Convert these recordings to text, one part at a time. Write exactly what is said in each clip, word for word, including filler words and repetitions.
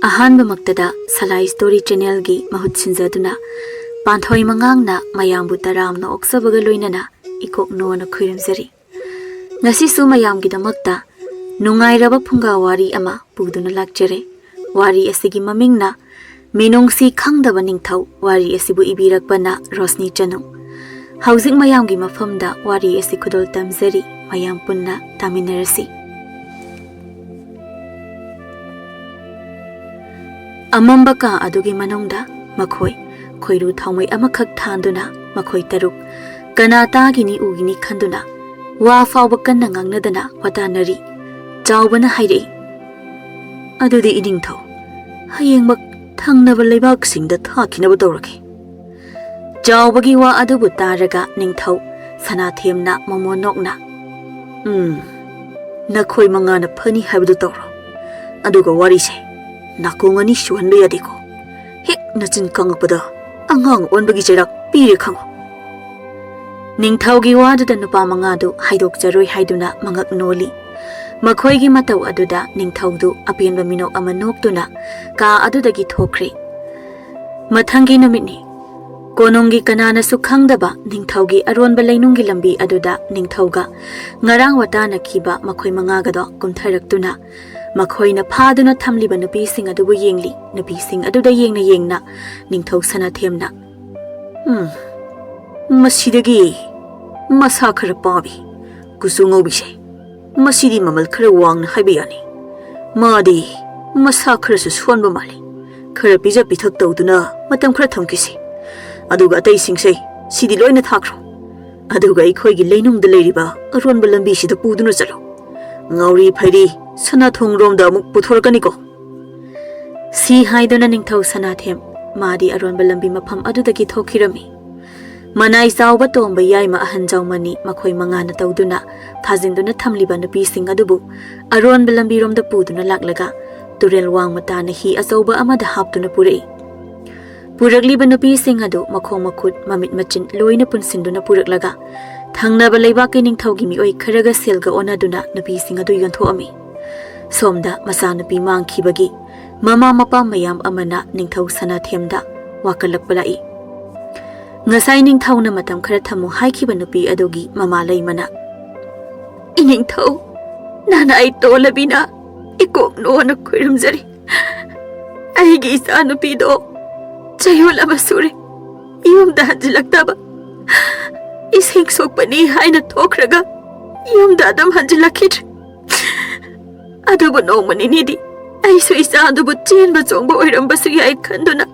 ꯑꯍꯥꯟꯕꯃꯛꯇꯗ ꯁꯂꯥꯏ story ꯆꯦꯅꯦꯜꯒꯤ ꯃꯍꯨꯠ ꯁꯤꯟꯖꯗꯨꯅ ꯄꯥꯟꯊꯣꯏ ꯃꯉꯥꯡꯅ ꯃꯌꯥꯝꯕꯨ ꯇꯔꯥꯝꯅ ꯑꯣꯛꯆꯕꯒ ꯂꯣꯏꯅꯅ ꯏꯀꯣꯛꯅꯣꯅ ꯈꯣꯏꯔꯝꯖꯔꯤ꯫ ꯉꯁꯤꯁꯨ ꯃꯌꯥꯝꯒꯤꯗꯃꯛꯇ ꯅꯨꯡꯉꯥꯏꯔꯕ ꯐꯨꯡꯒꯥ ꯋꯥꯔꯤ ꯑꯃ ꯄꯨꯗꯨꯅ ꯂꯥꯛꯆꯔꯦ꯫ ꯋꯥꯔꯤ ꯑꯁꯤꯒꯤ ꯃꯃꯤꯡꯅ ꯃꯤꯅꯨꯡꯁꯤ ꯈꯪꯗꯕ ꯅꯤꯡꯊꯧ꯫ ꯋꯥꯔꯤ ꯑꯁꯤꯕꯨ ꯏꯕꯤꯔꯛꯄꯅ ꯔꯣꯁꯅꯤ ꯆꯅꯨ꯫ ꯍꯧꯖꯤꯛ ꯃꯌꯥꯝꯒꯤ ꯃꯐꯝꯗ ꯋꯥꯔꯤ ꯑꯁꯤ ꯈꯨꯗꯣꯜ ꯇꯝꯖꯔꯤ꯫ ꯃꯌꯥꯝ ꯄꯨꯟꯅ ꯇꯥꯃꯤꯟꯅꯔꯁꯤ꯫ ꯑꯃꯝꯕ ꯀꯥ ꯑꯗꯨꯒꯤ ꯃꯅꯨꯡꯗ ꯃꯈꯣꯏ ꯈꯣꯏꯔꯨ ꯊꯥꯎꯃꯩ ꯑꯃꯈꯛ ꯊꯥꯟꯗꯨꯅ ꯃꯈꯣꯏ ꯇꯔꯨꯛ ꯀꯅꯥ ꯇꯥꯒꯤꯅꯤ ꯎꯒꯤꯅꯤ ꯈꯟꯗꯨꯅ ꯋꯥ ꯐꯥꯎꯕ ꯀꯟꯅ ꯉꯥꯡꯅꯗꯅ ꯋꯥꯇꯥꯅꯔꯤ꯫ ꯆꯥꯎꯕꯅ ꯍꯥꯏꯔꯛꯏ, "ꯑꯗꯨꯗꯤ ꯏꯅꯤꯡꯊꯧ, ꯍꯌꯦꯡꯃꯛ ꯊꯪꯅꯕ ꯂꯩꯕꯥꯛꯁꯤꯡꯗ ꯊꯥꯈꯤꯅꯕ ꯇꯧꯔꯒꯦ꯫" ꯆꯥꯎꯕꯒꯤ ꯋꯥ ꯑꯗꯨꯕꯨ ꯇꯥꯔꯒ ꯅꯤꯡꯊꯧ ꯁꯅꯥꯊꯦꯝꯅ ꯃꯃꯣꯟ ꯅꯣꯛꯅ, "ꯎꯝ, ꯅꯈꯣꯏ ꯃꯉꯥꯅ ꯐꯅꯤ ꯍꯥꯏꯕꯗꯨ ꯇꯧꯔꯣ꯫ ꯑꯗꯨꯒ ꯋꯥꯔꯤꯁꯦ ꯅꯥꯀꯣꯡ ꯑꯅꯤ ꯁꯨꯍꯟꯕ ꯌꯥꯗꯦꯀꯣ꯫ ꯍꯦꯛ ꯅꯆꯤꯟ ꯀꯪꯉꯛꯄꯗ ꯑꯉꯥꯡ ꯑꯣꯟꯕꯒꯤ ꯆꯩꯔꯥꯛ ꯄꯤꯔꯦ ꯈꯪꯉꯨ꯫" ꯅꯤꯡꯊꯧꯒꯤ ꯋꯥꯗꯨꯗ ꯅꯨꯄꯥ ꯃꯉꯥꯗꯨ ꯍꯥꯏꯗꯣꯛꯆꯔꯣꯏ ꯍꯥꯏꯗꯨꯅ ꯃꯉꯛ ꯅꯣꯜꯂꯤ꯫ ꯃꯈꯣꯏꯒꯤ ꯃꯇꯧ ꯑꯗꯨꯗ ꯅꯤꯡꯊꯧꯗꯨ ꯑꯄꯦꯟꯕ ꯃꯤꯅꯣꯛ ꯑꯃ ꯅꯣꯛꯇꯨꯅ ꯀꯥ ꯑꯗꯨꯗꯒꯤ ꯊꯣꯛꯈ꯭ꯔꯦ꯫ ꯃꯊꯪꯒꯤ ꯅꯨꯃꯤꯠꯅꯤ꯫ ꯀꯣꯅꯨꯡꯒꯤ ꯀꯅꯥꯅꯁꯨ ꯈꯪꯗꯕ ꯅꯤꯡꯊꯧꯒꯤ ꯑꯔꯣꯟꯕ ꯂꯩꯅꯨꯡꯒꯤ ꯂꯝꯕꯤ ꯑꯗꯨꯗ ꯅꯤꯡꯊꯧꯒ ꯉꯔꯥꯡ ꯋꯥꯇꯥꯅꯈꯤꯕ ꯃꯈꯣꯏ ꯃꯉꯥꯒꯗꯣ ꯀꯨꯝꯊꯔꯛꯇꯨꯅ ꯃꯈꯣꯏꯅ ꯐꯥꯗꯨꯅ ꯊꯝꯂꯤꯕ ꯅꯨꯄꯤꯁꯤꯡ ꯑꯗꯨꯕꯨ ꯌꯦꯡꯂꯤ꯫ ꯅꯨꯄꯤꯁꯤꯡ ꯑꯗꯨꯗ ꯌꯦꯡꯅ ꯌꯦꯡꯅ ꯅꯤꯡꯊꯧ ꯁꯅꯥꯊꯦꯝꯅ, "ꯎꯝ, ꯃꯁꯤꯗꯒꯤ ꯃꯁꯥ ꯈꯔ ꯄꯥꯕꯤ, ꯀꯨꯆꯨ ꯉꯧꯕꯤꯁꯦ, ꯃꯁꯤꯗꯤ ꯃꯃꯜ ꯈꯔ ꯋꯥꯡꯅ ꯍꯥꯏꯕ ꯌꯥꯅꯤ꯫ ꯃꯥꯗꯤ ꯃꯁꯥ ꯈꯔꯁꯨ ꯁꯣꯟꯕ ꯃꯥꯜꯂꯤ꯫ ꯈꯔ ꯄꯤꯖ ꯄꯤꯊꯛ ꯇꯧꯗꯨꯅ ꯃꯇꯝ ꯈꯔ ꯊꯝꯈꯤꯁꯤ꯫ ꯑꯗꯨꯒ ꯑꯇꯩꯁꯤꯡꯁꯦ ꯁꯤꯗꯤ ꯂꯣꯏꯅ ꯊꯥꯈ꯭ꯔꯣ꯫ ꯑꯗꯨꯒ ꯑꯩꯈꯣꯏꯒꯤ ꯂꯩꯅꯨꯡꯗ ꯂꯩꯔꯤꯕ ꯑꯔꯣꯟꯕ ꯂꯝꯕꯤꯁꯤꯗ ꯄꯨꯗꯨꯅ ꯆꯠꯂꯣ꯫ ꯉꯥꯎꯔꯤ ꯐꯩꯔꯤ ꯁꯅꯥꯊꯣꯡꯔꯣꯝꯗ ꯑꯃꯨꯛ ꯄꯨꯊꯣꯔꯛꯀꯅꯤꯀꯣ꯫" ꯁꯤ ꯍꯥꯏꯗꯨꯅ ꯅꯤꯡꯊꯧ ꯁꯅꯥꯊꯦꯝ ꯃꯥꯗꯤ ꯑꯔꯣꯟꯕ ꯂꯝꯕꯤ ꯃꯐꯝ ꯑꯗꯨꯗꯒꯤ ꯊꯣꯛꯈꯤꯔꯝꯃꯤ꯫ ꯃꯅꯥꯏ ꯆꯥꯎꯕ ꯇꯣꯝꯕ ꯌꯥꯏꯃ ꯑꯍꯟ ꯖꯥꯎꯃꯅꯤ ꯃꯈꯣꯏ ꯃꯉꯥꯅ ꯇꯧꯗꯨꯅ ꯐꯥꯖꯤꯟꯗꯨꯅ ꯊꯝꯂꯤꯕ ꯅꯨꯄꯤꯁꯤꯡ ꯑꯗꯨꯕꯨ ꯑꯔꯣꯟꯕ ꯂꯝꯕꯤꯔꯣꯝꯗ ꯄꯨꯗꯨꯅ ꯂꯥꯛꯂꯒ ꯇꯨꯔꯦꯜ ꯋꯥꯡꯃ ꯇꯥꯅ ꯍꯤ ꯑꯆꯧꯕ ꯑꯃꯗ ꯍꯥꯞꯇꯨꯅ ꯄꯨꯔꯛꯏ꯫ ꯄꯨꯔꯛꯂꯤꯕ ꯅꯨꯄꯤꯁꯤꯡ ꯑꯗꯨ ꯃꯈꯣꯡ ꯃꯈꯨꯠ ꯃꯃꯤꯠ ꯃꯆꯤꯟ ꯂꯣꯏꯅ ꯄꯨꯟꯁꯤꯟꯗꯨꯅ ꯄꯨꯔꯛꯂꯒ ꯊꯪꯅꯕ ꯂꯩꯕꯥꯛꯀꯤ ꯅꯤꯡꯊꯧꯒꯤ ꯃꯤꯑꯣꯏ ꯈꯔꯒ ꯁꯦꯜꯒ ꯑꯣꯟꯅꯗꯨꯅ ꯅꯨꯄꯤꯁꯤꯡ ꯑꯗꯨ ꯌꯣꯟꯊꯣꯛꯑꯝꯃꯤ꯫ ꯁꯣꯝꯗ ꯃꯆꯥꯅꯨꯄꯤ ꯃꯥꯡꯈꯤꯕꯒꯤ ꯃꯃꯥ ꯃꯄꯥ ꯃꯌꯥꯝ ꯑꯃꯅ ꯅꯤꯡꯊꯧ ꯁꯅꯥꯊꯦꯝꯗ ꯋꯥꯀꯠꯂꯛꯄ ꯂꯥꯛꯏ꯫ ꯉꯁꯥꯏ ꯅꯤꯡꯊꯧꯅ ꯃꯇꯝ ꯈꯔ ꯊꯝꯃꯨ ꯍꯥꯏꯈꯤꯕ ꯅꯨꯄꯤ ꯑꯗꯨꯒꯤ ꯃꯃꯥ ꯂꯩꯃꯅ, "ꯏꯅꯤꯡꯊꯧ, ꯅꯅꯥꯏ ꯇꯣꯂꯕꯤꯅ ꯏꯀꯣꯛ ꯅꯣꯟꯅ ꯈꯨꯔꯨꯝꯖꯔꯤ꯫ ꯑꯩꯒꯤ ꯏꯆꯥ ꯅꯨꯄꯤꯗꯣ ꯆꯌꯣꯜ ꯑꯃ ꯁꯨꯔꯦ ꯌꯨꯝꯗ ꯍꯟꯖꯤꯜꯂꯛꯇꯕ꯫ ꯏꯁꯤꯡ ꯁꯣꯛꯄꯅꯤ ꯍꯥꯏꯅ ꯊꯣꯛꯈ꯭ꯔꯒ ꯌꯨꯝꯗ ꯑꯗꯨꯝ ꯍꯟꯖꯤꯜꯂꯛꯈꯤꯗ꯭ꯔꯦ꯫ ꯑꯗꯨꯕꯨ ꯅꯣꯡꯃ ꯅꯤꯅꯤꯗꯤ ꯑꯩꯁꯨ ꯏꯆꯥꯗꯨꯕꯨ ꯆꯦꯟꯕ ꯆꯣꯡꯕ ꯑꯣꯏꯔꯝꯕꯁꯨ ꯌꯥꯏ ꯈꯟꯗꯨꯅ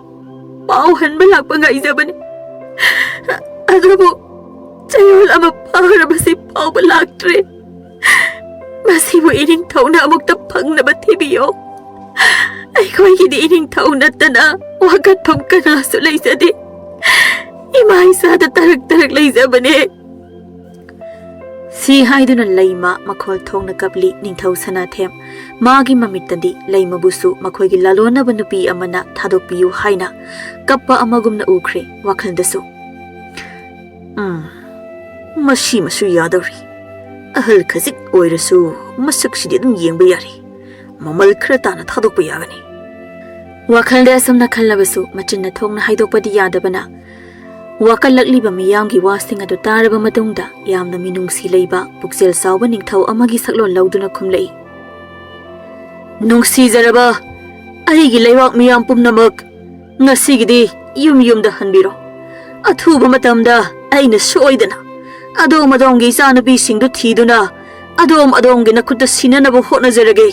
ꯄꯥꯎ ꯍꯟꯕ ꯂꯥꯛꯄ ꯉꯥꯏꯖꯕꯅꯤ꯫ ꯑꯗꯨꯕꯨ ꯆꯌꯣꯜ ꯑꯃ ꯐꯥꯔꯕꯁꯤ ꯐꯥꯎꯕ ꯂꯥꯛꯇ꯭ꯔꯦ꯫ ꯃꯁꯤꯕꯨ ꯏꯅꯤꯡꯊꯧꯅ ꯑꯃꯨꯛꯇ ꯐꯪꯅꯕ ꯊꯤꯕꯤꯌꯣ꯫ ꯑꯩꯈꯣꯏꯒꯤꯗꯤ ꯏꯅꯤꯡꯊꯧ ꯅꯠꯇꯅ ꯋꯥꯀꯠꯐꯝ ꯀꯅꯥꯁꯨ ꯂꯩꯖꯗꯦ꯫ ꯏꯃꯥ ꯏꯆꯥꯗ ꯇꯔꯛ ꯇꯔꯛ ꯂꯩꯖꯕꯅꯦ"꯫ ꯁꯤ ꯍꯥꯏꯗꯨꯅ ꯂꯩꯃ ꯃꯈꯣꯜ ꯊꯣꯛꯅ ꯀꯞꯂꯤ ꯅꯤꯡꯊꯧ ꯁꯅꯥꯊꯦꯝ꯫ ꯃꯥꯒꯤ ꯃꯃꯤꯠꯇꯗꯤ ꯂꯩꯃꯕꯨꯁꯨ ꯃꯈꯣꯏꯒꯤ ꯂꯥꯂꯣꯟꯅꯕ ꯅꯨꯄꯤ ꯑꯃꯅ ꯊꯥꯗꯣꯛꯄꯤꯌꯨ ꯍꯥꯏꯅ ꯀꯞꯄ ꯑꯃꯒꯨꯝꯅ ꯎꯈ꯭ꯔꯦ꯫ ꯋꯥꯈꯜꯗꯁꯨ, "ꯎꯝ, ꯃꯁꯤꯃꯁꯨ ꯌꯥꯗꯧꯔꯤ꯫ ꯑꯍꯜ ꯈꯖꯤꯛ ꯑꯣꯏꯔꯁꯨ ꯃꯁꯛꯁꯤꯗꯤ ꯑꯗꯨꯝ ꯌꯦꯡꯕ ꯌꯥꯔꯤ꯫ ꯃꯃꯜ ꯈꯔ ꯇꯥꯅ ꯊꯥꯗꯣꯛꯄ ꯌꯥꯒꯅꯤ"꯫ ꯋꯥꯈꯜꯗ ꯑꯁꯨꯝꯅ ꯈꯜꯂꯕꯁꯨ ꯃꯆꯤꯟꯅ ꯊꯣꯛꯅ ꯍꯥꯏꯗꯣꯛꯄꯗꯤ ꯌꯥꯗꯕꯅ, ꯋꯥꯀꯠꯂꯛꯂꯤꯕ ꯃꯤꯌꯥꯝꯒꯤ ꯋꯥꯁꯤꯡ ꯑꯗꯨ ꯇꯥꯔꯕ ꯃꯇꯨꯡꯗ ꯌꯥꯝꯅ ꯃꯤꯅꯨꯡꯁꯤ ꯂꯩꯕ ꯄꯨꯛꯆꯦꯜ ꯆꯥꯎꯕ ꯅꯤꯡꯊꯧ ꯑꯃꯒꯤ ꯁꯛꯂꯣꯟ ꯂꯧꯗꯨꯅ ꯈꯨꯝꯂꯛꯏ, "ꯅꯨꯡꯁꯤꯖꯔꯕ ꯑꯩꯒꯤ ꯂꯩꯕꯥꯛ ꯃꯤꯌꯥꯝ ꯄꯨꯝꯅꯃꯛ, ꯉꯁꯤꯒꯤꯗꯤ ꯌꯨꯝ ꯌꯨꯝꯗ ꯍꯟꯕꯤꯔꯣ꯫ ꯑꯊꯨꯕ ꯃꯇꯝꯗ ꯑꯩꯅ ꯁꯣꯏꯗꯅ ꯑꯗꯣꯝ ꯑꯗꯣꯝꯒꯤ ꯏꯆꯥꯅꯨꯄꯤꯁꯤꯡꯗꯨ ꯊꯤꯗꯨꯅ ꯑꯗꯣꯝ ꯑꯗꯣꯝꯒꯤ ꯅꯈꯨꯠꯇ ꯁꯤꯟꯅꯅꯕ ꯍꯣꯠꯅꯖꯔꯒꯦ"꯫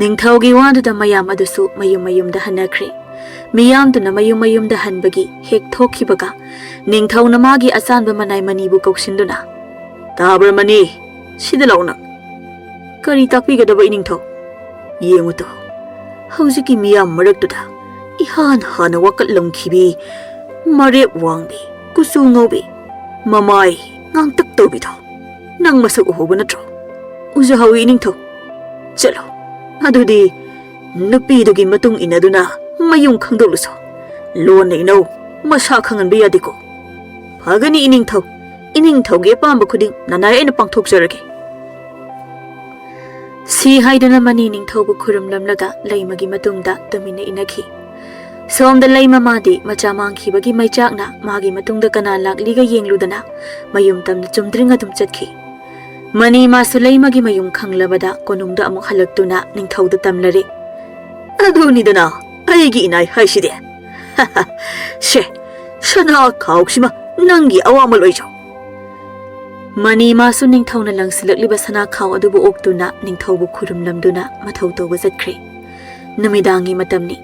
ꯅꯤꯡꯊꯧꯒꯤ ꯋꯥꯗꯨꯗ ꯃꯌꯥꯝ ꯑꯗꯨꯁꯨ ꯃꯌꯨꯝ ꯃꯌꯨꯝꯗ ꯍꯟꯅꯈ꯭ꯔꯦ꯫ ꯃꯤꯌꯥꯝꯗꯨꯅ ꯃꯌꯨꯝ ꯃꯌꯨꯝꯗ ꯍꯟꯕꯒꯤ ꯍꯦꯛ ꯊꯣꯛꯈꯤꯕꯒ, ꯅꯤꯡꯊꯧꯅ ꯃꯥꯒꯤ ꯑꯆꯥꯟꯕ ꯃꯅꯥꯏ ꯃꯅꯤꯕꯨ ꯀꯧꯁꯤꯟꯗꯨꯅ, "ꯇꯥꯕ꯭ꯔ ꯃꯅꯤ? ꯁꯤꯗ ꯂꯥꯛꯎ ꯅꯪ꯫ ꯀꯔꯤ ꯇꯥꯛꯄꯤꯒꯗꯕ ꯏꯅꯤꯡꯊꯧ? ꯌꯦꯡꯉꯨ ꯇꯨ, ꯍꯧꯖꯤꯛꯀꯤ ꯃꯤꯌꯥꯝ ꯃꯔꯛꯇꯨꯗ ꯏꯍꯥꯟ ꯍꯥꯟꯅ ꯋꯥꯀꯠꯂꯝꯈꯤꯕꯤ, ꯃꯔꯦꯞ ꯋꯥꯡꯕꯤ, ꯀꯨꯆꯨ ꯉꯧꯕꯤ, ꯃꯃꯥꯏ ꯉꯥꯡꯇꯛ ꯇꯧꯕꯤꯗꯣ ꯅꯪ ꯃꯁꯛ ꯎꯍꯧꯕ ꯅꯠꯇ꯭ꯔꯣ?" "ꯎꯖꯍꯧꯏ ꯏꯅꯤꯡꯊꯧ"꯫ "ꯆꯠꯂꯣ, ꯑꯗꯨꯗꯤ ꯅꯨꯄꯤꯗꯨꯒꯤ ꯃꯇꯨꯡ ꯏꯟꯅꯗꯨꯅ ꯃꯌꯨꯝ ꯈꯪꯗꯣꯛꯂꯨꯁꯣ꯫ ꯂꯣꯟꯅ ꯏꯅꯧ ꯃꯁꯥ ꯈꯪꯍꯟꯕ ꯌꯥꯗꯦꯀꯣ"꯫ "ꯐꯒꯅꯤ ꯏꯅꯤꯡꯊꯧ, ꯏꯅꯤꯡꯊꯧꯒꯤ ꯑꯄꯥꯝꯕ ꯈꯨꯗꯤꯡ ꯅꯅꯥꯏ ꯑꯩꯅ ꯄꯥꯡꯊꯣꯛꯆꯔꯒꯦ"꯫ ꯁꯤ ꯍꯥꯏꯗꯨꯅ ꯃꯅꯤ ꯅꯤꯡꯊꯧꯕꯨ ꯈꯨꯔꯨꯝꯂꯝꯂꯒ ꯂꯩꯃꯒꯤ ꯃꯇꯨꯡꯗ ꯇꯨꯃꯤꯟꯅ ꯏꯟꯅꯈꯤ꯫ ꯁꯣꯝꯗ ꯂꯩꯃ ꯃꯥꯗꯤ ꯃꯆꯥ ꯃꯥꯡꯈꯤꯕꯒꯤ ꯃꯩꯆꯥꯛꯅ ꯃꯥꯒꯤ ꯃꯇꯨꯡꯗ ꯀꯅꯥ ꯂꯥꯛꯂꯤꯒ ꯌꯦꯡꯂꯨꯗꯅ ꯃꯌꯨꯝ ꯇꯝꯅ ꯆꯨꯝꯗ꯭ꯔꯤꯡ ꯑꯗꯨꯝ ꯆꯠꯈꯤ꯫ ꯃꯅꯤ ꯃꯥꯁꯨ ꯂꯩꯃꯒꯤ ꯃꯌꯨꯝ ꯈꯪꯂꯕꯗ ꯀꯣꯅꯨꯡꯗ ꯑꯃꯨꯛ ꯍꯜꯂꯛꯇꯨꯅ ꯅꯤꯡꯊꯧꯗ ꯇꯝꯂꯔꯦ꯫ "ꯑꯗꯨꯅꯤꯗꯅ ꯑꯩꯒꯤ ꯏꯅꯥꯏ ꯍꯥꯏꯁꯤꯗꯤ꯫ ꯁꯦ, ꯁꯅꯥ ꯈꯥꯎꯁꯤꯃ ꯅꯪꯒꯤ ꯑꯋꯥꯃꯜ ꯑꯣꯏꯖꯧ꯫" ꯃꯅꯤ ꯃꯥꯁꯨ ꯅꯤꯡꯊꯧꯅ ꯂꯪꯁꯤꯜꯂꯛꯂꯤꯕ ꯁꯅꯥ ꯈꯥꯎ ꯑꯗꯨꯕꯨ ꯑꯣꯛꯇꯨꯅ ꯅꯤꯡꯊꯧꯕꯨ ꯈꯨꯔꯨꯝꯂꯝꯗꯨꯅ ꯃꯊꯧ ꯇꯧꯕ ꯆꯠꯈ꯭ꯔꯦ꯫ ꯅꯨꯃꯤꯗꯥꯡꯒꯤ ꯃꯇꯝꯅꯤ꯫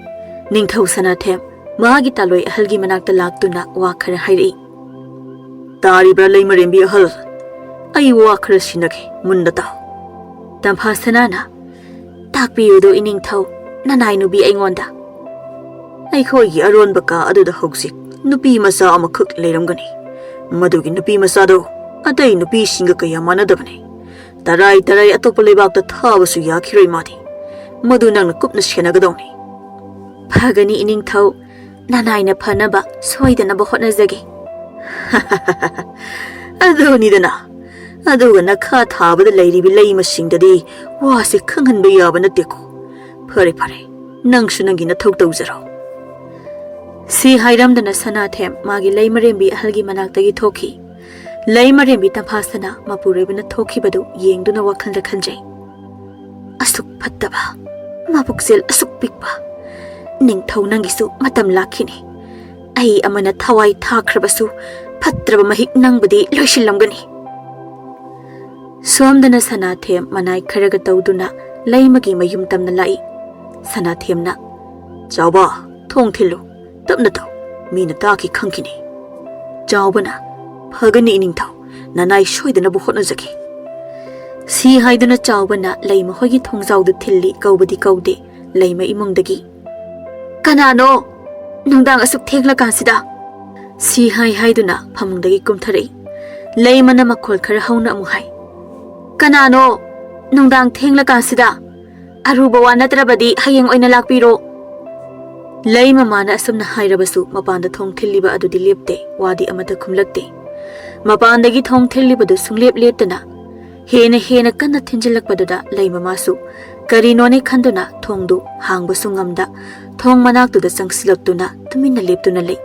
ꯅꯤꯡꯊꯧ ꯁꯅꯥꯊꯦꯝ ꯃꯍꯥꯛꯀꯤ ꯇꯥꯂꯣꯏ ꯑꯍꯜꯒꯤ ꯃꯅꯥꯛꯇ ꯂꯥꯛꯇꯨꯅ ꯋꯥ ꯈꯔ ꯍꯥꯏꯔꯛꯏ꯫ "ꯇꯥꯔꯤꯕ꯭ꯔꯥ ꯂꯩꯃꯔꯦꯝꯕꯤ ꯑꯍꯜ? ꯑꯩ ꯋꯥ ꯈꯔ ꯁꯤꯟꯅꯒꯦ, ꯃꯨꯟꯅ ꯇꯥꯎ꯫" ꯇꯝꯐꯥ ꯁꯅꯥꯅ, "ꯇꯥꯛꯄꯤꯌꯨꯗꯣ ꯏꯅꯤꯡꯊꯧ, ꯅꯅꯥꯏ ꯅꯨꯄꯤ ꯑꯩꯉꯣꯟꯗ꯫ ꯑꯩꯈꯣꯏꯒꯤ ꯑꯔꯣꯟꯕ ꯀꯥ ꯑꯗꯨꯗ ꯍꯧꯖꯤꯛ ꯅꯨꯄꯤ ꯃꯆꯥ ꯑꯃꯈꯛ ꯂꯩꯔꯝꯒꯅꯤ꯫ ꯃꯗꯨꯒꯤ ꯅꯨꯄꯤ ꯃꯆꯥꯗꯣ ꯑꯇꯩ ꯅꯨꯄꯤꯁꯤꯡꯒ ꯀꯌꯥ ꯃꯥꯟꯅꯗꯕꯅꯤ꯫ ꯇꯔꯥꯏ ꯇꯔꯥꯏ ꯑꯇꯣꯞꯄ ꯂꯩꯕꯥꯛꯇ ꯊꯥꯕꯁꯨ ꯌꯥꯈꯤꯔꯣꯏ ꯃꯥꯗꯤ꯫ ꯃꯗꯨ ꯅꯪꯅ ꯀꯨꯞꯅ ꯁꯦꯟꯅꯒꯗꯧꯅꯤ꯫" "ꯐꯒꯅꯤ ꯏꯅꯤꯡꯊꯧ, ꯅꯅꯥꯏꯅ ꯐꯅꯕ ꯁꯣꯏꯗꯅꯕ ꯍꯣꯠꯅꯖꯒꯦ꯫" "ꯑꯗꯨꯅꯤꯗꯅ꯫ ꯑꯗꯨꯒ ꯅꯈꯥ ꯊꯥꯕꯗ ꯂꯩꯔꯤꯕ ꯂꯩꯃꯁꯤꯡꯗꯗꯤ ꯋꯥꯁꯦ ꯈꯪꯍꯟꯕ ꯌꯥꯕ ꯅꯠꯇꯦꯀꯣ꯫ ꯐꯔꯦ, ꯐꯔꯦ, ꯅꯪꯁꯨ ꯅꯪꯒꯤ ꯅꯊꯧ ꯇꯧꯖꯔꯣ꯫" ꯁꯤ ꯍꯥꯏꯔꯝꯗꯅ ꯁꯅꯥꯊꯦꯝ ꯃꯥꯒꯤ ꯂꯩꯃꯔꯦꯝꯕꯤ ꯑꯍꯜꯒꯤ ꯃꯅꯥꯛꯇꯒꯤ ꯊꯣꯛꯈꯤ꯫ ꯂꯩꯃꯔꯦꯝꯕꯤ ꯇꯝꯐꯥꯁꯅ ꯃꯄꯨꯔꯣꯏꯕꯅ ꯊꯣꯛꯈꯤꯕꯗꯨ ꯌꯦꯡꯗꯨꯅ ꯋꯥꯈꯜꯗ ꯈꯟꯖꯩ꯫ "ꯑꯁꯨꯛ ꯐꯠꯇꯕ, ꯃꯕꯨꯛꯆꯦꯜ ꯑꯁꯨꯛ ꯄꯤꯛꯄ ꯅꯤꯡꯊꯧ, ꯅꯪꯒꯤꯁꯨ ꯃꯇꯝ ꯂꯥꯛꯈꯤꯅꯤ꯫ ꯑꯩ ꯑꯃꯅ ꯊꯋꯥꯏ ꯊꯥꯈ꯭ꯔꯕꯁꯨ ꯐꯠꯇ꯭ꯔꯕ ꯃꯍꯤꯛ ꯅꯪꯕꯨꯗꯤ ꯂꯣꯏꯁꯤꯜꯂꯝꯒꯅꯤ꯫" ꯁꯣꯝꯗꯅ ꯁꯅꯥꯊꯦꯝ ꯃꯅꯥꯏ ꯈꯔꯒ ꯇꯧꯗꯨꯅ ꯂꯩꯃꯒꯤ ꯃꯌꯨꯝ ꯇꯝꯅ ꯂꯥꯛꯏ꯫ ꯁꯅꯥꯊꯦꯝꯅ, "ꯆꯥꯎꯕ, ꯊꯣꯡ ꯊꯤꯜꯂꯨ, ꯇꯞꯅ ꯇꯧ, ꯃꯤꯅ ꯇꯥꯈꯤ ꯈꯪꯈꯤꯅꯤ꯫" ꯆꯥꯎꯕꯅ, "ꯐꯒꯅꯤ ꯏꯅꯤꯡꯊꯧ, ꯅꯅꯥꯏ ꯁꯣꯏꯗꯅꯕ ꯍꯣꯠꯅꯖꯒꯦ꯫" ꯁꯤ ꯍꯥꯏꯗꯨꯅ ꯆꯥꯎꯕꯅ ꯂꯩꯃ ꯍꯣꯏꯒꯤ ꯊꯣꯡꯖꯥꯎꯗꯨ ꯊꯤꯜꯂꯤ, ꯀꯧꯕꯗꯤ ꯀꯧꯗꯦ꯫ ꯂꯩꯃ ꯏꯃꯨꯡꯗꯒꯤ, "ꯀꯅꯥꯅꯣ ꯅꯨꯡꯗꯥꯡ ꯑꯁꯨꯛ ꯊꯦꯡꯂꯀꯥꯟꯁꯤꯗ?" ꯁꯤ ꯍꯥꯏ ꯍꯥꯏꯗꯨꯅ ꯐꯃꯨꯡꯗꯒꯤ ꯀꯨꯝꯊꯔꯛꯏ꯫ ꯂꯩꯃꯅ ꯃꯈꯣꯜ ꯈꯔ ꯍꯧꯅ ꯑꯃꯨꯛ ꯍꯥꯏ, "ꯀꯅꯥꯅꯣ ꯅꯨꯡꯗꯥꯡ ꯊꯦꯡꯂꯀꯥꯟꯁꯤꯗ? ꯑꯔꯨꯕ ꯋꯥ ꯅꯠꯇ꯭ꯔꯕꯗꯤ ꯍꯌꯦꯡ ꯑꯣꯏꯅ ꯂꯥꯛꯄꯤꯔꯣ꯫" ꯂꯩꯃ ꯃꯥꯅ ꯑꯁꯨꯝꯅ ꯍꯥꯏꯔꯕꯁꯨ ꯃꯄꯥꯟꯗ ꯊꯣꯡ ꯊꯤꯜꯂꯤꯕ ꯑꯗꯨꯗꯤ ꯂꯦꯞꯇꯦ, ꯋꯥꯗꯤ ꯑꯃꯠꯇ ꯈꯨꯝꯂꯛꯇꯦ꯫ ꯃꯄꯥꯟꯗꯒꯤ ꯊꯣꯡ ꯊꯤꯜꯂꯤꯕꯗꯨ ꯁꯨꯡꯂꯦꯞ ꯂꯦꯞꯇꯅ, ꯍꯦꯟꯅ ꯍꯦꯟꯅ ꯀꯟꯅ ꯊꯤꯟꯖꯤꯜꯂꯛꯄꯗꯨꯗ ꯂꯩꯃ ꯃꯥꯁꯨ ꯀꯔꯤꯅꯣꯅꯦ ꯈꯟꯗꯨꯅ ꯊꯣꯡꯗꯨ ꯍꯥꯡꯕꯁꯨ ꯉꯝꯗ ꯊꯣꯡ ꯃꯅꯥꯛꯇꯨꯗ ꯆꯪꯁꯤꯜꯂꯛꯇꯨꯅ ꯇꯨꯃꯤꯟꯅ ꯂꯦꯞꯇꯨꯅ ꯂꯩ꯫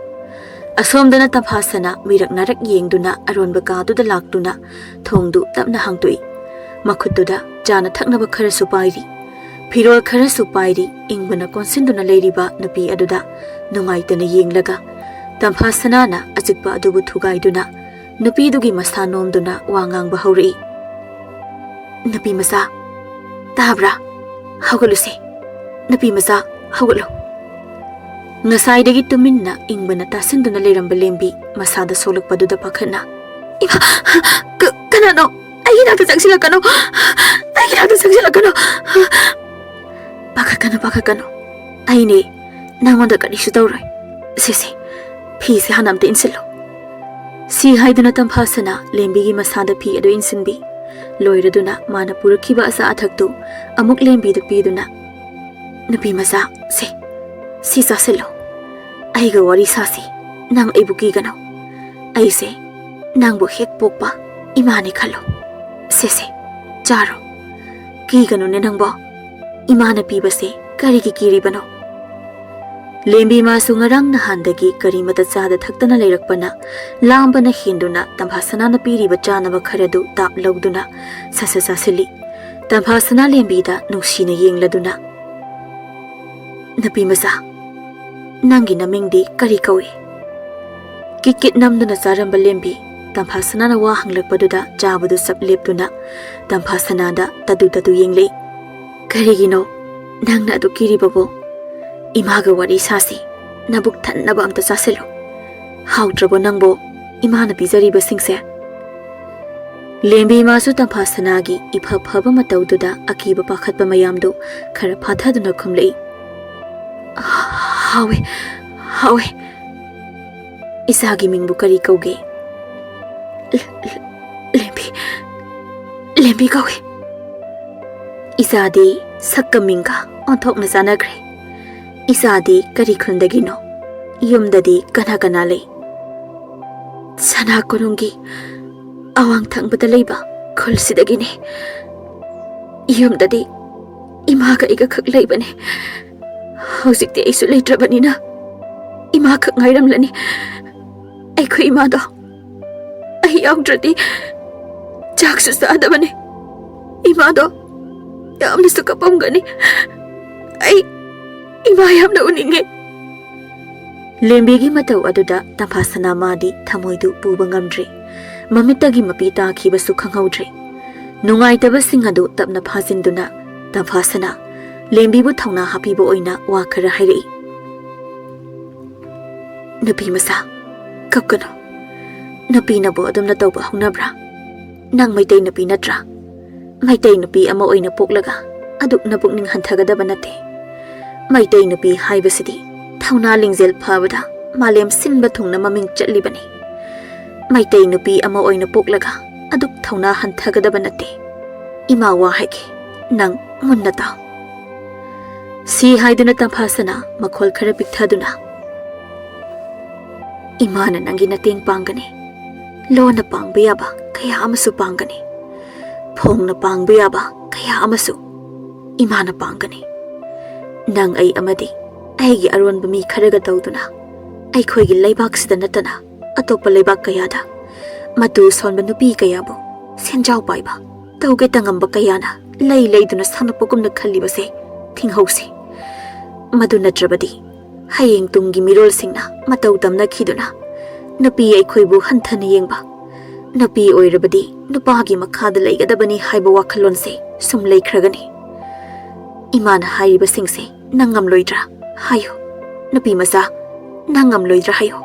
ꯑꯁꯣꯝꯗꯅ ꯇꯝꯐꯥꯁꯅꯥ ꯃꯤꯔꯛ ꯅꯥꯔꯛ ꯌꯦꯡꯗꯨꯅ ꯑꯔꯣꯟꯕ ꯀꯥꯗꯨꯗ ꯂꯥꯛꯇꯨꯅ ꯊꯣꯡꯗꯨ ꯇꯞꯅ ꯍꯥꯡꯗꯣꯛꯏ꯫ ꯃꯈꯨꯠꯇꯨꯗ ꯆꯥꯅ ꯊꯛꯅꯕ ꯈꯔꯁꯨ ꯄꯥꯏꯔꯤ꯫ ꯐꯤꯔꯣꯜ ꯈꯔꯁꯨ ꯄꯥꯏꯔꯤ꯫ ꯏꯪꯕꯅ ꯀꯣꯟꯁꯤꯟꯗꯨꯅ ꯂꯩꯔꯤꯕ ꯅꯨꯄꯤ ꯑꯗꯨꯗ ꯅꯨꯡꯉꯥꯏꯇꯅ ꯌꯦꯡꯂꯒ ꯇꯝꯐꯥꯁꯅꯥꯅ ꯑꯆꯤꯛꯄ ꯑꯗꯨꯕꯨ ꯊꯨꯒꯥꯏꯗꯨꯅ ꯅꯨꯄꯤꯗꯨꯒꯤ ꯃꯁꯥ ꯅꯣꯝꯗꯨꯅ ꯋꯥ ꯉꯥꯡꯕ ꯍꯧꯔꯛꯏ꯫ "ꯅꯨꯄꯤ ꯃꯆꯥ, ꯇꯥꯕ꯭ꯔꯥ? ꯍꯧꯒꯠꯂꯨꯁꯦ꯫ ꯅꯨꯄꯤ ꯃꯆꯥ, ꯍꯧꯒꯠꯂꯨ!" ꯉꯁꯥꯏꯗꯒꯤ ꯇꯨꯃꯤꯟꯅ ꯏꯪꯕꯅ ꯇꯥꯁꯤꯟꯗꯨꯅ ꯂꯩꯔꯝꯕ ꯂꯦꯝꯕꯤ ꯃꯁꯥꯗ ꯁꯣꯛꯂꯛꯄꯗꯨꯗ ꯄꯥꯈꯠꯅ, "ꯏꯃꯥ! ꯀ-, ꯀꯅꯥꯅꯣ? ꯑꯩꯒꯤ ꯅꯥꯛꯇ ꯆꯪꯁꯤꯜꯂꯛꯀꯅꯨ! ꯑꯩꯒꯤ ꯅꯥꯛꯇ ꯆꯪꯁꯤꯜꯂꯛꯀꯅꯨ!" "ꯄꯥꯈꯠꯀꯅꯨ, ꯄꯥꯈꯠꯀꯅꯨ꯫ ꯑꯩꯅꯦ, ꯅꯪꯉꯣꯟꯗ ꯀꯔꯤꯁꯨ ꯇꯧꯔꯣꯏ꯫ ꯁꯦ, ꯁꯦ, ꯐꯤꯁꯦ ꯍꯥꯟꯅ ꯑꯝꯇ ꯏꯟꯁꯤꯜꯂꯣ꯫" ꯁꯤ ꯍꯥꯏꯗꯨꯅ ꯇꯝꯐꯥꯁꯅꯥ ꯂꯦꯝꯕꯤꯒꯤ ꯃꯁꯥꯗ ꯐꯤ ꯑꯗꯨ ꯏꯟꯁꯤꯟꯕꯤ꯫ ꯂꯣꯏꯔꯗꯨꯅ ꯃꯥꯅ ꯄꯨꯔꯛꯈꯤꯕ ꯑꯆꯥ ꯑꯊꯛꯇꯨ ꯑꯃꯨꯛ ꯂꯦꯝꯕꯤꯗ ꯄꯤꯗꯨꯅ, "ꯅꯨꯄꯤ ꯃꯆꯥ, ꯁꯦ, ꯁꯤ ꯆꯥꯁꯤꯜꯂꯣ꯫ ꯑꯩꯒ ꯋꯥꯔꯤ ꯁꯥꯁꯤ꯫ ꯅꯪ ꯑꯩꯕꯨ ꯀꯤꯒꯅꯨ꯫ ꯑꯩꯁꯦ ꯅꯪꯕꯨ ꯍꯦꯛ ꯄꯣꯛꯄ ꯏꯃꯥꯅꯤ ꯈꯜꯂꯣ꯫ ꯁꯦ, ꯁꯦ, ꯆꯥꯔꯣ꯫ ꯀꯤꯒꯅꯨꯅꯦ ꯅꯪꯕꯣ꯫ ꯏꯃꯥꯅ ꯄꯤꯕꯁꯦ ꯀꯔꯤꯒꯤ ꯀꯤꯔꯤꯕꯅꯣ?" ꯂꯦꯝꯕꯤ ꯃꯥꯁꯨ ꯉꯔꯥꯡ ꯅꯍꯥꯟꯗꯒꯤ ꯀꯔꯤꯃꯇ ꯆꯥꯗ ꯊꯛꯇꯅ ꯂꯩꯔꯛꯄꯅ ꯂꯥꯝꯕꯅ ꯍꯦꯟꯗꯨꯅ ꯇꯝꯐꯥꯁꯅꯥꯅ ꯄꯤꯔꯤꯕ ꯆꯥꯅꯕ ꯈꯔꯗꯨ ꯇꯥꯞ ꯂꯧꯗꯨꯅ ꯁꯠ ꯁꯠ ꯆꯥꯁꯤꯜꯂꯤ꯫ ꯇꯝꯐꯥꯁꯅꯥ ꯂꯦꯝꯕꯤꯗ ꯅꯨꯡꯁꯤꯅ ꯌꯦꯡꯂꯗꯨꯅ, "ꯅꯨꯄꯤ ꯃꯆꯥ, ꯅꯪꯒꯤ ꯅꯃꯤꯡꯗꯤ ꯀꯔꯤ ꯀꯧꯏ?" ꯀꯤꯠ ꯀꯤꯠ ꯅꯝꯗꯨꯅ ꯆꯥꯔꯝꯕ ꯂꯦꯝꯕꯤ ꯇꯝꯐꯥꯁꯅꯥꯅ ꯋꯥ ꯍꯪꯂꯛꯄꯗꯨꯗ ꯆꯥꯕꯗꯨ ꯆꯞ ꯂꯦꯞꯇꯨꯅ ꯇꯝꯐꯥꯁꯅꯥꯗ ꯇꯗꯨ ꯇꯗꯨ ꯌꯦꯡꯂꯛꯏ꯫ "ꯀꯔꯤꯒꯤꯅꯣ ꯅꯪꯅ ꯑꯗꯨ ꯀꯤꯔꯤꯕꯕꯣ? ꯏꯃꯥꯒ ꯋꯥꯔꯤ ꯁꯥꯁꯤ, ꯅꯕꯨꯛ ꯊꯟꯅꯕ ꯑꯝꯇ ꯆꯥꯁꯤꯜꯂꯨ꯫ ꯍꯥꯎꯇ꯭ꯔꯕꯣ ꯅꯪꯕꯣ ꯏꯃꯥꯅ ꯄꯤꯖꯔꯤꯕꯁꯤꯡꯁꯦ?" ꯂꯦꯝꯕꯤ ꯃꯥꯁꯨ ꯇꯝꯐꯥꯁꯅꯥꯒꯤ ꯏꯐ ꯐꯕ ꯃꯇꯧꯗꯨꯗ ꯑꯀꯤꯕ ꯄꯥꯈꯠꯄ ꯃꯌꯥꯝꯗꯨ ꯈꯔ ꯐꯥꯊꯗꯨꯅ ꯈꯨꯝꯂꯛꯏ꯫ "ꯍꯥꯎꯋꯦ, ꯍꯥꯎꯋꯦ꯫ ꯏꯆꯥꯒꯤ ꯃꯤꯡꯕꯨ ꯀꯔꯤ ꯀꯧꯒꯦ?" "ꯂ-, ꯂ-, ꯂꯦꯝꯕꯤ, ꯂꯦꯝꯕꯤ ꯀꯧꯏ꯫" "ꯏꯆꯥꯗꯤ ꯁꯛꯀ ꯃꯤꯡꯒ ꯑꯣꯟꯊꯣꯛꯅ ꯆꯥꯟꯅꯈ꯭ꯔꯦ꯫ ꯏꯆꯥꯗꯤ ꯀꯔꯤ ꯈꯨꯟꯗꯒꯤꯅꯣ? ꯌꯨꯝꯗꯗꯤ ꯀꯅꯥ ꯀꯅꯥ ꯂꯩ?" "ꯁꯅꯥ ꯀꯣꯅꯨꯡꯒꯤ ꯑꯋꯥꯡ ꯊꯪꯕꯗ ꯂꯩꯕ ꯈꯨꯜꯁꯤꯗꯒꯤꯅꯤ꯫ ꯌꯨꯝꯗꯗꯤ ꯏꯃꯥꯒ ꯑꯩꯒ ꯈꯛ ꯂꯩꯕꯅꯦ꯫ ꯍꯧꯖꯤꯛꯇꯤ ꯑꯩꯁꯨ ꯂꯩꯇ꯭ꯔꯕꯅꯤꯅ ꯏꯃꯥ ꯈꯛ ꯉꯥꯏꯔꯝꯂꯅꯤ꯫ ꯑꯩꯈꯣꯏ ꯏꯃꯥꯗꯣ ꯑꯩ ꯌꯥꯎꯗ꯭ꯔꯗꯤ ꯆꯥꯛꯁꯨ ꯆꯥꯗꯕꯅꯦ꯫ ꯏꯃꯥꯗꯣ ꯌꯥꯝꯅꯁꯨ ꯀꯞꯄꯝꯒꯅꯤ꯫ ꯑꯩ ꯏꯃꯥ ꯌꯥꯝꯅ ꯎꯅꯤꯡꯉꯦ꯫ ꯂꯦꯝꯕꯤꯒꯤ ꯃꯇꯧ ꯑꯗꯨꯗ ꯇꯝꯐꯥꯁꯅꯥ ꯃꯥꯗꯤ ꯊꯃꯣꯏꯗꯨ ꯄꯨꯕ ꯉꯝꯗ꯭ꯔꯦ꯫ ꯃꯃꯤꯠꯇꯒꯤ ꯃꯄꯤ ꯇꯥꯈꯤꯕꯁꯨ ꯈꯪꯍꯧꯗ꯭ꯔꯦ꯫ ꯅꯨꯡꯉꯥꯏꯇꯕꯁꯤꯡ ꯑꯗꯨ ꯇꯞꯅ ꯐꯥꯖꯤꯟꯗꯨꯅ ꯇꯝꯐꯥꯁꯅꯥ ꯂꯦꯝꯕꯤꯕꯨ ꯊꯧꯅꯥ ꯍꯥꯞꯄꯤꯕ ꯑꯣꯏꯅ ꯋꯥ ꯈꯔ ꯍꯥꯏꯔꯛꯏ꯫ "ꯅꯨꯄꯤ ꯃꯆꯥ, ꯀꯞꯀꯅꯨ꯫ ꯅꯨꯄꯤꯅꯕꯨ ꯑꯗꯨꯝꯅ ꯇꯧꯕ ꯍꯧꯅꯕ꯭ꯔꯥ? ꯅꯪ ꯃꯩꯇꯩ ꯅꯨꯄꯤ ꯅꯠꯇ꯭ꯔꯥ? ꯃꯩꯇꯩ ꯅꯨꯄꯤ ꯑꯃ ꯑꯣꯏꯅ ꯄꯣꯛꯂꯒ ꯑꯗꯨꯛ ꯅꯄꯨꯛꯅꯤꯡ ꯍꯟꯊꯒꯗꯕ ꯅꯠꯇꯦ꯫ ꯃꯩꯇꯩ ꯅꯨꯄꯤ ꯍꯥꯏꯕꯁꯤꯗꯤ ꯊꯧꯅꯥ ꯂꯤꯡꯖꯦꯜ ꯐꯕꯗ ꯃꯥꯂꯦꯝ ꯁꯤꯟꯕ ꯊꯨꯡꯅ ꯃꯃꯤꯡ ꯆꯠꯂꯤꯕꯅꯤ꯫ ꯃꯩꯇꯩ ꯅꯨꯄꯤ ꯑꯃ ꯑꯣꯏꯅ ꯄꯣꯛꯂꯒ ꯑꯗꯨꯛ ꯊꯧꯅꯥ ꯍꯟꯊꯒꯗꯕ ꯅꯠꯇꯦ꯫ ꯏꯃꯥ ꯋꯥ ꯍꯥꯏꯒꯦ, ꯅꯪ ꯃꯨꯟꯅ ꯇꯥꯎ꯫" ꯁꯤ ꯍꯥꯏꯗꯨꯅ ꯇꯝꯐꯥꯁꯅꯥ ꯃꯈꯣꯜ ꯈꯔ ꯄꯤꯛꯊꯗꯨꯅ, "ꯏꯃꯥꯅ ꯅꯪꯒꯤ ꯃꯇꯦꯡ ꯄꯥꯡꯒꯅꯤ꯫ ꯂꯣꯟꯅ ꯄꯥꯡꯕ ꯌꯥꯕ ꯀꯌꯥ ꯑꯃꯁꯨ ꯄꯥꯡꯒꯅꯤ꯫ ꯐꯣꯡꯅ ꯄꯥꯡꯕ ꯌꯥꯕ ꯀꯌꯥ ꯑꯃꯁꯨ ꯏꯃꯥꯅ ꯄꯥꯡꯒꯅꯤ꯫ ꯅꯪ, ꯑꯩ ꯑꯃꯗꯤ ꯑꯩꯒꯤ ꯑꯔꯣꯟꯕ ꯃꯤ ꯈꯔꯒ ꯇꯧꯗꯨꯅ ꯑꯩꯈꯣꯏꯒꯤ ꯂꯩꯕꯥꯛꯁꯤꯗ ꯅꯠꯇꯅ ꯑꯇꯣꯞꯄ ꯂꯩꯕꯥꯛ ꯀꯌꯥꯗ ꯃꯇꯨ ꯁꯣꯟꯕ ꯅꯨꯄꯤ ꯀꯌꯥꯕꯨ ꯁꯦꯟꯖꯥꯎ ꯄꯥꯏꯕ, ꯇꯧꯒꯦ ꯇꯉꯝꯕ ꯀꯌꯥꯅ ꯂꯩ ꯂꯩꯗꯨꯅ ꯁꯥꯟꯅꯄꯣꯛꯒꯨꯝꯅ ꯈꯜꯂꯤꯕꯁꯦ ꯊꯤꯡꯍꯧꯁꯤ꯫ ꯃꯗꯨ ꯅꯠꯇ꯭ꯔꯕꯗꯤ ꯍꯌꯦꯡ ꯇꯨꯡꯒꯤ ꯃꯤꯔꯣꯜꯁꯤꯡꯅ ꯃꯇꯧ ꯇꯝꯅꯈꯤꯗꯨꯅ ꯅꯨꯄꯤ ꯑꯩꯈꯣꯏꯕꯨ ꯍꯟꯊꯅ ꯌꯦꯡꯕ, ꯅꯨꯄꯤ ꯑꯣꯏꯔꯕꯗꯤ ꯅꯨꯄꯥꯒꯤ ꯃꯈꯥꯗ ꯂꯩꯒꯗꯕꯅꯤ ꯍꯥꯏꯕ ꯋꯥꯈꯜꯂꯣꯟꯁꯦ ꯁꯨꯝ ꯂꯩꯈ꯭ꯔꯒꯅꯤ꯫ ꯏꯃꯥꯅ ꯍꯥꯏꯔꯤꯕꯁꯤꯡꯁꯦ ꯅꯪ ꯉꯝꯂꯣꯏꯗ꯭ꯔꯥ? ꯍꯥꯏꯌꯨ, ꯅꯨꯄꯤ ꯃꯆꯥ, ꯅꯪ ꯉꯝꯂꯣꯏꯗ꯭ꯔꯥ? ꯍꯥꯏꯌꯨ꯫"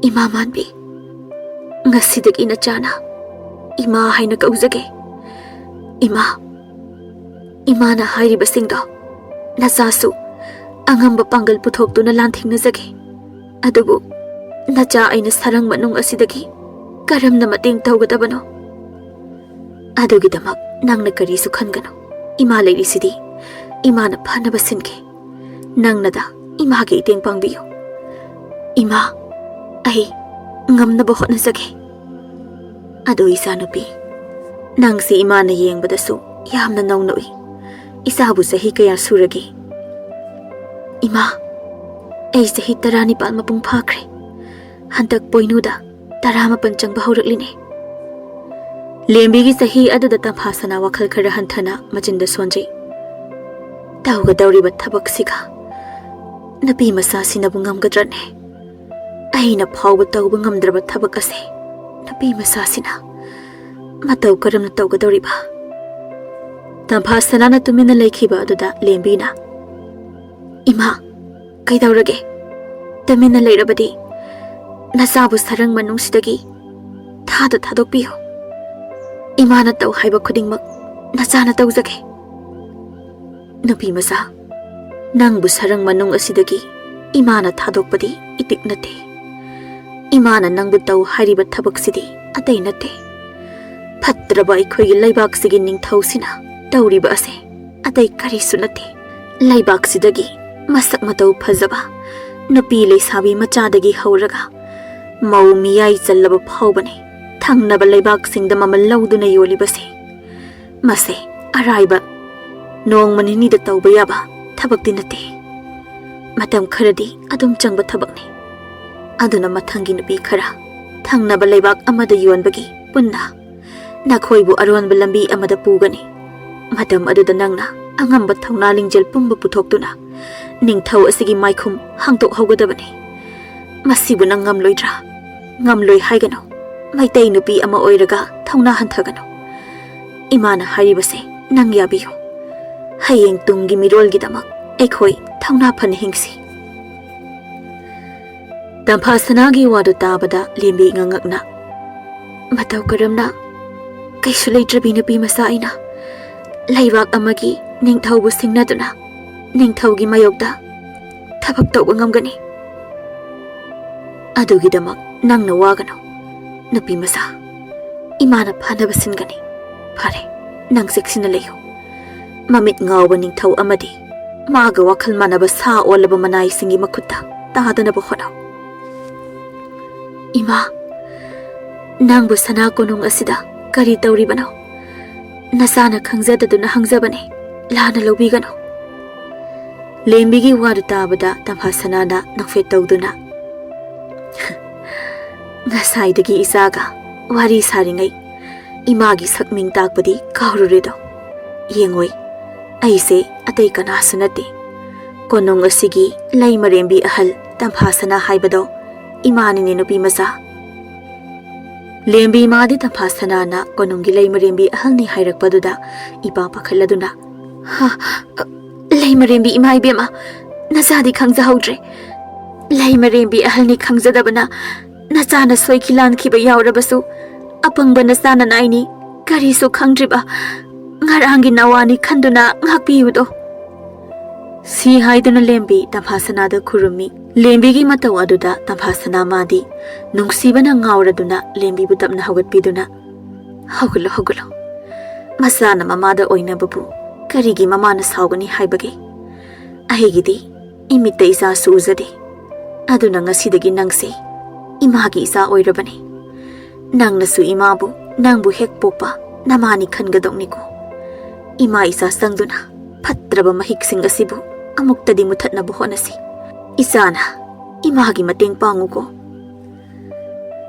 "ꯏꯃꯥ ꯃꯥꯟꯕꯤ, ꯉꯁꯤꯗꯒꯤ ꯅꯆꯥꯅ ꯏꯃꯥ ꯍꯥꯏꯅ ꯀꯧꯖꯒꯦ꯫ ꯏꯃꯥ, ꯏꯃꯥꯅ ꯍꯥꯏꯔꯤꯕꯁꯤꯡꯗꯣ ꯅꯆꯥꯁꯨ ꯑꯉꯝꯕ ꯄꯥꯡꯒꯜ ꯄꯨꯊꯣꯛꯇꯨꯅ ꯂꯥꯟꯊꯦꯡꯅꯖꯒꯦ꯫ ꯑꯗꯨꯕꯨ ꯅꯆꯥ ꯑꯩꯅ ꯁꯔꯪ ꯃꯅꯨꯡ ꯑꯁꯤꯗꯒꯤ ꯀꯔꯝꯅ ꯃꯇꯦꯡ ꯇꯧꯒꯗꯕꯅꯣ? ꯑꯗꯨꯒꯤꯗꯃꯛ ꯅꯪꯅ ꯀꯔꯤꯁꯨ ꯈꯟꯒꯅꯨ꯫ ꯏꯃꯥ ꯂꯩꯔꯤꯁꯤꯗꯤ꯫ ꯏꯃꯥꯅ ꯐꯅꯕ ꯁꯤꯟꯒꯦ꯫ ꯅꯪꯅꯗ ꯏꯃꯥꯒꯤ ꯏꯇꯦꯡ ꯄꯥꯡꯕꯤꯌꯨ꯫ ꯏꯃꯥ, ꯑꯩ ꯉꯝꯅꯕ ꯍꯣꯠꯅꯖꯒꯦ꯫" "ꯑꯗꯣ ꯏꯆꯥꯅꯨꯄꯤ, ꯅꯪꯁꯤ ꯏꯃꯥꯅ ꯌꯦꯡꯕꯗꯁꯨ ꯌꯥꯝꯅ ꯅꯧꯅ ꯎꯏ꯫ ꯏꯆꯥꯕꯨ ꯆꯍꯤ ꯀꯌꯥ ꯁꯨꯔꯒꯦ?" "ꯏꯃꯥ, ꯑꯩ ꯆꯍꯤ ꯇꯔꯥꯅꯤꯄꯥꯜ ꯃꯄꯨꯡ ꯐꯥꯈ꯭ꯔꯦ꯫ ꯍꯟꯗꯛ ꯄꯣꯏꯅꯨꯗ ꯇꯔꯥꯃꯥꯄꯟ ꯆꯪꯕ ꯍꯧꯔꯛꯂꯤꯅꯦ꯫" ꯂꯦꯝꯕꯤꯒꯤ ꯆꯍꯤ ꯑꯗꯨꯗ ꯇꯝꯐꯥꯁꯅꯥ ꯋꯥꯈꯜ ꯈꯔ ꯍꯟꯊꯅ ꯃꯆꯤꯟꯗ ꯁꯣꯟꯖꯩ꯫ "ꯇꯧꯒꯗꯧꯔꯤꯕ ꯊꯕꯛꯁꯤꯒ ꯅꯨꯄꯤ ꯃꯆꯥꯁꯤꯅꯕꯨ ꯉꯝꯒꯗ꯭ꯔꯅꯦ? ꯑꯩꯅ ꯐꯥꯎꯕ ꯇꯧꯕ ꯉꯝꯗ꯭ꯔꯕ ꯊꯕꯛ ꯑꯁꯦ ꯅꯨꯄꯤ ꯃꯆꯥꯁꯤꯅ ꯃꯇꯧ ꯀꯔꯝꯅ ꯇꯧꯒꯗꯧꯔꯤꯕ?" ꯇꯝꯐꯥꯁꯅꯥꯅ ꯇꯨꯃꯤꯟꯅ ꯂꯩꯈꯤꯕ ꯑꯗꯨꯗ ꯂꯦꯝꯕꯤꯅ, "ꯏꯃꯥ, ꯀꯩꯗꯧꯔꯒꯦ? ꯇꯨꯃꯤꯟꯅ ꯂꯩꯔꯕꯗꯤ ꯅꯆꯥꯕꯨ ꯁꯔꯪ ꯃꯅꯨꯡꯁꯤꯗꯒꯤ ꯊꯥꯗ ꯊꯥꯗꯣꯛꯄꯤꯌꯨ꯫ ꯏꯃꯥꯅ ꯇꯧ ꯍꯥꯏꯕ ꯈꯨꯗꯤꯡꯃꯛ ꯅꯆꯥꯅ ꯇꯧꯖꯒꯦ꯫" "ꯅꯨꯄꯤ ꯃꯆꯥ, ꯅꯪꯕꯨ ꯁꯔꯪ ꯃꯅꯨꯡ ꯑꯁꯤꯗꯒꯤ ꯏꯃꯥꯅ ꯊꯥꯗꯣꯛꯄꯗꯤ ꯏꯇꯤꯛ ꯅꯠꯇꯦ꯫ ꯏꯃꯥꯅ ꯅꯪꯕꯨ ꯇꯧ ꯍꯥꯏꯔꯤꯕ ꯊꯕꯛꯁꯤꯗꯤ ꯑꯇꯩ ꯅꯠꯇꯦ꯫ ꯐꯠꯇ꯭ꯔꯕ ꯑꯩꯈꯣꯏꯒꯤ ꯂꯩꯕꯥꯛꯁꯤꯒꯤ ꯅꯤꯡꯊꯧꯁꯤꯅ ꯇꯧꯔꯤꯕ ꯑꯁꯦ ꯑꯇꯩ ꯀꯔꯤꯁꯨ ꯅꯠꯇꯦ꯫ ꯂꯩꯕꯥꯛꯁꯤꯗꯒꯤ ꯃꯁꯛ ꯃꯇꯧ ꯐꯖꯕ ꯅꯨꯄꯤ ꯂꯩꯁꯥꯕꯤ ꯃꯆꯥꯗꯒꯤ ꯍꯧꯔꯒ ꯃꯧ ꯃꯤꯌꯥꯏ ꯆꯜꯂꯕ ꯐꯥꯎꯕꯅꯤ ꯊꯪꯅꯕ ꯂꯩꯕꯥꯛꯁꯤꯡꯗ ꯃꯃꯜ ꯂꯧꯗꯨꯅ ꯌꯣꯜꯂꯤꯕꯁꯦ꯫ ꯃꯁꯦ ꯑꯔꯥꯏꯕ, ꯅꯣꯡꯃ ꯅꯤꯅꯤꯗ ꯇꯧꯕ ꯌꯥꯕ ꯊꯕꯛꯇꯤ ꯅꯠꯇꯦ꯫ ꯃꯇꯝ ꯈꯔꯗꯤ ꯑꯗꯨꯝ ꯆꯪꯕ ꯊꯕꯛꯅꯤ꯫ ꯑꯗꯨꯅ ꯃꯊꯪꯒꯤ ꯅꯨꯄꯤ ꯈꯔ ꯊꯪꯅꯕ ꯂꯩꯕꯥꯛ ꯑꯃꯗ ꯌꯣꯟꯕꯒꯤ ꯄꯨꯟꯅ ꯅꯈꯣꯏꯕꯨ ꯑꯔꯣꯟꯕ ꯂꯝꯕꯤ ꯑꯃꯗ ꯄꯨꯒꯅꯤ꯫ ꯃꯇꯝ ꯑꯗꯨꯗ ꯅꯪꯅ ꯑꯉꯝꯕ ꯊꯧꯅꯥ ꯂꯤꯡꯖꯦꯜ ꯄꯨꯝꯕ ꯄꯨꯊꯣꯛꯇꯨꯅ ꯅꯤꯡꯊꯧ ꯑꯁꯤꯒꯤ ꯃꯥꯏꯈꯨꯝ ꯍꯥꯡꯗꯣꯛꯍꯧꯒꯗꯕꯅꯤ꯫ ꯃꯁꯤꯕꯨ ꯅꯪ ꯉꯝꯂꯣꯏꯗ꯭ꯔꯥ? ꯉꯝꯂꯣꯏ ꯍꯥꯏꯒꯅꯨ꯫ ꯃꯩꯇꯩ ꯅꯨꯄꯤ ꯑꯃ ꯑꯣꯏꯔꯒ ꯊꯧꯅꯥ ꯍꯟꯊꯒꯅꯨ꯫ ꯏꯃꯥꯅ ꯍꯥꯏꯔꯤꯕꯁꯦ ꯅꯪ ꯌꯥꯕꯤꯌꯨ꯫ ꯍꯌꯦꯡ ꯇꯨꯡꯒꯤ ꯃꯤꯔꯣꯜꯒꯤꯗꯃꯛ ꯑꯩꯈꯣꯏ ꯊꯧꯅꯥ ꯐꯅ ꯍꯤꯡꯁꯤ꯫" ꯇꯝꯐꯥꯁꯅꯥꯒꯤ ꯋꯥꯗꯨ ꯇꯥꯕꯗ ꯂꯦꯝꯕꯤ ꯉꯉꯛꯅ, "ꯃꯇꯧ ꯀꯔꯝꯅ ꯀꯩꯁꯨ ꯂꯩꯇ꯭ꯔꯕꯤ ꯅꯨꯄꯤ ꯃꯆꯥ ꯑꯩꯅ ꯂꯩꯕꯥꯛ ꯑꯃꯒꯤ ꯅꯤꯡꯊꯧꯕꯨ ꯁꯤꯡꯅꯗꯨꯅ ꯅꯤꯡꯊꯧꯒꯤ ꯃꯥꯌꯣꯛꯇ ꯊꯕꯛ ꯇꯧꯕ ꯉꯝꯒꯅꯤ? ꯑꯗꯨꯒꯤꯗꯃꯛ ꯅꯪꯅ ꯋꯥꯒꯅꯨ, ꯅꯨꯄꯤ ꯃꯆꯥ꯫ ꯏꯃꯥꯅ ꯐꯅꯕ ꯁꯤꯟꯒꯅꯤ꯫ ꯐꯔꯦ, ꯅꯪ ꯆꯦꯛꯁꯤꯟꯅ ꯂꯩꯌꯨ꯫ ꯃꯃꯤꯠ ꯉꯥꯎꯕ ꯅꯤꯡꯊꯧ ꯑꯃꯗꯤ ꯃꯥꯒ ꯋꯥꯈꯜ ꯃꯥꯟꯅꯕ ꯁꯥ ꯑꯣꯜꯂꯕ ꯃꯅꯥꯏꯁꯤꯡꯒꯤ ꯃꯈꯨꯠꯇ ꯇꯥꯗꯅꯕ ꯍꯣꯠꯅꯧ꯫" "ꯏꯃꯥ, "ꯅꯪꯕꯨ ꯁꯅꯥ ꯀꯣꯅꯨꯡ ꯑꯁꯤꯗ ꯀꯔꯤ ꯇꯧꯔꯤꯕꯅꯣ? ꯅꯆꯥꯅ ꯈꯪꯖꯗꯗꯨꯅ ꯍꯪꯖꯕꯅꯤ, ꯂꯥꯟꯅ ꯂꯧꯕꯤꯒꯅꯨ꯫" ꯂꯦꯝꯕꯤꯒꯤ ꯋꯥꯗꯨ ꯇꯥꯕꯗ ꯇꯝꯐꯥ ꯁꯅꯥꯅ ꯅꯣꯛꯐꯦꯠ ꯇꯧꯗꯨꯅ, "ꯉꯁꯥꯏꯗꯒꯤ ꯏꯆꯥꯒ ꯋꯥꯔꯤ ꯁꯥꯔꯤꯉꯩ ꯏꯃꯥꯒꯤ ꯁꯛ ꯃꯤꯡ ꯇꯥꯛꯄꯗꯤ ꯀꯥꯎꯔꯨꯔꯦꯗꯣ꯫ ꯌꯦꯡꯉꯣꯏ, ꯑꯩꯁꯦ ꯑꯇꯩ ꯀꯅꯥꯁꯨ ꯅꯠꯇꯦ꯫ ꯀꯣꯅꯨꯡ ꯑꯁꯤꯒꯤ ꯂꯩꯃꯔꯦꯝꯕꯤ ꯑꯍꯜ ꯇꯝꯐꯥ ꯁꯅꯥ ꯍꯥꯏꯕꯗꯣ ꯏꯃꯥꯅꯤꯅꯦ, ꯅꯨꯄꯤ ꯃꯆꯥ꯫" ꯂꯦꯝꯕꯤ ꯏꯃꯥꯗꯤ ꯇꯝꯐꯥ ꯁꯅꯥꯅ ꯀꯣꯅꯨꯡꯒꯤ ꯂꯩꯃꯔꯦꯝꯕꯤ ꯑꯍꯜꯅꯤ ꯍꯥꯏꯔꯛꯄꯗꯨꯗ ꯏꯄꯥ ꯄꯥꯈꯠꯂꯗꯨꯅ, "ꯍꯥ? ꯂꯩꯃꯔꯦꯝꯕꯤ ꯏꯃꯥ ꯏꯕꯦꯝꯃ, ꯅꯆꯥꯗꯤ ꯈꯪꯖꯍꯧꯗ꯭ꯔꯦ꯫ ꯂꯩꯃꯔꯦꯝꯕꯤ ꯑꯍꯜꯅꯤ ꯈꯪꯖꯗꯕꯅ ꯅꯆꯥꯅ ꯁꯣꯏꯈꯤ ꯂꯥꯟꯈꯤꯕ ꯌꯥꯎꯔꯕꯁꯨ ꯑꯄꯪꯕ ꯅꯆꯥꯅ ꯅꯥꯏꯅꯤ, ꯀꯔꯤꯁꯨ ꯈꯪꯗ꯭ꯔꯤꯕ, ꯉꯔꯥꯡꯒꯤ ꯅꯋꯥꯅꯤ ꯈꯟꯗꯨꯅ ꯉꯥꯛꯄꯤꯌꯨꯗꯣ꯫" ꯁꯤ ꯍꯥꯏꯗꯨꯅ ꯂꯦꯝꯕꯤ ꯇꯝꯐꯥ ꯁꯅꯥꯗ ꯈꯨꯔꯨꯝꯃꯤ꯫ ꯂꯦꯝꯕꯤꯒꯤ ꯃꯇꯧ ꯑꯗꯨꯗ ꯇꯝꯐꯥ ꯁꯅꯥ ꯃꯥꯗꯤ ꯅꯨꯡꯁꯤꯕꯅ ꯉꯥꯎꯔꯗꯨꯅ ꯂꯦꯝꯕꯤꯕꯨ ꯇꯞꯅ ꯍꯧꯒꯠꯄꯤꯗꯨꯅ, "ꯍꯧꯒꯠꯂꯣ, ꯍꯧꯒꯠꯂꯣ꯫ ꯃꯆꯥꯅ ꯃꯃꯥꯗ ꯑꯣꯏꯅꯕꯕꯨ ꯀꯔꯤꯒꯤ ꯃꯃꯥꯅ ꯁꯥꯎꯒꯅꯤ ꯍꯥꯏꯕꯒꯦ? ꯑꯩꯒꯤꯗꯤ ꯏꯃꯤꯠꯇ ꯏꯆꯥꯁꯨ ꯎꯖꯗꯦ꯫ ꯑꯗꯨꯅ ꯉꯁꯤꯗꯒꯤ ꯅꯪꯁꯦ ꯏꯃꯥꯒꯤ ꯏꯆꯥ ꯑꯣꯏꯔꯕꯅꯤ꯫ ꯅꯪꯅꯁꯨ ꯏꯃꯥꯕꯨ ꯅꯪꯕꯨ ꯍꯦꯛ ꯄꯣꯛꯄ ꯅꯃꯥꯅꯤ ꯈꯟꯒꯗꯧꯅꯤꯀꯣ꯫ ꯏꯃꯥ ꯏꯆꯥ ꯆꯪꯗꯨꯅ ꯐꯠꯇ꯭ꯔꯕ ꯃꯍꯤꯛꯁꯤꯡ ꯑꯁꯤꯕꯨ ꯑꯃꯨꯛꯇꯗꯤ ꯃꯨꯊꯠꯅꯕ ꯍꯣꯠꯅꯁꯤ꯫ ꯏꯆꯥꯅ ꯏꯃꯥꯒꯤ ꯃꯇꯦꯡ ꯄꯥꯡꯉꯨꯀꯣ꯫"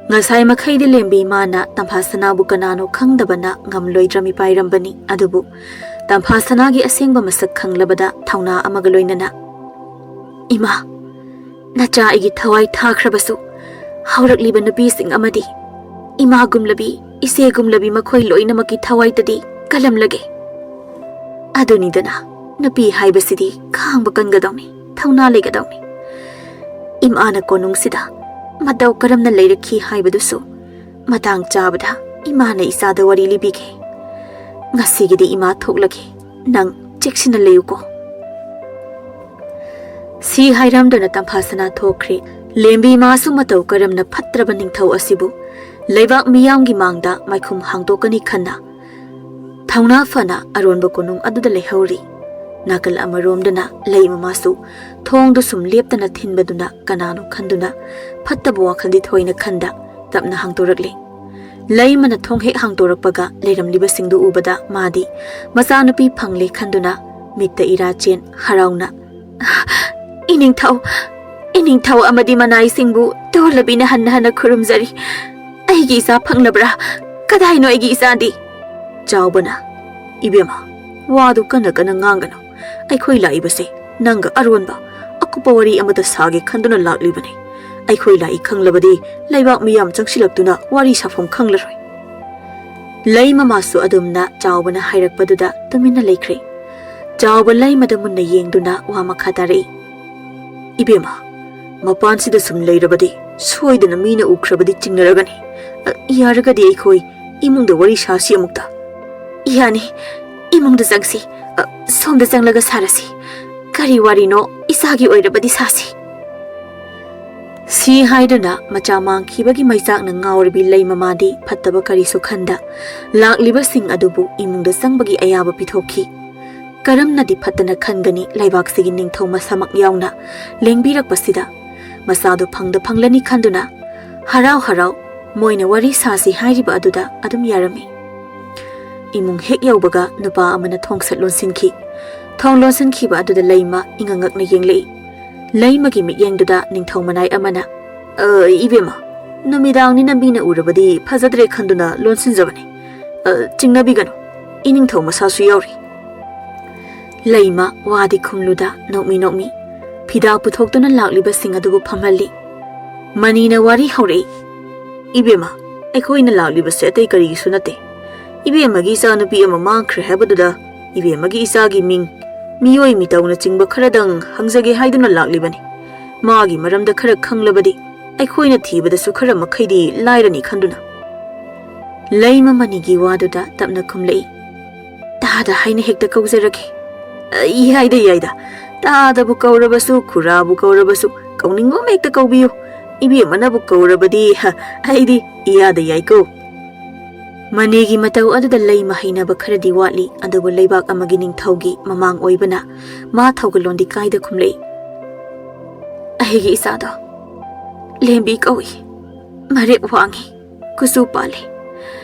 ꯉꯁꯥꯏ ꯃꯈꯩꯗꯤ ꯂꯦꯝꯕꯤ ꯏꯃꯥꯅ ꯇꯝꯐꯥ ꯁꯅꯥꯕꯨ ꯀꯅꯥꯅꯣ ꯈꯪꯗꯕꯅ ꯉꯝꯂꯣꯏꯗ꯭ꯔ ꯃꯤꯄꯥꯏꯔꯝꯕꯅꯤ꯫ ꯑꯗꯨꯕꯨ ꯇꯝꯐꯥ ꯁꯅꯥꯒꯤ ꯑꯁꯦꯡꯕ ꯃꯁꯛ ꯈꯪꯂꯕꯗ ꯊꯧꯅꯥ ꯑꯃꯒ ꯂꯣꯏꯅꯅ, "ꯏꯃꯥ, ꯅꯆꯥ ꯑꯩꯒꯤ ꯊꯋꯥꯏ ꯊꯥꯈ꯭ꯔꯕꯁꯨ, ꯍꯧꯔꯛꯂꯤꯕ ꯅꯨꯄꯤꯁꯤꯡ ꯑꯃꯗꯤ ꯏꯃꯥꯒꯨꯝꯂꯕꯤ, ꯏꯆꯦꯒꯨꯝꯂꯕꯤ ꯃꯈꯣꯏ ꯂꯣꯏꯅꯃꯛꯀꯤ ꯊꯋꯥꯏꯗꯗꯤ ꯀꯜꯂꯝꯂꯒꯦ꯫ ꯑꯗꯨꯅꯤꯗꯅ, ꯅꯨꯄꯤ ꯍꯥꯏꯕꯁꯤꯗꯤ ꯈꯥꯡꯕ ꯀꯟꯒꯗꯧꯅꯤ, ꯊꯧꯅꯥ ꯂꯩꯒꯗꯧꯅꯤ꯫ ꯏꯃꯥꯅ ꯀꯣꯅꯨꯡꯁꯤꯗ ꯃꯇꯧ ꯀꯔꯝꯅ ꯂꯩꯔꯛꯈꯤ ꯍꯥꯏꯕꯗꯨꯁꯨ ꯃꯇꯥꯡ ꯆꯥꯕꯗ ꯏꯃꯥꯅ ꯏꯆꯥꯗ ꯋꯥꯔꯤ ꯂꯤꯕꯤꯒꯦ꯫ ꯉꯁꯤꯒꯤꯗꯤ ꯏꯃꯥ ꯊꯣꯛꯂꯒꯦ, ꯅꯪ ꯆꯦꯛꯁꯤꯟꯅ ꯂꯩꯌꯨꯀꯣ꯫" ꯁꯤ ꯍꯥꯏꯔꯝꯗꯨꯅ ꯇꯝꯐꯥ ꯁꯅꯥ ꯊꯣꯛꯈ꯭ꯔꯦ꯫ ꯂꯦꯝꯕꯤ ꯏꯃꯥꯁꯨ ꯃꯇꯧ ꯀꯔꯝꯅ ꯐꯠꯇ꯭ꯔꯕ ꯅꯤꯡꯊꯧ ꯑꯁꯤꯕꯨ ꯂꯩꯕꯥꯛ ꯃꯤꯌꯥꯝꯒꯤ ꯃꯥꯡꯗ ꯃꯥꯏꯈꯨꯝ ꯍꯥꯡꯗꯣꯛꯀꯅꯤ ꯈꯟꯅ ꯊꯧꯅꯥ ꯐꯅ ꯑꯔꯣꯟꯕ ꯀꯣꯅꯨꯡ ꯑꯗꯨꯗ ꯂꯩꯍꯧꯔꯤ꯫ ꯅꯥꯀꯜ ꯑꯃꯔꯣꯝꯗꯅ ꯂꯩ ꯃꯃꯥꯁꯨ ꯊꯣꯡꯗꯨ ꯁꯨꯝ ꯂꯦꯞꯇꯅ ꯊꯤꯟꯕꯗꯨꯅ ꯀꯅꯥꯅꯣ ꯈꯟꯗꯨꯅ ꯐꯠꯇꯕ ꯋꯥꯈꯜꯗꯤ ꯊꯣꯏꯅ ꯈꯟꯗ ꯇꯞꯅ ꯍꯥꯡꯗꯣꯔꯛꯂꯤ꯫ ꯂꯩꯃꯅ ꯊꯣꯡ ꯍꯦꯛ ꯍꯥꯡꯗꯣꯔꯛꯄꯒ ꯂꯩꯔꯝꯂꯤꯕꯁꯤꯡꯗꯨ ꯎꯕꯗ ꯃꯥꯗꯤ ꯃꯆꯥꯅꯨꯄꯤ ꯐꯪꯂꯦ ꯈꯟꯗꯨꯅ ꯃꯤꯠꯇ ꯏꯔꯥ ꯆꯦꯟ ꯍꯔꯥꯎꯅ, "ꯏꯅꯤꯡꯊꯧ, ꯏꯅꯤꯡꯊꯧ ꯑꯃꯗꯤ ꯃꯅꯥꯏꯁꯤꯡꯕꯨ ꯇꯣꯜꯂꯕꯤꯅ ꯍꯟꯅ ꯍꯟꯅ ꯈꯨꯔꯨꯝꯖꯔꯤ꯫ ꯑꯩꯒꯤ ꯏꯆꯥ ꯐꯪꯂꯕ꯭ꯔꯥ? ꯀꯗꯥꯏꯅꯣ ꯑꯩꯒꯤ ꯏꯆꯥꯗꯤ?" ꯆꯥꯎꯕꯅ, "ꯏꯕꯦꯝꯃ, ꯋꯥꯗꯨ ꯀꯟꯅ ꯀꯟꯅ ꯉꯥꯡꯒꯅꯨ꯫ ꯑꯩꯈꯣꯏ ꯂꯥꯛꯏꯕꯁꯦ ꯅꯪꯒ ꯑꯔꯣꯟꯕ ꯑꯀꯨꯞꯄ ꯋꯥꯔꯤ ꯑꯃꯗ ꯁꯥꯒꯦ ꯈꯟꯗꯨꯅ ꯂꯥꯛꯂꯤꯕꯅꯤ꯫ ꯑꯩꯈꯣꯏ ꯂꯥꯛꯏ ꯈꯪꯂꯕꯗꯤ ꯂꯩꯕꯥꯛ ꯃꯤꯌꯥꯝ ꯆꯪꯁꯤꯜꯂꯛꯇꯨꯅ ꯋꯥꯔꯤ ꯁꯥꯐꯝ ꯈꯪꯂꯔꯣꯏ꯫" ꯂꯩꯃꯃꯥꯁꯨ ꯑꯗꯨꯝꯅ ꯆꯥꯎꯕꯅ ꯍꯥꯏꯔꯛꯄꯗꯨꯗ ꯇꯨꯃꯤꯟꯅ ꯂꯩꯈ꯭ꯔꯦ꯫ ꯆꯥꯎꯕ ꯂꯩꯃꯗ ꯃꯨꯟꯅ ꯌꯦꯡꯗꯨꯅ ꯋꯥ ꯃꯈꯥ ꯇꯥꯔꯛꯏ, "ꯏꯕꯦꯝꯃ, ꯃꯄꯥꯟꯁꯤꯗ ꯁꯨꯝ ꯂꯩꯔꯕꯗꯤ ꯁꯣꯏꯗꯅ ꯃꯤꯅ ꯎꯈ꯭ꯔꯕꯗꯤ ꯆꯤꯡꯅꯔꯒꯅꯤ꯫ ꯑ, ꯌꯥꯔꯒꯗꯤ ꯑꯩꯈꯣꯏ ꯏꯃꯨꯡꯗ ꯋꯥꯔꯤ ꯁꯥꯁꯤ ꯑꯃꯨꯛꯇ꯫" "ꯌꯥꯅꯤ, ꯏꯃꯨꯡꯗ ꯆꯪꯁꯤ꯫ ꯑ, ꯁꯣꯝꯗ ꯆꯪꯂꯒ ꯁꯥꯔꯁꯤ꯫ ꯀꯔꯤ ꯋꯥꯔꯤꯅꯣ ꯏꯆꯥꯒꯤ ꯑꯣꯏꯔꯕꯗꯤ ꯁꯥꯁꯤ꯫" ꯁꯤ ꯍꯥꯏꯗꯨꯅ ꯃꯆꯥ ꯃꯥꯡꯈꯤꯕꯒꯤ ꯃꯩꯆꯥꯛꯅ ꯉꯥꯎꯔꯕꯤ ꯂꯩ ꯃꯃꯥꯗꯤ ꯐꯠꯇꯕ ꯀꯔꯤꯁꯨ ꯈꯟꯗ ꯂꯥꯛꯂꯤꯕꯁꯤꯡ ꯑꯗꯨꯕꯨ ꯏꯃꯨꯡꯗ ꯆꯪꯕꯒꯤ ꯑꯌꯥꯕ ꯄꯤꯊꯣꯛꯈꯤ꯫ ꯀꯔꯝꯅꯗꯤ ꯐꯠꯇꯅ ꯈꯟꯒꯅꯤ ꯂꯩꯕꯥꯛꯁꯤꯒꯤ ꯅꯤꯡꯊꯧ ꯃꯁꯥꯃꯛ ꯌꯥꯎꯅ ꯂꯦꯡꯕꯤꯔꯛꯄꯁꯤꯗ꯫ ꯃꯆꯥꯗꯨ ꯐꯪꯗ ꯐꯪꯂꯅꯤ ꯈꯟꯗꯨꯅ ꯍꯔꯥꯎ ꯍꯔꯥꯎ ꯃꯣꯏꯅ ꯋꯥꯔꯤ ꯁꯥꯁꯤ ꯍꯥꯏꯔꯤꯕ ꯑꯗꯨꯗ ꯑꯗꯨꯝ ꯌꯥꯔꯝꯃꯤ꯫ ꯏꯃꯨꯡ ꯍꯦꯛ ꯌꯧꯕꯒ ꯅꯨꯄꯥ ꯑꯃꯅ ꯊꯣꯡ ꯁꯠ ꯂꯣꯟꯁꯤꯟꯈꯤ꯫ ꯊꯣꯡ ꯂꯣꯟꯁꯤꯟꯈꯤꯕ ꯑꯗꯨꯗ ꯂꯩꯃ ꯏꯉꯛ ꯉꯛꯅ ꯌꯦꯡꯂꯛꯏ꯫ ꯂꯩꯃꯒꯤ ꯃꯤꯠꯌꯦꯡꯗꯨꯗ ꯅꯤꯡꯊꯧ ꯃꯅꯥꯏ ꯑꯃꯅ, "ꯑ, ꯏꯕꯦꯝꯃ, ꯅꯨꯃꯤꯗꯥꯡꯅꯤꯅ ꯃꯤꯅ ꯎꯔꯕꯗꯤ ꯐꯖꯗ꯭ꯔꯦ ꯈꯟꯗꯨꯅ ꯂꯣꯟꯁꯤꯟꯖꯕꯅꯤ꯫ ꯑ, ꯆꯤꯡꯅꯕꯤꯒꯅꯨ, ꯏꯅꯤꯡꯊꯧ ꯃꯁꯥꯁꯨ ꯌꯥꯎꯔꯤ꯫" ꯂꯩꯃ ꯋꯥꯗꯤ ꯈꯨꯝꯂꯨꯗ ꯅꯣꯛꯃꯤ ꯅꯣꯛꯃꯤ ꯐꯤꯗꯥ ꯄꯨꯊꯣꯛꯇꯨꯅ ꯂꯥꯛꯂꯤꯕꯁꯤꯡ ꯑꯗꯨꯕꯨ ꯐꯝꯍꯜꯂꯤ꯫ ꯃꯅꯤꯅ ꯋꯥꯔꯤ ꯍꯧꯔꯛꯏ, "ꯏꯕꯦꯝꯃ, ꯑꯩꯈꯣꯏꯅ ꯂꯥꯛꯂꯤꯕꯁꯦ ꯑꯇꯩ ꯀꯔꯤꯒꯤꯁꯨ ꯅꯠꯇꯦ꯫ ꯏꯕꯦꯝꯃꯒꯤ ꯏꯆꯥꯅꯨꯄꯤ ꯑꯃ ꯃꯥꯡꯈ꯭ꯔꯦ ꯍꯥꯏꯕꯗꯨꯗ ꯏꯕꯦꯝꯃꯒꯤ ꯏꯆꯥꯒꯤ ꯃꯤꯡ, ꯃꯤꯑꯣꯏ ꯃꯤꯇꯧꯅꯆꯤꯡꯕ ꯈꯔꯗꯪ ꯍꯪꯖꯒꯦ ꯍꯥꯏꯗꯨꯅ ꯂꯥꯛꯂꯤꯕꯅꯤ꯫ ꯃꯥꯒꯤ ꯃꯔꯝꯗ ꯈꯔ ꯈꯪꯂꯕꯗꯤ ꯑꯩꯈꯣꯏꯅ ꯊꯤꯕꯗꯁꯨ ꯈꯔ ꯃꯈꯩꯗꯤ ꯂꯥꯏꯔꯅꯤ ꯈꯟꯗꯨꯅ꯫" ꯂꯩꯃ ꯃꯅꯤꯒꯤ ꯋꯥꯗꯨꯗ ꯇꯞꯅ ꯈꯨꯝꯂꯛꯏ, "ꯇꯥꯗ ꯍꯥꯏꯅ ꯍꯦꯛꯇ ꯀꯧꯖꯔꯒꯦ꯫" "ꯑ, ꯌꯥꯏꯗ, ꯌꯥꯏꯗ꯫ ꯇꯥꯗꯕꯨ ꯀꯧꯔꯕꯁꯨ, ꯈꯨꯔꯥꯕꯨ ꯀꯧꯔꯕꯁꯨ, ꯀꯧꯅꯤꯡꯕ ꯑꯃ ꯍꯦꯛꯇ ꯀꯧꯕꯤꯌꯨ꯫ ꯏꯕꯦꯝꯃꯅꯕꯨ ꯀꯧꯔꯕꯗꯤ, ꯍ, ꯑꯩꯗꯤ ꯏꯌꯥꯗ ꯌꯥꯏꯀꯣ꯫" ꯃꯅꯤꯒꯤ ꯃꯇꯧ ꯑꯗꯨꯗ ꯂꯩꯃ ꯍꯩꯅꯕ ꯈꯔꯗꯤ ꯋꯥꯠꯂꯤ, ꯑꯗꯨꯕꯨ ꯂꯩꯕꯥꯛ ꯑꯃꯒꯤ ꯅꯤꯡꯊꯧꯒꯤ ꯃꯃꯥꯡ ꯑꯣꯏꯕꯅ ꯃꯥ ꯊꯧꯒꯜꯂꯣꯟꯗꯤ ꯀꯥꯏꯗ ꯈꯨꯝꯂꯛꯏ, "ꯑꯩꯒꯤ ꯏꯆꯥꯗꯣ ꯂꯦꯝꯕꯤ ꯀꯧꯏ, ꯃꯔꯦꯞ ꯋꯥꯡꯏ, ꯀꯨꯆꯨ ꯄꯥꯜꯂꯤ,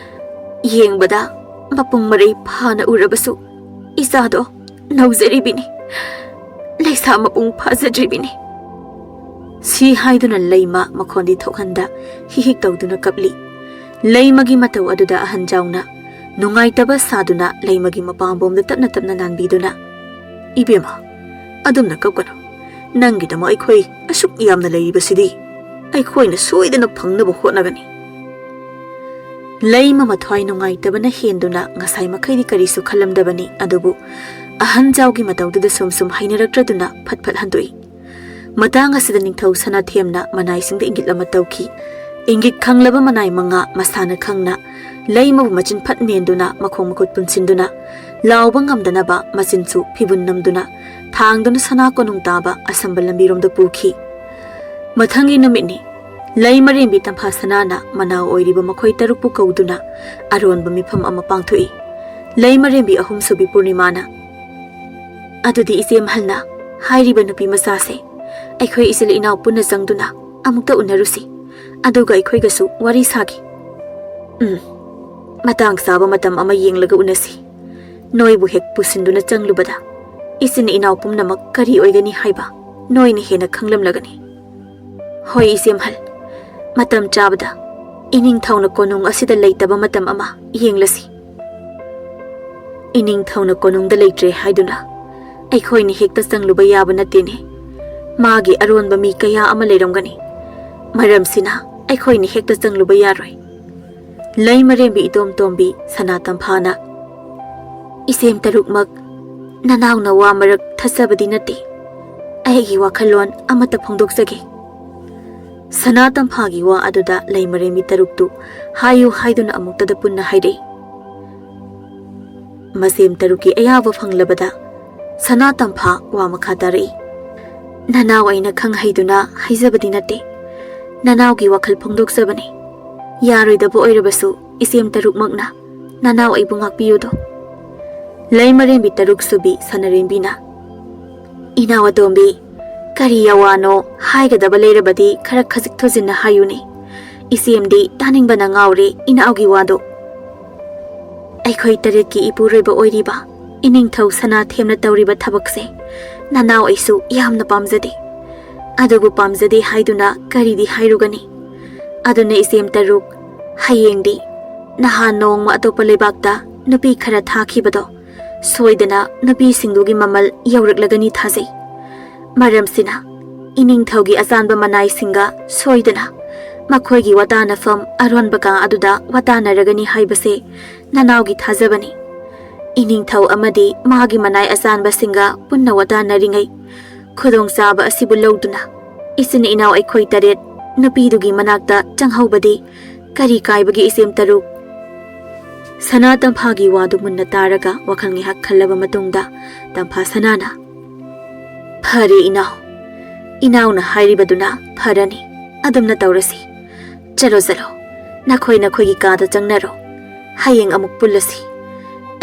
ꯌꯦꯡꯕꯗ ꯃꯄꯨꯡ ꯃꯔꯩ ꯐꯥꯅ ꯎꯔꯕꯁꯨ ꯏꯆꯥꯗꯣ ꯅꯧꯖꯔꯤꯕꯤꯅꯤ, ꯂꯩꯁꯥ ꯃꯄꯨꯡ ꯐꯥꯖꯗ꯭ꯔꯤꯕꯤꯅꯤ꯫ ꯁꯤ ꯍꯥꯏꯗꯨꯅ ꯂꯩꯃ ꯃꯈꯣꯟꯗꯤ ꯊꯣꯛꯍꯟꯗ ꯍꯤꯍꯤꯛ ꯇꯧꯗꯨꯅ ꯀꯞꯂꯤ꯫ ꯂꯩꯃꯒꯤ ꯃꯇꯧ ꯑꯗꯨꯗ ꯑꯍꯟ ꯖꯥꯎꯅ ꯅꯨꯡꯉꯥꯏꯇꯕ ꯁꯥꯗꯨꯅ ꯂꯩꯃꯒꯤ ꯃꯄꯥꯝꯕꯣꯝꯗ ꯇꯞꯅ ꯇꯞꯅ ꯅꯥꯟꯕꯤꯗꯨꯅ, "ꯏꯕꯦꯝꯃ, ꯑꯗꯨꯝꯅ ꯀꯞꯀꯅꯨ꯫ ꯅꯪꯒꯤꯗꯃꯛ ꯑꯩꯈꯣꯏ ꯑꯁꯨꯛ ꯌꯥꯝꯅ ꯂꯩꯔꯤꯕꯁꯤꯗꯤ꯫ ꯑꯩꯈꯣꯏꯅ ꯁꯣꯏꯗꯅ ꯐꯪꯅꯕ ꯍꯣꯠꯅꯒꯅꯤ꯫" ꯂꯩꯃ ꯃꯊ꯭ꯋꯥꯏ ꯅꯨꯡꯉꯥꯏꯇꯕꯅ ꯍꯦꯟꯗꯨꯅ ꯉꯁꯥꯏ ꯃꯈꯩꯗꯤ ꯀꯔꯤꯁꯨ ꯈꯜꯂꯝꯗꯕꯅꯤ, ꯑꯗꯨꯕꯨ ꯑꯍꯟ ꯖꯥꯎꯒꯤ ꯃꯇꯧꯗꯨꯗ ꯁꯨꯝ ꯁꯨꯝ ꯍꯩꯅꯔꯛꯇ꯭ꯔꯗꯨꯅ ꯐꯠ ꯐꯠ ꯍꯟꯗꯣꯛꯏ꯫ ꯃꯇꯥꯡ ꯑꯁꯤꯗ ꯅꯤꯡꯊꯧ ꯁꯅꯥꯊꯦꯝꯅ ꯃꯅꯥꯏꯁꯤꯡꯗ ꯏꯪꯒꯤꯠ ꯑꯃ ꯇꯧꯈꯤ꯫ ꯏꯪꯒꯤꯠ ꯈꯪꯂꯕ ꯃꯅꯥꯏ ꯃꯉꯥ ꯃꯁꯥꯅ ꯈꯪꯅ ꯂꯩꯃꯕꯨ ꯃꯆꯤꯟ ꯐꯠ ꯃꯦꯟꯗꯨꯅ ꯃꯈꯣꯡ ꯃꯈꯨꯠ ꯄꯨꯟꯁꯤꯟꯗꯨꯅ ꯂꯥꯎꯕ ꯉꯝꯗꯅꯕ ꯃꯆꯤꯟꯁꯨ ꯐꯤꯕꯨꯟ ꯅꯝꯗꯨꯅ ꯊꯥꯡꯗꯨꯅ ꯁꯅꯥ ꯀꯣꯅꯨꯡ ꯇꯥꯕ ꯑꯁꯝꯕ ꯂꯝꯕꯤꯔꯣꯝꯗ ꯄꯨꯈꯤ꯫ ꯃꯊꯪꯒꯤ ꯅꯨꯃꯤꯠꯅꯤ꯫ ꯂꯩꯃꯔꯦꯝꯕꯤ ꯇꯝꯐꯥ ꯁꯅꯥꯅ ꯃꯅꯥꯎ ꯑꯣꯏꯔꯤꯕ ꯃꯈꯣꯏ ꯇꯔꯨꯛꯄꯨ ꯀꯧꯗꯨꯅ ꯑꯔꯣꯟꯕ ꯃꯤꯐꯝ ꯑꯃ ꯄꯥꯡꯊꯣꯛꯏ꯫ ꯂꯩꯃꯔꯦꯝꯕꯤ ꯑꯍꯨꯝꯁꯨꯕꯤ ꯄꯨꯔꯅꯤꯃꯥꯅ, "ꯑꯗꯨꯗꯤ ꯏꯆꯦ ꯃꯍꯜꯅ ꯍꯥꯏꯔꯤꯕ ꯅꯨꯄꯤ ꯃꯆꯥꯁꯦ ꯑꯩꯈꯣꯏ ꯏꯆꯤꯜ ꯏꯅꯥꯎ ꯄꯨꯟꯅ ꯆꯪꯗꯨꯅ ꯑꯃꯨꯛꯇ ꯎꯅꯔꯨꯁꯤ, ꯑꯗꯨꯒ ꯑꯩꯈꯣꯏꯒꯁꯨ ꯋꯥꯔꯤ ꯁꯥꯒꯦ꯫" "ꯎꯝ, ꯃꯇꯥꯡ ꯆꯥꯕ ꯃꯇꯝ ꯑꯃ ꯌꯦꯡꯂꯒ ꯎꯅꯁꯤ꯫ ꯅꯣꯏꯕꯨ ꯍꯦꯛ ꯄꯨꯁꯤꯟꯗꯨꯅ ꯆꯪꯂꯨꯕꯗ ꯏꯆꯤꯟ ꯏꯅꯥꯎ ꯄꯨꯝꯅꯃꯛ ꯀꯔꯤ ꯑꯣꯏꯒꯅꯤ ꯍꯥꯏꯕ ꯅꯣꯏꯅ ꯍꯦꯟꯅ ꯈꯪꯂꯝꯂꯒꯅꯤ꯫ ꯍꯣꯏ ꯏꯆꯦ ꯃꯍꯜ, ꯃꯇꯝ ꯆꯥꯕꯗ ꯏꯅꯤꯡꯊꯧꯅ ꯀꯣꯅꯨꯡ ꯑꯁꯤꯗ ꯂꯩꯇꯕ ꯃꯇꯝ ꯑꯃ ꯌꯦꯡꯂꯁꯤ꯫" "ꯏꯅꯤꯡꯊꯧꯅ ꯀꯣꯅꯨꯡꯗ ꯂꯩꯇ꯭ꯔꯦ ꯍꯥꯏꯗꯨꯅ ꯑꯩꯈꯣꯏꯅ ꯍꯦꯛꯇ ꯆꯪꯂꯨꯕ ꯌꯥꯕ ꯅꯠꯇꯦꯅꯦ꯫ ꯃꯥꯒꯤ ꯑꯔꯣꯟꯕ ꯃꯤ ꯀꯌꯥ ꯑꯃ ꯂꯩꯔꯝꯒꯅꯤ꯫ ꯃꯔꯝꯁꯤꯅ ꯑꯩꯈꯣꯏꯅ ꯍꯦꯛꯇ ꯆꯪꯂꯨꯕ ꯌꯥꯔꯣꯏ꯫" ꯂꯩꯃꯔꯦꯝꯕꯤ ꯏꯇꯣꯝ ꯇꯣꯝꯕꯤ ꯁꯅꯥ ꯇꯝꯐꯥꯅ, "ꯏꯆꯦꯝ ꯇꯔꯨꯛꯃꯛ, ꯅꯅꯥꯎꯅ ꯋꯥ ꯃꯔꯛ ꯊꯠꯆꯕꯗꯤ ꯅꯠꯇꯦ꯫ ꯑꯩꯒꯤ ꯋꯥꯈꯜꯂꯣꯟ ꯑꯃꯠꯇ ꯐꯣꯡꯗꯣꯛꯆꯒꯦ꯫" ꯁꯅꯥ ꯇꯝꯐꯥꯒꯤ ꯋꯥ ꯑꯗꯨꯗ ꯂꯩꯃꯔꯦꯝꯕꯤ ꯇꯔꯨꯛꯇꯨ ꯍꯥꯏꯌꯨ ꯍꯥꯏꯗꯨꯅ ꯑꯃꯨꯛꯇꯗ ꯄꯨꯟꯅ ꯍꯥꯏꯔꯛꯏ꯫ ꯃꯁꯦꯝ ꯇꯔꯨꯛꯀꯤ ꯑꯌꯥꯕ ꯐꯪꯂꯕꯗ ꯁꯅꯥ ꯇꯝꯐꯥ ꯋꯥ ꯃꯈꯥ ꯇꯥꯔꯛꯏ꯫ "ꯅꯅꯥꯎ ꯑꯩꯅ ꯈꯪ ꯍꯩꯗꯨꯅ ꯍꯥꯏꯖꯕꯗꯤ ꯅꯠꯇꯦ꯫ ꯅꯅꯥꯎꯒꯤ ꯋꯥꯈꯜ ꯐꯣꯡꯗꯣꯛꯆꯕꯅꯤ꯫ ꯌꯥꯔꯣꯏꯗꯕ ꯑꯣꯏꯔꯕꯁꯨ ꯏꯆꯦꯝ ꯇꯔꯨꯛꯃꯛꯅ ꯅꯅꯥꯎ ꯑꯩꯕꯨ ꯉꯥꯛꯄꯤꯌꯨꯗꯣ꯫" ꯂꯩꯃꯔꯦꯝꯕꯤ ꯇꯔꯨꯛ ꯁꯨꯕꯤ ꯁꯅꯔꯦꯝꯕꯤꯅ, "ꯏꯅꯥꯎ ꯑꯇꯣꯝꯕꯤ, ꯀꯔꯤ ꯑꯋꯥꯅꯣ ꯍꯥꯏꯒꯗꯕ ꯂꯩꯔꯕꯗꯤ ꯈꯔ ꯈꯖꯤꯛ ꯊꯨꯖꯤꯟꯅ ꯍꯥꯏꯌꯨꯅꯦ꯫ ꯏꯆꯦꯝꯗꯤ ꯇꯥꯅꯤꯡꯕꯅ ꯉꯥꯎꯔꯦ ꯏꯅꯥꯎꯒꯤ ꯋꯥꯗꯣ꯫" ꯑꯩꯈꯣꯏ ꯇꯔꯦꯠꯀꯤ ꯏꯄꯨꯔꯣꯏꯕ ꯑꯣꯏꯔꯤꯕ ꯏꯅꯤꯡꯊꯧ ꯁꯅꯥꯊꯦꯝꯅ ꯇꯧꯔꯤꯕ ꯊꯕꯛꯁꯦ ꯅꯅꯥꯎ ꯑꯩꯁꯨ ꯌꯥꯝꯅ ꯄꯥꯝꯖꯗꯦ꯫ ꯑꯗꯨꯕꯨ ꯄꯥꯝꯖꯗꯦ ꯍꯥꯏꯗꯨꯅ ꯀꯔꯤꯗꯤ ꯍꯥꯏꯔꯨꯒꯅꯤ? ꯑꯗꯨꯅ ꯏꯆꯦꯝ ꯇꯔꯨꯛ, ꯍꯌꯦꯡꯗꯤ ꯅꯍꯥꯟ ꯅꯣꯡꯃ ꯑꯇꯣꯞꯄ ꯂꯩꯕꯥꯛꯇ ꯅꯨꯄꯤ ꯈꯔ ꯊꯥꯈꯤꯕꯗꯣ ꯁꯣꯏꯗꯅ ꯅꯨꯄꯤꯁꯤꯡꯗꯨꯒꯤ ꯃꯃꯜ ꯌꯧꯔꯛꯂꯒꯅꯤ ꯊꯥꯖꯩ꯫ ꯃꯔꯝꯁꯤꯅ ꯏꯅꯤꯡꯊꯧꯒꯤ ꯑꯆꯥꯟꯕ ꯃꯅꯥꯏꯁꯤꯡꯒ ꯁꯣꯏꯗꯅ ꯃꯈꯣꯏꯒꯤ ꯋꯥꯇꯥꯅꯐꯝ ꯑꯔꯣꯟꯕ ꯀꯥ ꯑꯗꯨꯗ ꯋꯥꯇꯥꯅꯔꯒꯅꯤ ꯍꯥꯏꯕꯁꯦ ꯅꯅꯥꯎꯒꯤ ꯊꯥꯖꯕꯅꯤ꯫ ꯏꯅꯤꯡꯊꯧ ꯑꯃꯗꯤ ꯃꯥꯒꯤ ꯃꯅꯥꯏ ꯑꯆꯥꯟꯕꯁꯤꯡꯒ ꯄꯨꯟꯅ ꯋꯥꯇꯥꯅꯔꯤꯉꯩ ꯈꯨꯗꯣꯡꯆꯥꯕ ꯑꯁꯤꯕꯨ ꯂꯧꯗꯨꯅ ꯏꯆꯤꯟ ꯏꯅꯥꯎ ꯑꯩꯈꯣꯏ ꯇꯔꯦꯠ ꯅꯨꯄꯤꯗꯨꯒꯤ ꯃꯅꯥꯛꯇ ꯆꯪꯍꯧꯕꯗꯤ ꯀꯔꯤ ꯀꯥꯏꯕꯒꯦ ꯏꯆꯦꯝ ꯇꯔꯨꯛ? ꯁꯅꯥ ꯇꯝꯐꯥꯒꯤ ꯋꯥꯗꯨ ꯃꯨꯟꯅ ꯇꯥꯔꯒ ꯋꯥꯈꯜ ꯉꯥꯏꯍꯥꯛ ꯈꯜꯂꯕ ꯃꯇꯨꯡꯗ ꯇꯝꯐꯥ ꯁꯅꯥꯅ, "ꯐꯔꯦ ꯏꯅꯥꯎ, ꯏꯅꯥꯎꯅ ꯍꯥꯏꯔꯤꯕꯗꯨꯅ ꯐꯔꯅꯤ꯫ ꯑꯗꯨꯝꯅ ꯇꯧꯔꯁꯤ꯫ ꯆꯠꯂꯣ ꯆꯠꯂꯣ, ꯅꯈꯣꯏ ꯅꯈꯣꯏꯒꯤ ꯀꯥꯗ ꯆꯪꯅꯔꯣ꯫ ꯍꯌꯦꯡ ꯑꯃꯨꯛ ꯄꯨꯜꯂꯁꯤ꯫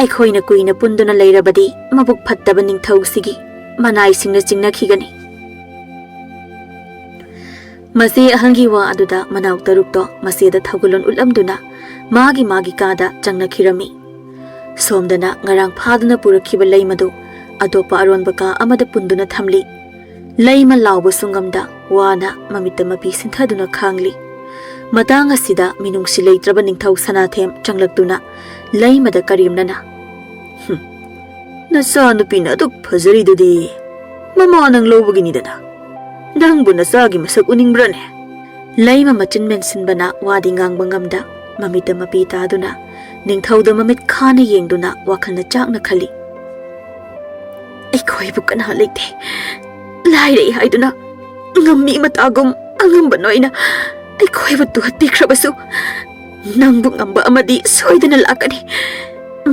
ꯑꯩꯈꯣꯏꯅ ꯀꯨꯏꯅ ꯄꯨꯟꯗꯨꯅ ꯂꯩꯔꯕꯗꯤ ꯃꯕꯨꯛ ꯐꯠꯇꯕ ꯅꯤꯡꯊꯧꯁꯤꯒꯤ ꯃꯅꯥꯏꯁꯤꯡꯅ ꯆꯤꯡꯅꯈꯤꯒꯅꯤ꯫" ꯃꯆꯦ ꯑꯍꯜꯒꯤ ꯋꯥ ꯑꯗꯨꯗ ꯃꯅꯥꯎ ꯇꯔꯨꯛꯇꯣ ꯃꯆꯦꯗ ꯊꯧꯒꯜꯂꯣꯟ ꯎꯠꯂꯝꯗꯨꯅ ꯃꯥꯒꯤ ꯃꯥꯒꯤ ꯀꯥꯗ ꯆꯪꯅꯈꯤꯔꯝꯃꯤ꯫ ꯁꯣꯝꯗꯅ ꯉꯔꯥꯡ ꯐꯥꯗꯨꯅ ꯄꯨꯔꯛꯈꯤꯕ ꯂꯩꯃꯗꯨ ꯑꯇꯣꯞꯄ ꯑꯔꯣꯟꯕ ꯀꯥ ꯑꯃꯗ ꯄꯨꯟꯗꯨꯅ ꯊꯝꯂꯤ꯫ ꯂꯩꯃ ꯂꯥꯎꯕꯁꯨ ꯉꯝꯗ ꯋꯥꯅ ꯃꯃꯤꯠꯇ ꯃꯄꯤ ꯁꯤꯟꯊꯗꯨꯅ ꯈꯥꯡꯂꯤ꯫ ꯃꯇꯥꯡ ꯑꯁꯤꯗ ꯃꯤꯅꯨꯡꯁꯤ ꯂꯩꯇ꯭ꯔꯕ ꯅꯤꯡꯊꯧ ꯁꯅꯥꯊꯦꯝ ꯆꯪꯂꯛꯇꯨꯅ ꯂꯩꯃꯗ ꯀꯔꯦꯝꯅꯅ, "ꯍꯨꯝ, ꯅꯆꯥꯅꯨꯄꯤꯅ ꯑꯗꯨꯛ ꯐꯖꯔꯤꯗꯨꯗꯤ ꯃꯃꯥ ꯅꯪ ꯂꯧꯕꯒꯤꯅꯤꯗꯅ꯫ ꯅꯪꯕꯨ ꯅꯆꯥꯒꯤ ꯃꯁꯛ ꯎꯅꯤꯡꯕ꯭ꯔꯅꯦ?" ꯂꯩꯃ ꯃꯆꯤꯟ ꯃꯦꯟꯁꯤꯟꯕꯅ ꯋꯥꯗꯤ ꯉꯥꯡꯕ ꯉꯝꯗ ꯃꯃꯤꯠꯇ ꯃꯄꯤ ꯇꯥꯗꯨꯅ ꯅꯤꯡꯊꯧꯗ ꯃꯃꯤꯠ ꯈꯥꯅ ꯌꯦꯡꯗꯨꯅ ꯋꯥꯈꯜꯅ ꯆꯥꯛꯅ ꯈꯜꯂꯤ꯫ "ꯑꯩꯈꯣꯏꯕꯨ ꯀꯅꯥ ꯂꯩꯇꯦ? ꯂꯥꯏꯔꯩ ꯍꯥꯏꯗꯨꯅ ꯉꯝꯃꯤ ꯃꯇꯥꯒꯨꯝ ꯑꯉꯝꯕ ꯅꯣꯏꯅ ꯑꯩꯈꯣꯏꯕꯨ ꯇꯨꯍꯠꯄꯤꯈ꯭ꯔꯕꯁꯨ ꯅꯪꯕꯨ ꯉꯝꯕ ꯑꯃꯗꯤ ꯁꯣꯏꯗꯅ ꯂꯥꯛꯀꯅꯤ꯫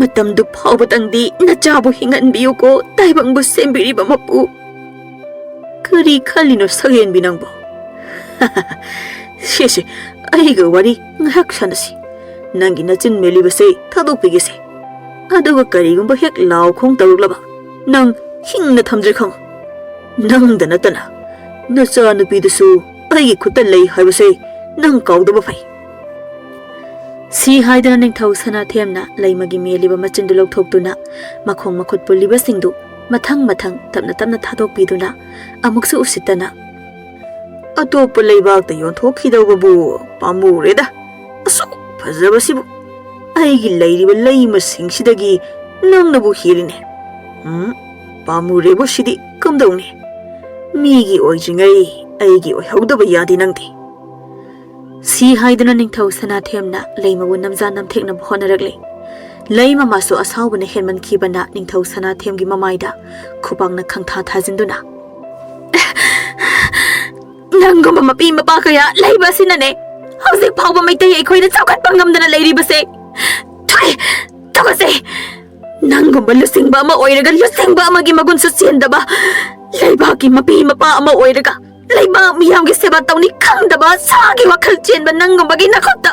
ꯃꯇꯝꯗꯨ ꯐꯥꯎꯕꯇꯪꯗꯤ ꯅꯆꯥꯕꯨ ꯍꯤꯡꯍꯟꯕꯤꯌꯨꯀꯣ, ꯇꯥꯏꯕꯪꯕꯨ ꯁꯦꯝꯕꯤꯔꯤꯕ ꯃꯄꯨ꯫" "ꯀꯔꯤ ꯈꯜꯂꯤꯅꯣ ꯁꯛꯍꯦꯟꯕꯤ ꯅꯪꯕꯣ? ꯁꯦ ꯁꯦ, ꯑꯩꯒ ꯋꯥꯔꯤ ꯉꯥꯏꯍꯥꯛ ꯁꯥꯟꯅꯁꯤ꯫ ꯅꯪꯒꯤ ꯅꯆꯤꯟ ꯃꯦꯜꯂꯤꯕꯁꯦ ꯊꯥꯗꯣꯛꯄꯤꯒꯦꯁꯦ꯫ ꯑꯗꯨꯒ ꯀꯔꯤꯒꯨꯝꯕ ꯍꯦꯛ ꯂꯥꯎ ꯈꯣꯡ ꯇꯧꯔꯛꯂꯕ ꯅꯪ ꯍꯤꯡꯅ ꯊꯝꯗ꯭ꯔꯦ ꯈꯪꯉꯨ꯫ ꯅꯪꯗ ꯅꯠꯇꯅ ꯅꯆꯥꯅꯨꯄꯤꯗꯨꯁꯨ ꯑꯩꯒꯤ ꯈꯨꯠꯇ ꯂꯩ ꯍꯥꯏꯕꯁꯦ ꯅꯪ ꯀꯥꯎꯗꯕ ꯐꯩ꯫" ꯁꯤ ꯍꯥꯏꯗꯨꯅ ꯅꯤꯡꯊꯧ ꯁꯅꯥꯊꯦꯝꯅ ꯂꯩꯃꯒꯤ ꯃꯦꯜꯂꯤꯕ ꯃꯆꯤꯟꯗꯨ ꯂꯧꯊꯣꯛꯇꯨꯅ ꯃꯈꯣꯡ ꯃꯈꯨꯠ ꯄꯨꯜꯂꯤꯕꯁꯤꯡꯗꯨ ꯃꯊꯪ ꯃꯊꯪ ꯇꯞꯅ ꯇꯞꯅ ꯊꯥꯗꯣꯛꯄꯤꯗꯨꯅ ꯑꯃꯨꯛꯁꯨ ꯎꯁꯤꯠꯇꯅ, "ꯑꯇꯣꯞꯄ ꯂꯩꯕꯥꯛꯇ ꯌꯣꯟꯊꯣꯛꯈꯤꯗꯧꯕꯕꯨ ꯄꯥꯝꯃꯨꯔꯦꯗ꯫ ꯑꯁꯨꯛ ꯐꯖꯕꯁꯤꯕꯨ ꯑꯩꯒꯤ ꯂꯩꯔꯤꯕ ꯂꯩꯃꯁꯤꯡꯁꯤꯗꯒꯤ ꯅꯪꯅꯕꯨ ꯍꯦꯜꯂꯤꯅꯦ꯫ ꯎꯝ, ꯄꯥꯝꯃꯨꯔꯦꯕꯨ ꯁꯤꯗꯤ ꯀꯝꯗꯧꯅꯤ? ꯃꯤꯒꯤ ꯑꯣꯏꯗ꯭ꯔꯤꯉꯩ ꯑꯩꯒꯤ ꯑꯣꯏꯍꯧꯗꯕ ꯌꯥꯗꯦ ꯅꯪꯗꯤ꯫" ꯁꯤ ꯍꯥꯏꯗꯨꯅ ꯅꯤꯡꯊꯧ ꯁꯅꯥꯊꯦꯝꯅ ꯂꯩꯃꯕꯨ ꯅꯝꯖꯥ ꯅꯝꯊꯦꯛꯅꯕ ꯍꯣꯠꯅꯔꯛꯂꯦ꯫ ꯂꯩꯃ ꯃꯥꯁꯨ ꯑꯁꯥꯎꯕꯅ ꯍꯦꯟꯃꯟꯈꯤꯕꯅ ꯅꯤꯡꯊꯧ ꯁꯅꯥꯊꯦꯝꯒꯤ ꯃꯃꯥꯏꯗ ꯈꯨꯄꯥꯛꯅ ꯈꯪꯊꯥ ꯊꯥꯖꯤꯟꯗꯨꯅ, "ꯅꯪꯒꯨꯝꯕ ꯃꯄꯤ ꯃꯄꯥ ꯀꯌꯥ ꯂꯩꯕ ꯑꯁꯤꯅꯅꯦ ꯍꯧꯖꯤꯛ ꯐꯥꯎꯕ ꯃꯩꯇꯩ ꯑꯩꯈꯣꯏꯅ ꯆꯥꯎꯈꯠꯄ ꯉꯝꯗꯅ ꯂꯩꯔꯤꯕꯁꯦ꯫ ꯊꯣꯛꯑꯦ, ꯊꯣꯛꯑꯁꯦ꯫ ꯅꯪꯒꯨꯝꯕ ꯂꯨꯆꯤꯡꯕ ꯑꯃ ꯑꯣꯏꯔꯒ ꯂꯨꯆꯤꯡꯕ ꯑꯃꯒꯤ ꯃꯒꯨꯟꯁꯨ ꯆꯦꯟꯗꯕ, ꯂꯩꯕꯥꯛꯀꯤ ꯃꯄꯤ ꯃꯄꯥ ꯑꯃ ꯑꯣꯏꯔꯒ ꯂꯩꯕꯥꯛ ꯃꯤꯌꯥꯝꯒꯤ ꯁꯦꯕꯥ ꯇꯧꯅꯤ ꯈꯪꯗꯕ ꯁꯥꯒꯤ ꯋꯥꯈꯜ ꯆꯦꯟꯕ ꯅꯪꯒꯨꯝꯕꯒꯤ ꯅꯈꯨꯠꯇ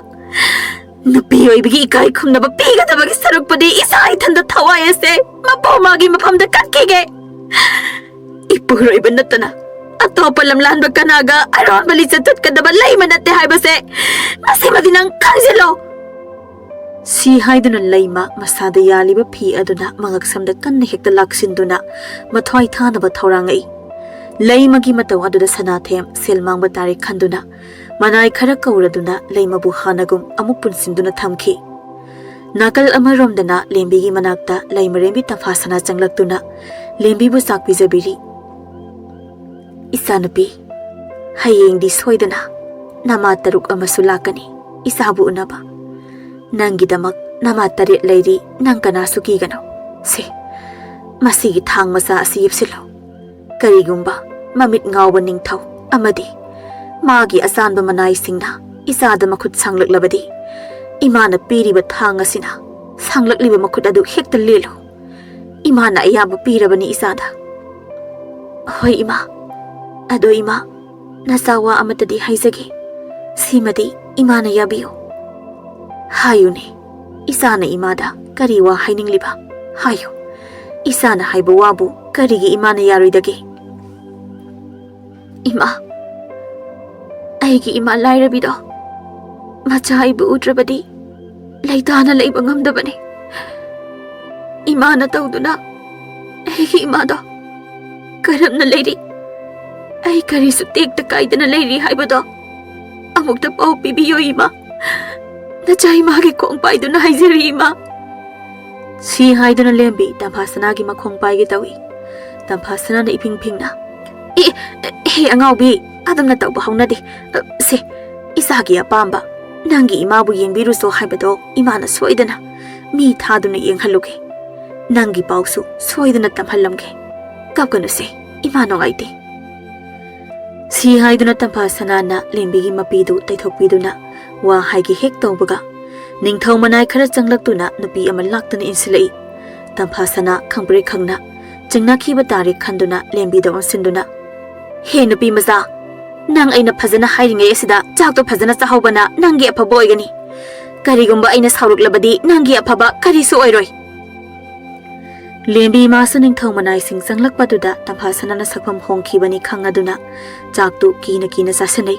ꯅꯨꯄꯤ ꯑꯣꯏꯕꯒꯤ ꯏꯀꯥꯏ ꯈꯨꯝꯅꯕ ꯄꯤꯒꯗꯕꯒꯤ ꯁꯔꯨꯛꯄꯨꯗꯤ ꯏꯁꯥ ꯏꯊꯟꯗ ꯊꯋꯥꯏ ꯑꯁꯦ ꯃꯄꯨ ꯃꯥꯒꯤ ꯃꯐꯝꯗ ꯀꯠꯈꯤꯒꯦ꯫ ꯏꯄꯨꯔꯣꯏꯕ ꯅꯠꯇꯅ ꯑꯇꯣꯞꯄ ꯂꯝꯂꯥꯟꯕ ꯀꯅꯥꯒ ꯑꯔꯣꯟꯕ ꯂꯤꯆꯠ ꯆꯠꯀꯗꯕ ꯂꯩꯃ ꯅꯠꯇꯦ ꯍꯥꯏꯕꯁꯦ ꯃꯁꯤꯃꯗꯤ ꯅꯪ ꯈꯪꯖꯤꯜꯂꯣ꯫" ꯁꯤ ꯍꯥꯏꯗꯨꯅ ꯂꯩꯃ ꯃꯁꯥꯗ ꯌꯥꯜꯂꯤꯕ ꯐꯤ ꯑꯗꯨꯅ ꯃꯉꯛꯁꯝꯗ ꯀꯟꯅ ꯍꯦꯛꯇ ꯂꯥꯛꯁꯤꯟꯗꯨꯅ ꯃꯊ꯭ꯋꯥꯏ ꯊꯥꯅꯕ ꯊꯧꯔꯥꯡꯉꯛꯏ꯫ ꯂꯩꯃꯒꯤ ꯃꯇꯧ ꯑꯗꯨꯗ ꯁꯅꯥꯊꯦꯝ ꯁꯦꯜ ꯃꯥꯡꯕ ꯇꯥꯔꯦ ꯈꯟꯗꯨꯅ ꯃꯅꯥꯏ ꯈꯔ ꯀꯧꯔꯗꯨꯅ ꯂꯩꯃꯕꯨ ꯍꯥꯟꯅꯒꯨꯝ ꯑꯃꯨꯛ ꯄꯨꯟꯁꯤꯟꯗꯨꯅ ꯊꯝꯈꯤ꯫ ꯅꯥꯀꯜ ꯑꯃꯔꯣꯝꯗꯅ ꯂꯦꯝꯕꯤꯒꯤ ꯃꯅꯥꯛꯇ ꯂꯩꯃꯔꯦꯝꯕꯤ ꯇꯝꯐꯥꯁꯅꯥ ꯆꯪꯂꯛꯇꯨꯅ ꯂꯦꯝꯕꯤꯕꯨ ꯆꯥꯛ ꯄꯤꯖꯕꯤꯔꯤ꯫ "ꯏꯆꯥꯅꯨꯄꯤ, ꯍꯌꯦꯡꯗꯤ ꯁꯣꯏꯗꯅ ꯅꯃꯥ ꯇꯔꯨꯛ ꯑꯃꯁꯨ ꯂꯥꯛꯀꯅꯤ ꯏꯆꯥꯕꯨ ꯎꯅꯕ꯫ ꯅꯪꯒꯤꯗꯃꯛ ꯅꯃꯥ ꯇꯔꯦꯠ ꯂꯩꯔꯤ, ꯅꯪ ꯀꯅꯥꯁꯨ ꯀꯤꯒꯅꯨ꯫ ꯁꯦ, ꯃꯁꯤꯒꯤ ꯊꯥꯡ ꯃꯆꯥ ꯑꯁꯤ ꯌꯦꯞꯁꯤꯜꯂꯨ꯫ ꯀꯔꯤꯒꯨꯝꯕ ꯃꯃꯤꯠ ꯉꯥꯎꯕ ꯅꯤꯡꯊꯧ ꯑꯃꯗꯤ ꯃꯥꯒꯤ ꯑꯆꯥꯟꯕ ꯃꯅꯥꯏꯁꯤꯡꯅ ꯏꯆꯥꯗ ꯃꯈꯨꯠ ꯁꯥꯡꯂꯛꯂꯕꯗꯤ, ꯏꯃꯥꯅ ꯄꯤꯔꯤꯕ ꯊꯥꯡ ꯑꯁꯤꯅ ꯁꯥꯡꯂꯛꯂꯤꯕ ꯃꯈꯨꯠ ꯑꯗꯨ ꯍꯦꯛꯇ ꯂꯦꯜꯂꯨ꯫ ꯏꯃꯥꯅ ꯑꯌꯥꯕ ꯄꯤꯔꯕꯅꯤ ꯏꯆꯥꯗ꯫" "ꯍꯣꯏ ꯏꯃꯥ꯫ ꯑꯗꯣ ꯏꯃꯥ, ꯅꯆꯥ ꯋꯥ ꯑꯃꯠꯇꯗꯤ ꯍꯥꯏꯖꯒꯦ꯫ ꯁꯤꯃꯗꯤ ꯏꯃꯥꯅ ꯌꯥꯕꯤꯌꯨ꯫" "ꯍꯥꯏꯌꯨꯅꯦ, ꯏꯆꯥꯅ ꯏꯃꯥꯗ ꯀꯔꯤ ꯋꯥ ꯍꯥꯏꯅꯤꯡꯂꯤꯕ? ꯍꯥꯏꯌꯨ꯫ ꯏꯆꯥꯅ ꯍꯥꯏꯕ ꯋꯥꯕꯨ ꯀꯔꯤꯒꯤ ꯏꯃꯥꯅ ꯌꯥꯔꯣꯏꯗꯒꯦ?" "ꯏꯃꯥ, ꯑꯩꯒꯤ ꯏꯃꯥ ꯂꯥꯏꯔꯕꯤꯗꯣ ꯃꯆꯥ ꯑꯩꯕꯨ ꯎꯗ꯭ꯔꯕꯗꯤ ꯑꯩ ꯇꯥꯅ ꯂꯩꯕ ꯉꯝꯗꯕꯅꯤ꯫ ꯏꯃꯥꯅ ꯇꯧꯗꯨꯅ ꯑꯩꯒꯤ ꯏꯃꯥꯗꯣ ꯀꯔꯝꯅ ꯂꯩꯔꯤ? ꯑꯩ ꯀꯔꯤꯁꯨ ꯇꯦꯛꯇ ꯀꯥꯏꯗꯅ ꯂꯩꯔꯤ ꯍꯥꯏꯕꯗꯣ ꯑꯃꯨꯛꯇ ꯄꯥꯎ ꯄꯤꯕꯤꯌꯨ, ꯏꯃꯥ꯫ ꯅꯆꯥ ꯏꯃꯥꯒꯤ ꯈꯣꯡ ꯄꯥꯏꯗꯨꯅ ꯍꯥꯏꯖꯔꯤ, ꯏꯃꯥ꯫ ꯁꯤ ꯍꯥꯏꯗꯨꯅ ꯂꯦꯝꯕꯤ ꯇꯝꯐꯥ ꯁꯅꯥꯒꯤ ꯃꯈꯣꯡ ꯄꯥꯏꯒꯦ ꯇꯧꯏ꯫ ꯇꯝꯐꯥ ꯁꯅꯥꯅ ꯏꯐꯤꯡ ꯐꯤꯡꯅ, "ꯑꯦ, ꯑꯦ, ꯍꯦ ꯑꯉꯥꯎꯕꯤ, ꯑꯗꯨꯝꯅ ꯇꯧꯕ ꯍꯧꯅꯗꯦ꯫ ꯑ, ꯁꯦ, ꯏꯆꯥꯒꯤ ꯑꯄꯥꯝꯕ, ꯅꯪꯒꯤ ꯏꯃꯥꯕꯨ ꯌꯦꯡꯕꯤꯔꯨꯁꯣ ꯍꯥꯏꯕꯗꯣ ꯏꯃꯥꯅ ꯁꯣꯏꯗꯅ ꯃꯤ ꯊꯥꯗꯨꯅ ꯌꯦꯡꯍꯜꯂꯨꯒꯦ꯫ ꯅꯪꯒꯤ ꯄꯥꯎꯁꯨ ꯁꯣꯏꯗꯅ ꯇꯝꯍꯜꯂꯝꯒꯦ꯫ ꯀꯞꯀꯅꯨꯁꯦ, ꯏꯃꯥ ꯅꯨꯡꯉꯥꯏꯇꯦ꯫" ꯁꯤ ꯍꯥꯏꯗꯨꯅ ꯇꯝꯐꯥ ꯁꯅꯥꯅ ꯂꯦꯝꯕꯤꯒꯤ ꯃꯄꯤꯗꯨ ꯇꯩꯊꯣꯛꯄꯤꯗꯨꯅ ꯋꯥ ꯍꯥꯏꯒꯦ ꯍꯦꯛ ꯇꯧꯕꯒ, ꯅꯤꯡꯊꯧ ꯃꯅꯥꯏ ꯈꯔ ꯆꯪꯂꯛꯇꯨꯅ ꯅꯨꯄꯤ ꯑꯃ ꯂꯥꯛꯇꯨꯅ ꯏꯟꯁꯤꯜꯂꯛꯏ꯫ ꯇꯝꯐꯥ ꯁꯅꯥ ꯈꯪꯄ꯭ꯔꯦꯛ ꯈꯪꯅ ꯆꯤꯡꯅꯈꯤꯕ ꯇꯥꯔꯦ ꯈꯟꯗꯨꯅ ꯂꯦꯝꯕꯤꯗ ꯑꯣꯟꯁꯤꯟꯗꯨꯅ, "ꯍꯦ ꯅꯨꯄꯤ ꯃꯆꯥ, ꯅꯪ ꯑꯩꯅ ꯐꯖꯅ ꯍꯥꯏꯔꯤꯉꯩ ꯑꯁꯤꯗ ꯆꯥꯛꯇꯣ ꯐꯖꯅ ꯆꯥꯍꯧꯕꯅ ꯅꯪꯒꯤ ꯑꯐꯕ ꯑꯣꯏꯒꯅꯤ꯫ ꯀꯔꯤꯒꯨꯝꯕ ꯑꯩꯅ ꯁꯥꯎꯔꯛꯂꯕꯗꯤ ꯅꯪꯒꯤ ꯑꯐꯕ ꯀꯔꯤꯁꯨ ꯑꯣꯏꯔꯣꯏ꯫" ꯂꯦꯝꯕꯤ ꯃꯥꯁꯨ ꯅꯤꯡꯊꯧ ꯃꯅꯥꯏꯁꯤꯡ ꯆꯪꯂꯛꯄꯗꯨꯗ ꯇꯝꯐꯥ ꯁꯅꯥꯅ ꯁꯛꯐꯝ ꯍꯣꯡꯈꯤꯕꯅꯤ ꯈꯪꯉꯗꯨꯅ ꯆꯥꯛꯇꯨ ꯀꯤꯅ ꯀꯤꯅ ꯆꯥꯁꯤꯟꯅꯩ꯫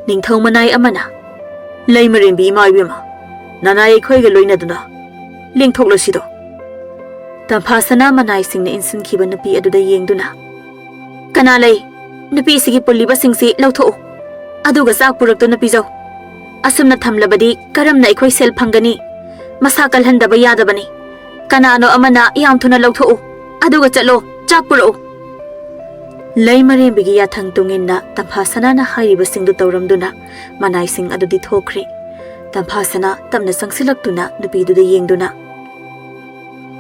ꯅꯤꯡꯊꯧ ꯃꯅꯥꯏ ꯑꯃꯅ, "ꯂꯩꯃꯔꯦꯝꯕꯤ ꯏꯃꯥ ꯏꯕꯦꯝꯃ, ꯅꯅꯥꯏ ꯑꯩꯈꯣꯏꯒ ꯂꯣꯏꯅꯗꯨꯅ ꯂꯦꯡꯊꯣꯛꯂꯁꯤꯗꯣ꯫" ꯇꯝꯐꯥ ꯁꯅꯥ ꯃꯅꯥꯏꯁꯤꯡꯅ ꯏꯟꯁꯤꯟꯈꯤꯕ ꯅꯨꯄꯤ ꯑꯗꯨꯗ ꯌꯦꯡꯗꯨꯅ, "ꯀꯅꯥ ꯂꯩ? ꯅꯨꯄꯤꯁꯤꯒꯤ ꯄꯨꯜꯂꯤꯕꯁꯤꯡꯁꯤ ꯂꯧꯊꯣꯛꯎ, ꯑꯗꯨꯒ ꯆꯥꯛ ꯄꯨꯔꯛꯇꯨꯅ ꯄꯤꯖꯧ꯫ ꯑꯁꯨꯝꯅ ꯊꯝꯂꯕꯗꯤ ꯀꯔꯝꯅ ꯑꯩꯈꯣꯏ ꯁꯦꯜ ꯐꯪꯒꯅꯤ? ꯃꯁꯥ ꯀꯜꯍꯟꯗꯕ ꯌꯥꯗꯕꯅꯤ꯫ ꯀꯅꯥꯅꯣ ꯑꯃꯅ ꯌꯥꯝ ꯊꯨꯅ ꯂꯧꯊꯣꯛꯎ, ꯑꯗꯨꯒ ꯆꯠꯂꯣ, ꯆꯥꯛ ꯄꯨꯔꯛꯎ꯫" ꯂꯩꯃꯔꯦꯝꯕꯤꯒꯤ ꯌꯥꯊꯪ ꯇꯨꯡꯏꯟꯅ ꯇꯝꯐꯥ ꯁꯅꯥꯅ ꯍꯥꯏꯔꯤꯕꯁꯤꯡꯗꯨ ꯇꯧꯔꯝꯗꯨꯅ ꯃꯅꯥꯏꯁꯤꯡ ꯑꯗꯨꯗꯤ ꯊꯣꯛꯈ꯭ꯔꯦ꯫ ꯇꯝꯐꯥ ꯁꯅꯥ ꯇꯞꯅ ꯆꯪꯁꯤꯜꯂꯛꯇꯨꯅ ꯅꯨꯄꯤꯗꯨꯗ ꯌꯦꯡꯗꯨꯅ,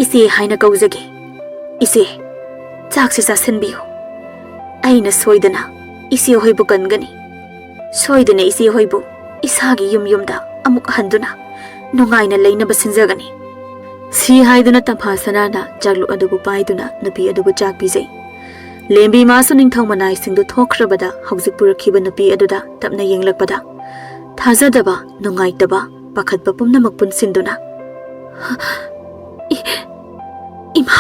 "ꯏꯆꯦ ꯍꯥꯏꯅ ꯀꯧꯖꯒꯦ꯫ ꯏꯆꯦ, ꯆꯥꯛꯁꯤ ꯆꯥꯁꯤꯟꯕꯤꯌꯨ꯫ ꯑꯩꯅ ꯁꯣꯏꯗꯅ ꯏꯆꯦ ꯍꯣꯏꯕꯨ ꯀꯟꯒꯅꯤ꯫ ꯁꯣꯏꯗꯅ ꯏꯆꯦ ꯍꯣꯏꯕꯨ ꯏꯁꯥꯒꯤ ꯌꯨꯝ ꯌꯨꯝꯗ ꯑꯃꯨꯛ ꯍꯟꯗꯨꯅ ꯅꯨꯡꯉꯥꯏꯅ ꯂꯩꯅꯕ ꯁꯤꯟꯖꯒꯅꯤ꯫" ꯁꯤ ꯍꯥꯏꯗꯨꯅ ꯇꯝꯐꯥ ꯁꯅꯥꯅ ꯆꯥꯛꯂꯨꯛ ꯑꯗꯨꯕꯨ ꯄꯥꯏꯗꯨꯅ ꯅꯨꯄꯤ ꯑꯗꯨꯕꯨ ꯆꯥꯛ ꯄꯤꯖꯩ꯫ ꯂꯦꯝꯕꯤ ꯃꯥꯁꯨ ꯅꯤꯡꯊꯧ ꯃꯅꯥꯏꯁꯤꯡꯗꯨ ꯊꯣꯛꯈ꯭ꯔꯕꯗ ꯍꯧꯖꯤꯛ ꯄꯨꯔꯛꯈꯤꯕ ꯅꯨꯄꯤ ꯑꯗꯨꯗ ꯇꯞꯅ ꯌꯦꯡꯂꯛꯄꯗ ꯊꯥꯖꯗꯕ, ꯅꯨꯡꯉꯥꯏꯇꯕ, ꯄꯥꯈꯠꯄ ꯄꯨꯝꯅꯃꯛ ꯄꯨꯟꯁꯤꯟꯗꯨꯅ, "ꯏ-, ꯏꯃꯥ,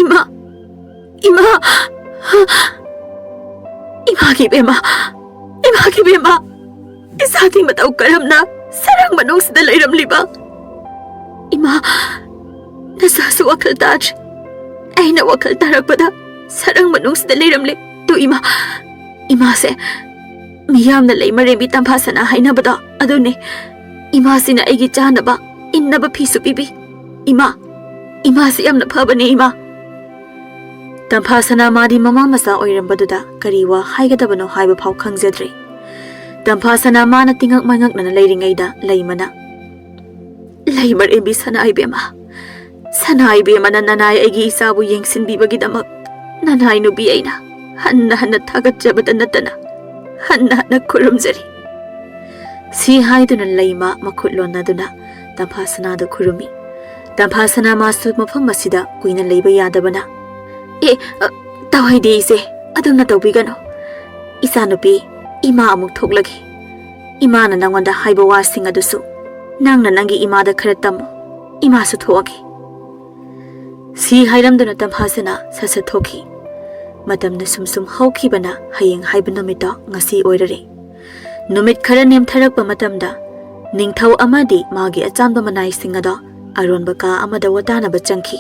ꯏꯃꯥ, ꯏꯃꯥ, ꯏꯃꯥꯒꯤ ꯏꯕꯦꯝꯃ, ꯏꯃꯥꯒꯤ ꯏꯕꯦꯝꯃ, ꯏꯆꯥꯗꯤ ꯃꯇꯧ ꯀꯔꯝꯅ ꯁꯔꯪ ꯃꯅꯨꯡꯁꯤꯗ ꯂꯩꯔꯝꯂꯤꯕ꯫ ꯏꯃꯥ, ꯅꯆꯥꯁꯨ ꯋꯥꯈꯜ ꯇꯥꯗ꯭ꯔꯦ꯫ ꯑꯩꯅ ꯋꯥꯈꯜ ꯇꯥꯔꯛꯄꯗ ꯁꯔꯪ ꯃꯅꯨꯡꯁꯤꯗ ꯂꯩꯔꯝꯂꯦ꯫ ꯇꯨ ꯏꯃꯥ, ꯏꯃꯥꯁꯦ ꯃꯤꯌꯥꯝꯅ ꯂꯩꯃꯔꯦꯝꯕꯤ ꯇꯝꯐꯥ ꯁꯅꯥ ꯍꯥꯏꯅꯕꯗꯣ ꯑꯗꯨꯅꯦ꯫ ꯏꯃꯥꯁꯤꯅ ꯑꯩꯒꯤ ꯆꯥꯅꯕ, ꯏꯟꯅꯕ ꯐꯤꯁꯨ ꯄꯤꯕꯤ꯫ ꯏꯃꯥ, ꯏꯃꯥꯁꯤ ꯌꯥꯝꯅ ꯐꯕꯅꯦ ꯏꯃꯥ꯫ ꯇꯝꯐꯥ ꯁꯅꯥ ꯃꯥꯗꯤ ꯃꯃꯥ ꯃꯆꯥ ꯑꯣꯏꯔꯝꯕꯗꯨꯗ ꯀꯔꯤ ꯋꯥ ꯍꯥꯏꯒꯗꯕꯅꯣ ꯍꯥꯏꯕ ꯐꯥꯎ ꯈꯪꯖꯗ꯭ꯔꯦ꯫ ꯇꯝꯐꯥ ꯁꯅꯥ ꯃꯥꯅ ꯇꯤꯉꯛ ꯃꯉꯛꯅꯅ ꯂꯩꯔꯤꯉꯩꯗ ꯂꯩꯃꯅ, "ꯂꯩꯃꯔꯦꯝꯕꯤ ꯁꯅꯥ ꯏꯕꯦꯝꯃ, ꯁꯅꯥ ꯏꯕꯦꯝꯃꯅ ꯅꯅꯥꯏ ꯑꯩꯒꯤ ꯏꯆꯥꯕꯨ ꯌꯦꯡꯁꯤꯟꯕꯤꯕꯒꯤꯗꯃꯛ ꯅꯅꯥꯏ ꯅꯨꯄꯤ ꯑꯩꯅ ꯍꯟꯅ ꯍꯟꯅ ꯊꯥꯒꯠꯆꯕꯗ ꯅꯠꯇꯅ ꯍꯟꯅ ꯍꯟꯅ ꯈꯨꯔꯨꯝꯖꯔꯤ"꯫ ꯁꯤ ꯍꯥꯏꯗꯨꯅ ꯂꯩꯃ ꯃꯈꯨꯠ ꯂꯣꯟꯅꯗꯨꯅ ꯇꯝꯐꯥ ꯁꯅꯥꯗꯨ ꯈꯨꯔꯨꯝꯃꯤ꯫ ꯇꯝꯐꯥ ꯁꯅꯥ ꯃꯥꯁꯨ ꯃꯐꯝ ꯑꯁꯤꯗ ꯀꯨꯏꯅ ꯂꯩꯕ ꯌꯥꯗꯕꯅ, "ꯑꯦ, ꯑ, ꯇꯧꯍꯩꯗꯦ ꯏꯆꯦ, ꯑꯗꯨꯝꯅ ꯇꯧꯕꯤꯒꯅꯨ꯫ ꯏꯆꯥꯅꯨꯄꯤ, ꯏꯃꯥ ꯑꯃꯨꯛ ꯊꯣꯛꯂꯒꯦ꯫ ꯏꯃꯥꯅ ꯅꯉꯣꯟꯗ ꯍꯥꯏꯕ ꯋꯥꯁꯤꯡ ꯑꯗꯨꯁꯨ ꯅꯪꯅ ꯅꯪꯒꯤ ꯏꯃꯥꯗ ꯈꯔ ꯇꯝꯃꯨ꯫ ꯏꯃꯥꯁꯨ ꯊꯣꯛꯑꯒꯦ"꯫ ꯁꯤ ꯍꯥꯏꯔꯝꯗꯨꯅ ꯇꯝꯐꯥ ꯁꯅꯥ ꯁꯠ ꯁꯠ ꯊꯣꯛꯈꯤ꯫ ꯃꯇꯝꯅ ꯁꯨꯝ ꯁꯨꯝ ꯍꯧꯈꯤꯕꯅ ꯍꯌꯦꯡ ꯍꯥꯏꯕ ꯅꯨꯃꯤꯠꯇꯣ ꯉꯁꯤ ꯑꯣꯏꯔꯔꯦ꯫ ꯅꯨꯃꯤꯠ ꯈꯔ ꯅꯦꯝꯊꯔꯛꯄ ꯃꯇꯝꯗ ꯅꯤꯡꯊꯧ ꯑꯃꯗꯤ ꯃꯥꯒꯤ ꯑꯆꯥꯟꯕ ꯃꯅꯥꯏꯁꯤꯡ ꯑꯗꯣ ꯑꯔꯣꯟꯕ ꯀꯥ ꯑꯃꯗ ꯋꯥꯇꯥꯅꯕ ꯆꯪꯈꯤ꯫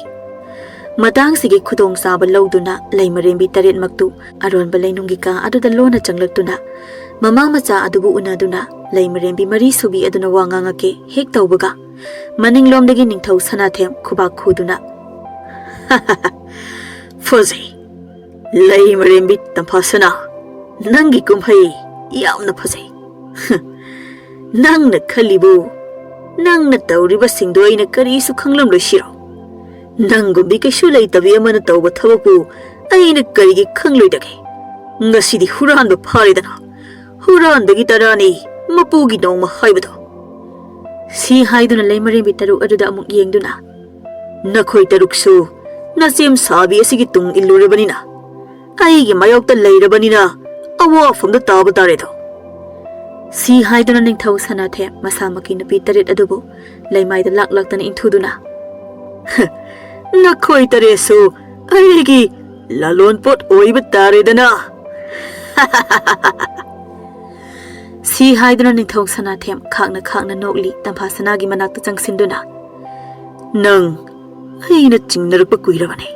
ꯃꯇꯥꯡꯁꯤꯒꯤ ꯈꯨꯗꯣꯡꯆꯥꯕ ꯂꯧꯗꯨꯅ ꯂꯩꯃꯔꯦꯝꯕꯤ ꯇꯔꯦꯠꯃꯛꯇꯨ ꯑꯔꯣꯟꯕ ꯂꯩꯅꯨꯡꯒꯤ ꯀꯥ ꯑꯗꯨꯗ ꯂꯣꯟꯅ ꯆꯪꯂꯛꯇꯨꯅ ꯃꯃꯥ ꯃꯆꯥ ꯑꯗꯨꯕꯨ ꯎꯅꯗꯨꯅ ꯂꯩꯃꯔꯦꯝꯕꯤ ꯃꯔꯤ ꯁꯨꯕꯤ ꯑꯗꯨꯅ ꯋꯥ ꯉꯥꯡꯉꯛꯀꯦ ꯍꯦꯛ ꯇꯧꯕꯒ, ꯃꯅꯤꯡꯂꯣꯝꯗꯒꯤ ꯅꯤꯡꯊꯧ ꯁꯅꯥꯊꯦꯝ ꯈꯨꯕꯥꯛ ꯈꯨꯗꯨꯅ, "ꯐꯖꯩ, ꯂꯩꯃꯔꯦꯝꯕꯤ ꯇꯝꯐꯥꯁꯅꯥ, ꯅꯪꯒꯤ ꯀꯨꯝꯍꯩ ꯌꯥꯝꯅ ꯐꯖꯩ꯫ ꯅꯪꯅ ꯈꯜꯂꯤꯕꯨ, ꯅꯪꯅ ꯇꯧꯔꯤꯕꯁꯤꯡꯗꯨ ꯑꯩꯅ ꯀꯔꯤꯁꯨ ꯈꯪꯂꯝꯂꯣꯏ ꯁꯤꯔꯣ? ꯅꯪꯒꯨꯝꯕꯤ ꯀꯩꯁꯨ ꯂꯩꯇꯕꯤ ꯑꯃꯅ ꯇꯧꯕ ꯊꯕꯛꯄꯨ ꯑꯩꯅ ꯀꯔꯤꯒꯤ ꯈꯪꯂꯣꯏꯗꯒꯦ? ꯉꯁꯤꯗꯤ ꯍꯨꯔꯥꯟꯕ ꯐꯥꯔꯦꯗꯅ꯫ ꯍꯨꯔꯥꯟꯕꯒꯤ ꯇꯔꯥꯅꯤ ꯃꯄꯨꯒꯤ ꯅꯣꯡꯃ ꯍꯥꯏꯕꯗꯣ"꯫ ꯁꯤ ꯍꯥꯏꯗꯨꯅ ꯂꯩꯃꯔꯦꯝꯕꯤ ꯇꯔꯨꯛ ꯑꯗꯨꯗ ꯑꯃꯨꯛ ꯌꯦꯡꯗꯨꯅ, "ꯅꯈꯣꯏ ꯇꯔꯨꯛꯁꯨ ꯅꯆꯦꯝ ꯁꯥꯕꯤ ꯑꯁꯤꯒꯤ ꯇꯨꯡ ꯏꯜꯂꯨꯔꯕꯅꯤꯅ, ꯑꯩꯒꯤ ꯃꯥꯌꯣꯛꯇ ꯂꯩꯔꯕꯅꯤꯅ ꯑꯋꯥꯐꯝꯗ ꯇꯥꯕ ꯇꯥꯔꯦꯗꯣ"꯫ ꯁꯤ ꯍꯥꯏꯗꯨꯅ ꯅꯤꯡꯊꯧ ꯁꯅꯥꯊꯦꯝ ꯃꯁꯥꯃꯛꯀꯤ ꯅꯨꯄꯤ ꯇꯔꯦꯠ ꯑꯗꯨꯕꯨ ꯂꯩꯃꯥꯏꯗ ꯂꯥꯛ ꯂꯥꯛꯇꯅ ꯏꯟꯊꯨꯗꯨꯅ, "ꯅꯈꯣꯏ ꯇꯔꯦꯠꯁꯨ ꯑꯩꯒꯤ ꯂꯂꯣꯟꯄꯣꯠ ꯑꯣꯏꯕ ꯇꯥꯔꯦꯗꯅ"꯫ ꯁꯤ ꯍꯥꯏꯗꯨꯅ ꯅꯤꯡꯊꯧ ꯁꯅꯥꯊꯦꯝ ꯈꯥꯛꯅ ꯈꯥꯛꯅ ꯅꯣꯛꯂꯤ꯫ ꯇꯝꯐꯥ ꯁꯅꯥꯒꯤ ꯃꯅꯥꯛꯇ ꯆꯪꯁꯤꯟꯗꯨꯅ, "ꯅꯪ ꯑꯩꯅ ꯆꯤꯡꯅꯔꯛꯄ ꯀꯨꯏꯔꯕꯅꯦ꯫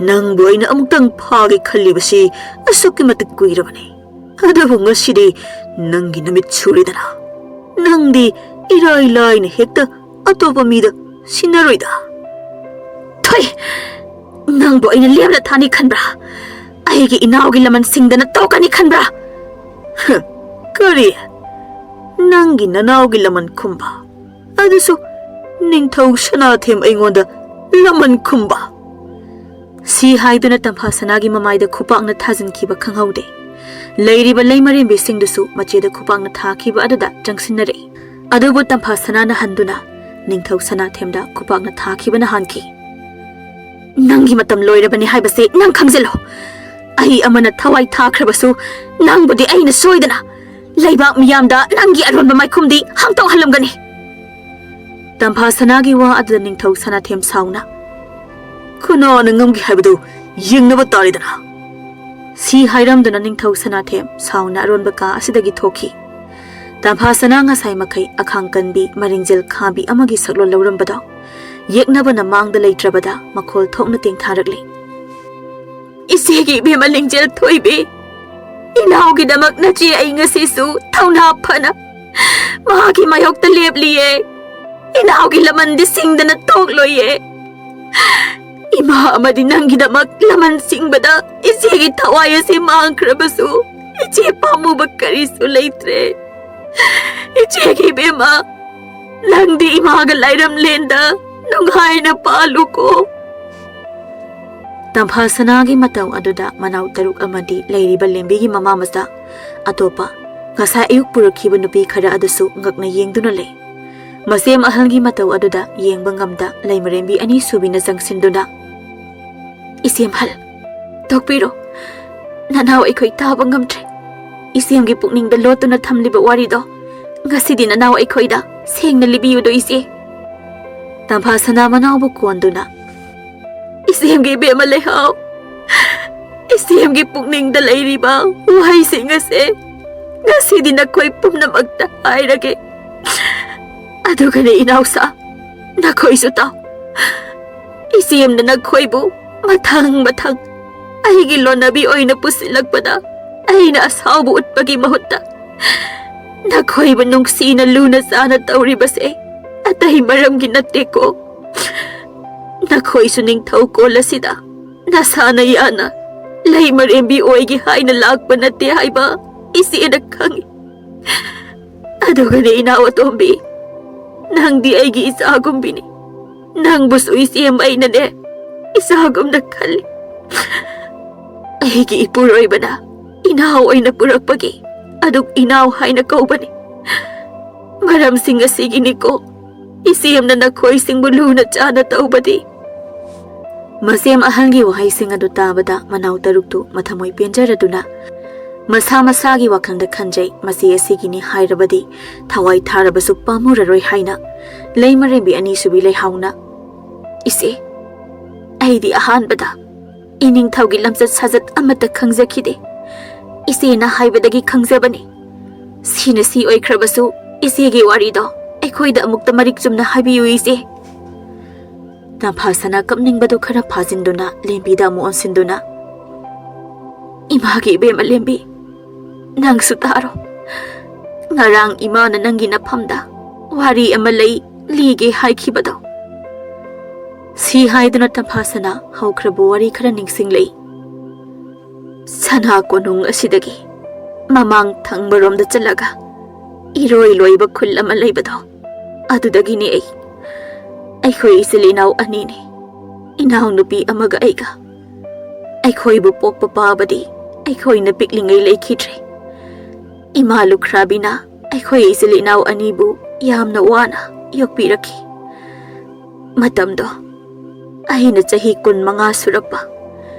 ꯅꯪꯕꯨ ꯑꯩꯅ ꯑꯃꯨꯛꯇꯪ ꯐꯥꯒꯦ ꯈꯜꯂꯤꯕꯁꯤ ꯑꯁꯨꯛꯀꯤ ꯃꯇꯤꯛ ꯀꯨꯏꯔꯕꯅꯦ꯫ ꯑꯗꯨꯕꯨ ꯉꯁꯤꯗꯤ ꯅꯪꯒꯤ ꯅꯨꯃꯤꯠ ꯁꯨꯔꯦꯗꯅ꯫ ꯅꯪꯗꯤ ꯏꯔꯥꯏ ꯂꯥꯏꯅ ꯍꯦꯛꯇ ꯑꯇꯣꯞꯄ ꯃꯤꯗ ꯁꯤꯟꯅꯔꯣꯏꯗ꯫" "ꯊꯣꯏ, ꯅꯪꯕꯨ ꯑꯩꯅ ꯂꯦꯝꯅ ꯊꯥꯅꯤ ꯈꯟꯕ꯭ꯔꯥ? ꯑꯩꯒꯤ ꯏꯅꯥꯎꯒꯤ ꯂꯃꯟ ꯁꯤꯡꯗꯅ ꯇꯣꯛꯀꯅꯤ ꯈꯟꯕ꯭ꯔꯥ?" "ꯍ, ꯀꯔꯤ? ꯅꯪꯒꯤ ꯅꯅꯥꯎꯒꯤ ꯂꯃꯟ ꯈꯨꯝꯕ? ꯑꯗꯨꯁꯨ ꯅꯤꯡꯊꯧ ꯁꯅꯥꯊꯦꯝ ꯑꯩꯉꯣꯟꯗ ꯂꯃꯟ ꯈꯨꯝꯕ?" ꯁꯤ ꯍꯥꯏꯗꯨꯅ ꯇꯝꯐꯥ ꯁꯅꯥꯒꯤ ꯃꯃꯥꯏꯗ ꯈꯨꯄꯥꯛꯅ ꯊꯥꯖꯤꯟꯈꯤꯕ ꯈꯪꯍꯧꯗꯦ꯫ ꯂꯩꯔꯤꯕ ꯂꯩꯃꯔꯦꯝꯕꯤꯁꯤꯡꯗꯨꯁꯨ ꯃꯆꯦꯗ ꯈꯨꯄꯥꯛꯅ ꯊꯥꯈꯤꯕ ꯑꯗꯨꯗ ꯆꯪꯁꯤꯟꯅꯔꯛꯏ꯫ ꯑꯗꯨꯕꯨ ꯇꯝꯐꯥ ꯁꯅꯥꯅ ꯍꯟꯗꯨꯅ ꯅꯤꯡꯊꯧ ꯁꯅꯥꯊꯦꯝꯗ ꯈꯨꯄꯥꯛꯅ ꯊꯥꯈꯤꯕꯅ ꯍꯥꯟꯈꯤ꯫ "ꯅꯪꯒꯤ ꯃꯇꯝ ꯂꯣꯏꯔꯕꯅꯤ ꯍꯥꯏꯕꯁꯤ ꯅꯪ ꯈꯪꯖꯤꯜꯂꯣ꯫ ꯑꯩ ꯑꯃꯅ ꯊꯋꯥꯏ ꯊꯥꯈ꯭ꯔꯕꯁꯨ ꯅꯪꯕꯨꯗꯤ ꯑꯩꯅ ꯁꯣꯏꯗꯅ ꯂꯩꯕꯥꯛ ꯃꯤꯌꯥꯝꯗ ꯅꯪꯒꯤ ꯑꯔꯣꯟꯕ ꯃꯥꯏꯈꯨꯝꯗꯤ ꯍꯥꯡꯗꯣꯛꯍꯜꯂꯝꯒꯅꯤ꯫" ꯇꯝꯐꯥ ꯁꯅꯥꯒꯤ ꯋꯥ ꯑꯗꯨꯗ ꯅꯤꯡꯊꯧ ꯁꯅꯥꯊꯦꯝ ꯁꯥꯎꯅ, "ꯀꯅꯥꯅ ꯉꯝꯒꯦ ꯍꯥꯏꯕꯗꯨ ꯌꯦꯡꯅꯕ ꯇꯥꯔꯦꯗꯅ꯫" ꯁꯤ ꯍꯥꯏꯔꯝꯗꯨꯅ ꯅꯤꯡꯊꯧ ꯁꯅꯥꯊꯦꯝ ꯁꯥꯎꯅ ꯑꯔꯣꯟꯕ ꯀꯥ ꯑꯁꯤꯗꯒꯤ ꯊꯣꯛꯈꯤ꯫ ꯇꯝꯐꯥ ꯁꯅꯥ ꯉꯁꯥꯏ ꯃꯈꯩ ꯑꯈꯥꯡ ꯀꯟꯕꯤ, ꯃꯔꯤꯡꯖꯦꯜ ꯈꯥꯕꯤ ꯑꯃꯒꯤ ꯁꯛꯂꯣꯟ ꯂꯧꯔꯝꯕꯗꯣ ꯌꯦꯛꯅꯕꯅ ꯃꯥꯡꯗ ꯂꯩꯇ꯭ꯔꯕꯗ ꯃꯈꯣꯜ ꯊꯣꯛꯅ ꯇꯦꯡꯊꯥꯔꯛꯂꯤ꯫ "ꯏꯆꯦꯒꯤ ꯏꯕꯦꯝꯃ ꯂꯤꯡꯖꯦꯜ ꯊꯣꯏꯕꯤ, ꯏꯅꯥꯎꯒꯤꯗꯃꯛ ꯅꯆꯦ ꯑꯩ ꯉꯁꯤꯁꯨ ꯊꯧꯅꯥ ꯐꯅ ꯃꯍꯥꯛꯀꯤ ꯃꯥꯌꯣꯛꯇ ꯂꯦꯞꯂꯤꯌꯦ꯫ ꯏꯅꯥꯎꯒꯤ ꯂꯃꯟꯗꯤ ꯁꯤꯡꯗꯅ ꯇꯣꯛꯂꯣꯏꯌꯦ꯫ ꯏꯃꯥ ꯑꯃꯗꯤ ꯅꯪꯒꯤꯗꯃꯛ ꯂꯃꯟ ꯁꯤꯡꯕꯗ ꯏꯆꯦꯒꯤ ꯊꯋꯥꯏ ꯑꯁꯤ ꯃꯥꯡꯈ꯭ꯔꯕꯁꯨ ꯏꯆꯦ ꯄꯥꯝꯃꯨꯕ ꯀꯔꯤꯁꯨ ꯂꯩꯇ꯭ꯔꯦ꯫ ꯏꯆꯦꯒꯤ ꯏꯕꯦꯝꯃ, ꯅꯪꯗꯤ ꯏꯃꯥꯒ ꯂꯥꯏꯔꯝꯂꯦꯟꯗ ꯅꯨꯡꯉꯥꯏꯅ ꯄꯥꯜꯂꯨꯀꯣ꯫" ꯇꯝꯐꯥ ꯁꯅꯥꯒꯤ ꯃꯇꯧ ꯑꯗꯨꯗ ꯃꯅꯥꯎ ꯇꯔꯨꯛ ꯑꯃꯗꯤ ꯂꯩꯔꯤꯕ ꯂꯦꯝꯕꯤꯒꯤ ꯃꯃꯥ ꯃꯆꯥ ꯑꯇꯣꯞꯄ ꯉꯁꯥꯏ ꯑꯌꯨꯛ ꯄꯨꯔꯛꯈꯤꯕ ꯅꯨꯄꯤ ꯈꯔ ꯑꯗꯨꯁꯨ ꯉꯛꯅ ꯌꯦꯡꯗꯨꯅ ꯂꯩ꯫ ꯃꯁꯦꯝ ꯑꯍꯜꯒꯤ ꯃꯇꯧ ꯑꯗꯨꯗ ꯌꯦꯡꯕ ꯉꯝꯗ ꯂꯩꯃꯔꯦꯝꯕꯤ ꯑꯅꯤꯁꯨꯕꯤꯅ ꯆꯪꯁꯤꯟꯗꯨꯅ, "ꯏꯆꯦꯝꯍꯜ, ꯇꯣꯛꯄꯤꯔꯣ꯫ ꯅꯅꯥꯎ ꯑꯩꯈꯣꯏ ꯇꯥꯕ ꯉꯝꯗ꯭ꯔꯦ꯫ ꯏꯆꯦꯝꯒꯤ ꯄꯨꯛꯅꯤꯡꯗ ꯂꯣꯠꯇꯨꯅ ꯊꯝꯂꯤꯕ ꯋꯥꯔꯤꯗꯣ ꯉꯁꯤꯗꯤ ꯅꯅꯥꯎ ꯑꯩꯈꯣꯏꯗ ꯁꯦꯡꯅ ꯂꯤꯕꯤꯌꯨꯗꯣ ꯏꯆꯦ꯫" ꯇꯝꯐꯥ ꯁꯅꯥ ꯃꯅꯥꯎꯕꯨ ꯀꯣꯟꯗꯨꯅ, "ꯏꯆꯦꯝꯒꯤ ꯏꯕꯦꯝꯃ ꯂꯩꯍꯥꯎ, ꯏꯆꯦꯝꯒꯤ ꯄꯨꯛꯅꯤꯡꯗ ꯂꯩꯔꯤꯕ ꯋꯥꯍꯩꯁꯤꯡ ꯑꯁꯦ ꯉꯁꯤꯗꯤ ꯅꯈꯣꯏ ꯄꯨꯝꯅꯃꯛꯇ ꯍꯥꯏꯔꯒꯦ꯫ ꯑꯗꯨꯒꯅꯦ ꯏꯅꯥꯎꯁꯥ, ꯅꯈꯣꯏꯁꯨ ꯇꯥꯎ꯫ ꯏꯆꯦꯝꯅ ꯅꯈꯣꯏꯕꯨ ꯃꯊꯪ ꯃꯊꯪ ꯑꯩꯒꯤ ꯂꯣꯟꯅꯕꯤ ꯑꯣꯏꯅ ꯄꯨꯁꯤꯜꯂꯛꯄꯗ ꯑꯩꯅ ꯑꯁꯥꯎꯕ ꯎꯠꯄꯒꯤ ꯃꯍꯨꯠꯇ ꯅꯈꯣꯏꯕꯨ ꯅꯨꯡꯁꯤꯅ ꯂꯨꯅ ꯆꯥꯅ ꯇꯧꯔꯤꯕꯁꯦ ꯑꯇꯩ ꯃꯔꯝꯒꯤ ꯅꯠꯇꯦꯀꯣ꯫ ꯅꯈꯣꯏꯁꯨ ꯅꯤꯡꯊꯧ ꯀꯣꯜ ꯑꯁꯤꯗ ꯅꯁꯥꯅ ꯌꯥꯅ ꯂꯩꯃꯔꯦꯝꯕꯤ ꯑꯣꯏꯒꯦ ꯍꯥꯏꯅ ꯂꯥꯛꯄ ꯅꯠꯇꯦ ꯍꯥꯏꯕ ꯏꯆꯦꯅ ꯈꯪꯏ꯫ ꯑꯗꯨꯒꯅꯦ ꯏꯅꯥꯎ ꯑꯇꯣꯝꯕꯤ, ꯅꯪꯗꯤ ꯑꯩꯒꯤ ꯏꯆꯥꯒꯨꯝꯕꯤꯅꯤ꯫ ꯅꯪꯕꯨꯁꯨ ꯏꯆꯦꯝ ꯑꯩꯅꯅꯦ ꯏꯆꯥꯒꯨꯝꯅ ꯈꯜꯂꯤ꯫ ꯑꯩꯒꯤ ꯏꯄꯨꯔꯣꯏꯕꯅ ꯏꯅꯥꯎ ꯑꯣꯏꯅ ꯄꯨꯔꯛꯄꯒꯤ ꯑꯗꯨꯛ ꯏꯅꯥꯎ ꯍꯥꯏꯅ ꯀꯧꯕꯅꯤ꯫ ꯃꯔꯝꯁꯤꯡ ꯑꯁꯤꯒꯤꯅꯤꯀꯣ ꯏꯆꯦꯝꯅ ꯅꯈꯣꯏꯁꯤꯡꯕꯨ ꯂꯨꯅ ꯆꯥꯅ ꯇꯧꯕꯗꯤ꯫ ꯃꯆꯦꯝ ꯑꯍꯜꯒꯤ ꯋꯥꯍꯩꯁꯤꯡ ꯑꯗꯨ ꯇꯥꯕꯗ ꯃꯅꯥꯎ ꯇꯔꯨꯛꯇꯨ ꯃꯊꯃꯣꯏ ꯄꯦꯟꯖꯔꯗꯨꯅ ꯃꯁꯥ ꯃꯁꯥꯒꯤ ꯋꯥꯈꯜꯗ ꯈꯟꯖꯩ, ꯃꯆꯦ ꯑꯁꯤꯒꯤꯅꯤ ꯍꯥꯏꯔꯕꯗꯤ ꯊꯋꯥꯏ ꯊꯥꯔꯕꯁꯨ ꯄꯥꯝꯃꯨꯔꯔꯣꯏ ꯍꯥꯏꯅ ꯂꯩꯃꯔꯦꯝꯕꯤ ꯑꯅꯤꯁꯨꯕꯤ ꯂꯩꯍꯥꯎꯅ, "ꯏꯆꯦ, ꯑꯩꯗꯤ ꯑꯍꯥꯟꯕꯗ ꯏꯅꯤꯡꯊꯧꯒꯤ ꯂꯝꯆꯠ ꯁꯥꯖꯠ ꯑꯃꯠꯇ ꯈꯪꯖꯈꯤꯗꯦ꯫ ꯏꯆꯦꯅ ꯍꯥꯏꯕꯗꯒꯤ ꯈꯪꯖꯕꯅꯤ꯫ ꯁꯤꯅ ꯁꯤ ꯑꯣꯏꯈ꯭ꯔꯕꯁꯨ, ꯏꯆꯦꯒꯤ ꯋꯥꯔꯤꯗꯣ ꯑꯩꯈꯣꯏꯗ ꯑꯃꯨꯛꯇ ꯃꯔꯤꯛ ꯆꯨꯝꯅ ꯍꯥꯏꯕꯤꯌꯨ ꯏꯆꯦ꯫" ꯇꯝꯐꯥ ꯁꯅꯥ ꯀꯞꯅꯤꯡꯕꯗꯨ ꯈꯔ ꯐꯥꯖꯤꯟꯗꯨꯅ ꯂꯦꯝꯕꯤꯗ ꯑꯃꯨꯛ ꯑꯣꯟꯁꯤꯟꯗꯨꯅ, "ꯏꯃꯥꯒꯤ ꯏꯕꯦꯝꯃ ꯂꯦꯝꯕꯤ, ꯅꯪꯁꯨ ꯇꯥꯔꯣ꯫ ꯉꯔꯥꯡ ꯏꯃꯥꯅ ꯅꯪꯒꯤ ꯅꯐꯝꯗ ꯋꯥꯔꯤ ꯑꯃ ꯂꯩ, ꯂꯤꯒꯦ ꯍꯥꯏꯈꯤꯕꯗꯣ꯫" ꯁꯤ ꯍꯥꯏꯗꯨꯅ ꯇꯝꯐꯥ ꯁꯅꯥ ꯍꯧꯈ꯭ꯔꯕ ꯋꯥꯔꯤ ꯈꯔ ꯅꯤꯡꯁꯤꯡꯂꯛꯏ꯫ "ꯁꯅꯥ ꯀꯣꯅꯨꯡ ꯑꯁꯤꯗꯒꯤ ꯃꯃꯥꯡ ꯊꯪꯕꯔꯣꯝꯗ ꯆꯠꯂꯒ ꯏꯔꯣꯏ ꯂꯣꯏꯕ ꯈꯨꯜ ꯑꯃ ꯂꯩꯕꯗꯣ, ꯑꯗꯨꯗꯒꯤꯅꯦ ꯑꯩ꯫ ꯑꯩꯈꯣꯏ ꯏꯆꯤꯜ ꯏꯅꯥꯎ ꯑꯅꯤꯅꯦ, ꯏꯅꯥꯎꯅꯨꯄꯤ ꯑꯃꯒ ꯑꯩꯒ꯫ ꯑꯩꯈꯣꯏꯕꯨ ꯄꯣꯛꯄ ꯄꯥꯕꯗꯤ ꯑꯩꯈꯣꯏꯅ ꯄꯤꯛꯂꯤꯉꯩ ꯂꯩꯈꯤꯗ꯭ꯔꯦ꯫ ꯏꯃꯥ ꯂꯨꯈ꯭ꯔꯥꯕꯤꯅ ꯑꯩꯈꯣꯏ ꯏꯆꯤꯜ ꯏꯅꯥꯎ ꯑꯅꯤꯕꯨ ꯌꯥꯝꯅ ꯋꯥꯅ ꯌꯣꯛꯄꯤꯔꯛꯈꯤ꯫ ꯃꯇꯝꯗꯣ ꯑꯩꯅ ꯆꯍꯤ ꯀꯨꯟꯃꯉꯥ ꯁꯨꯔꯛꯄ,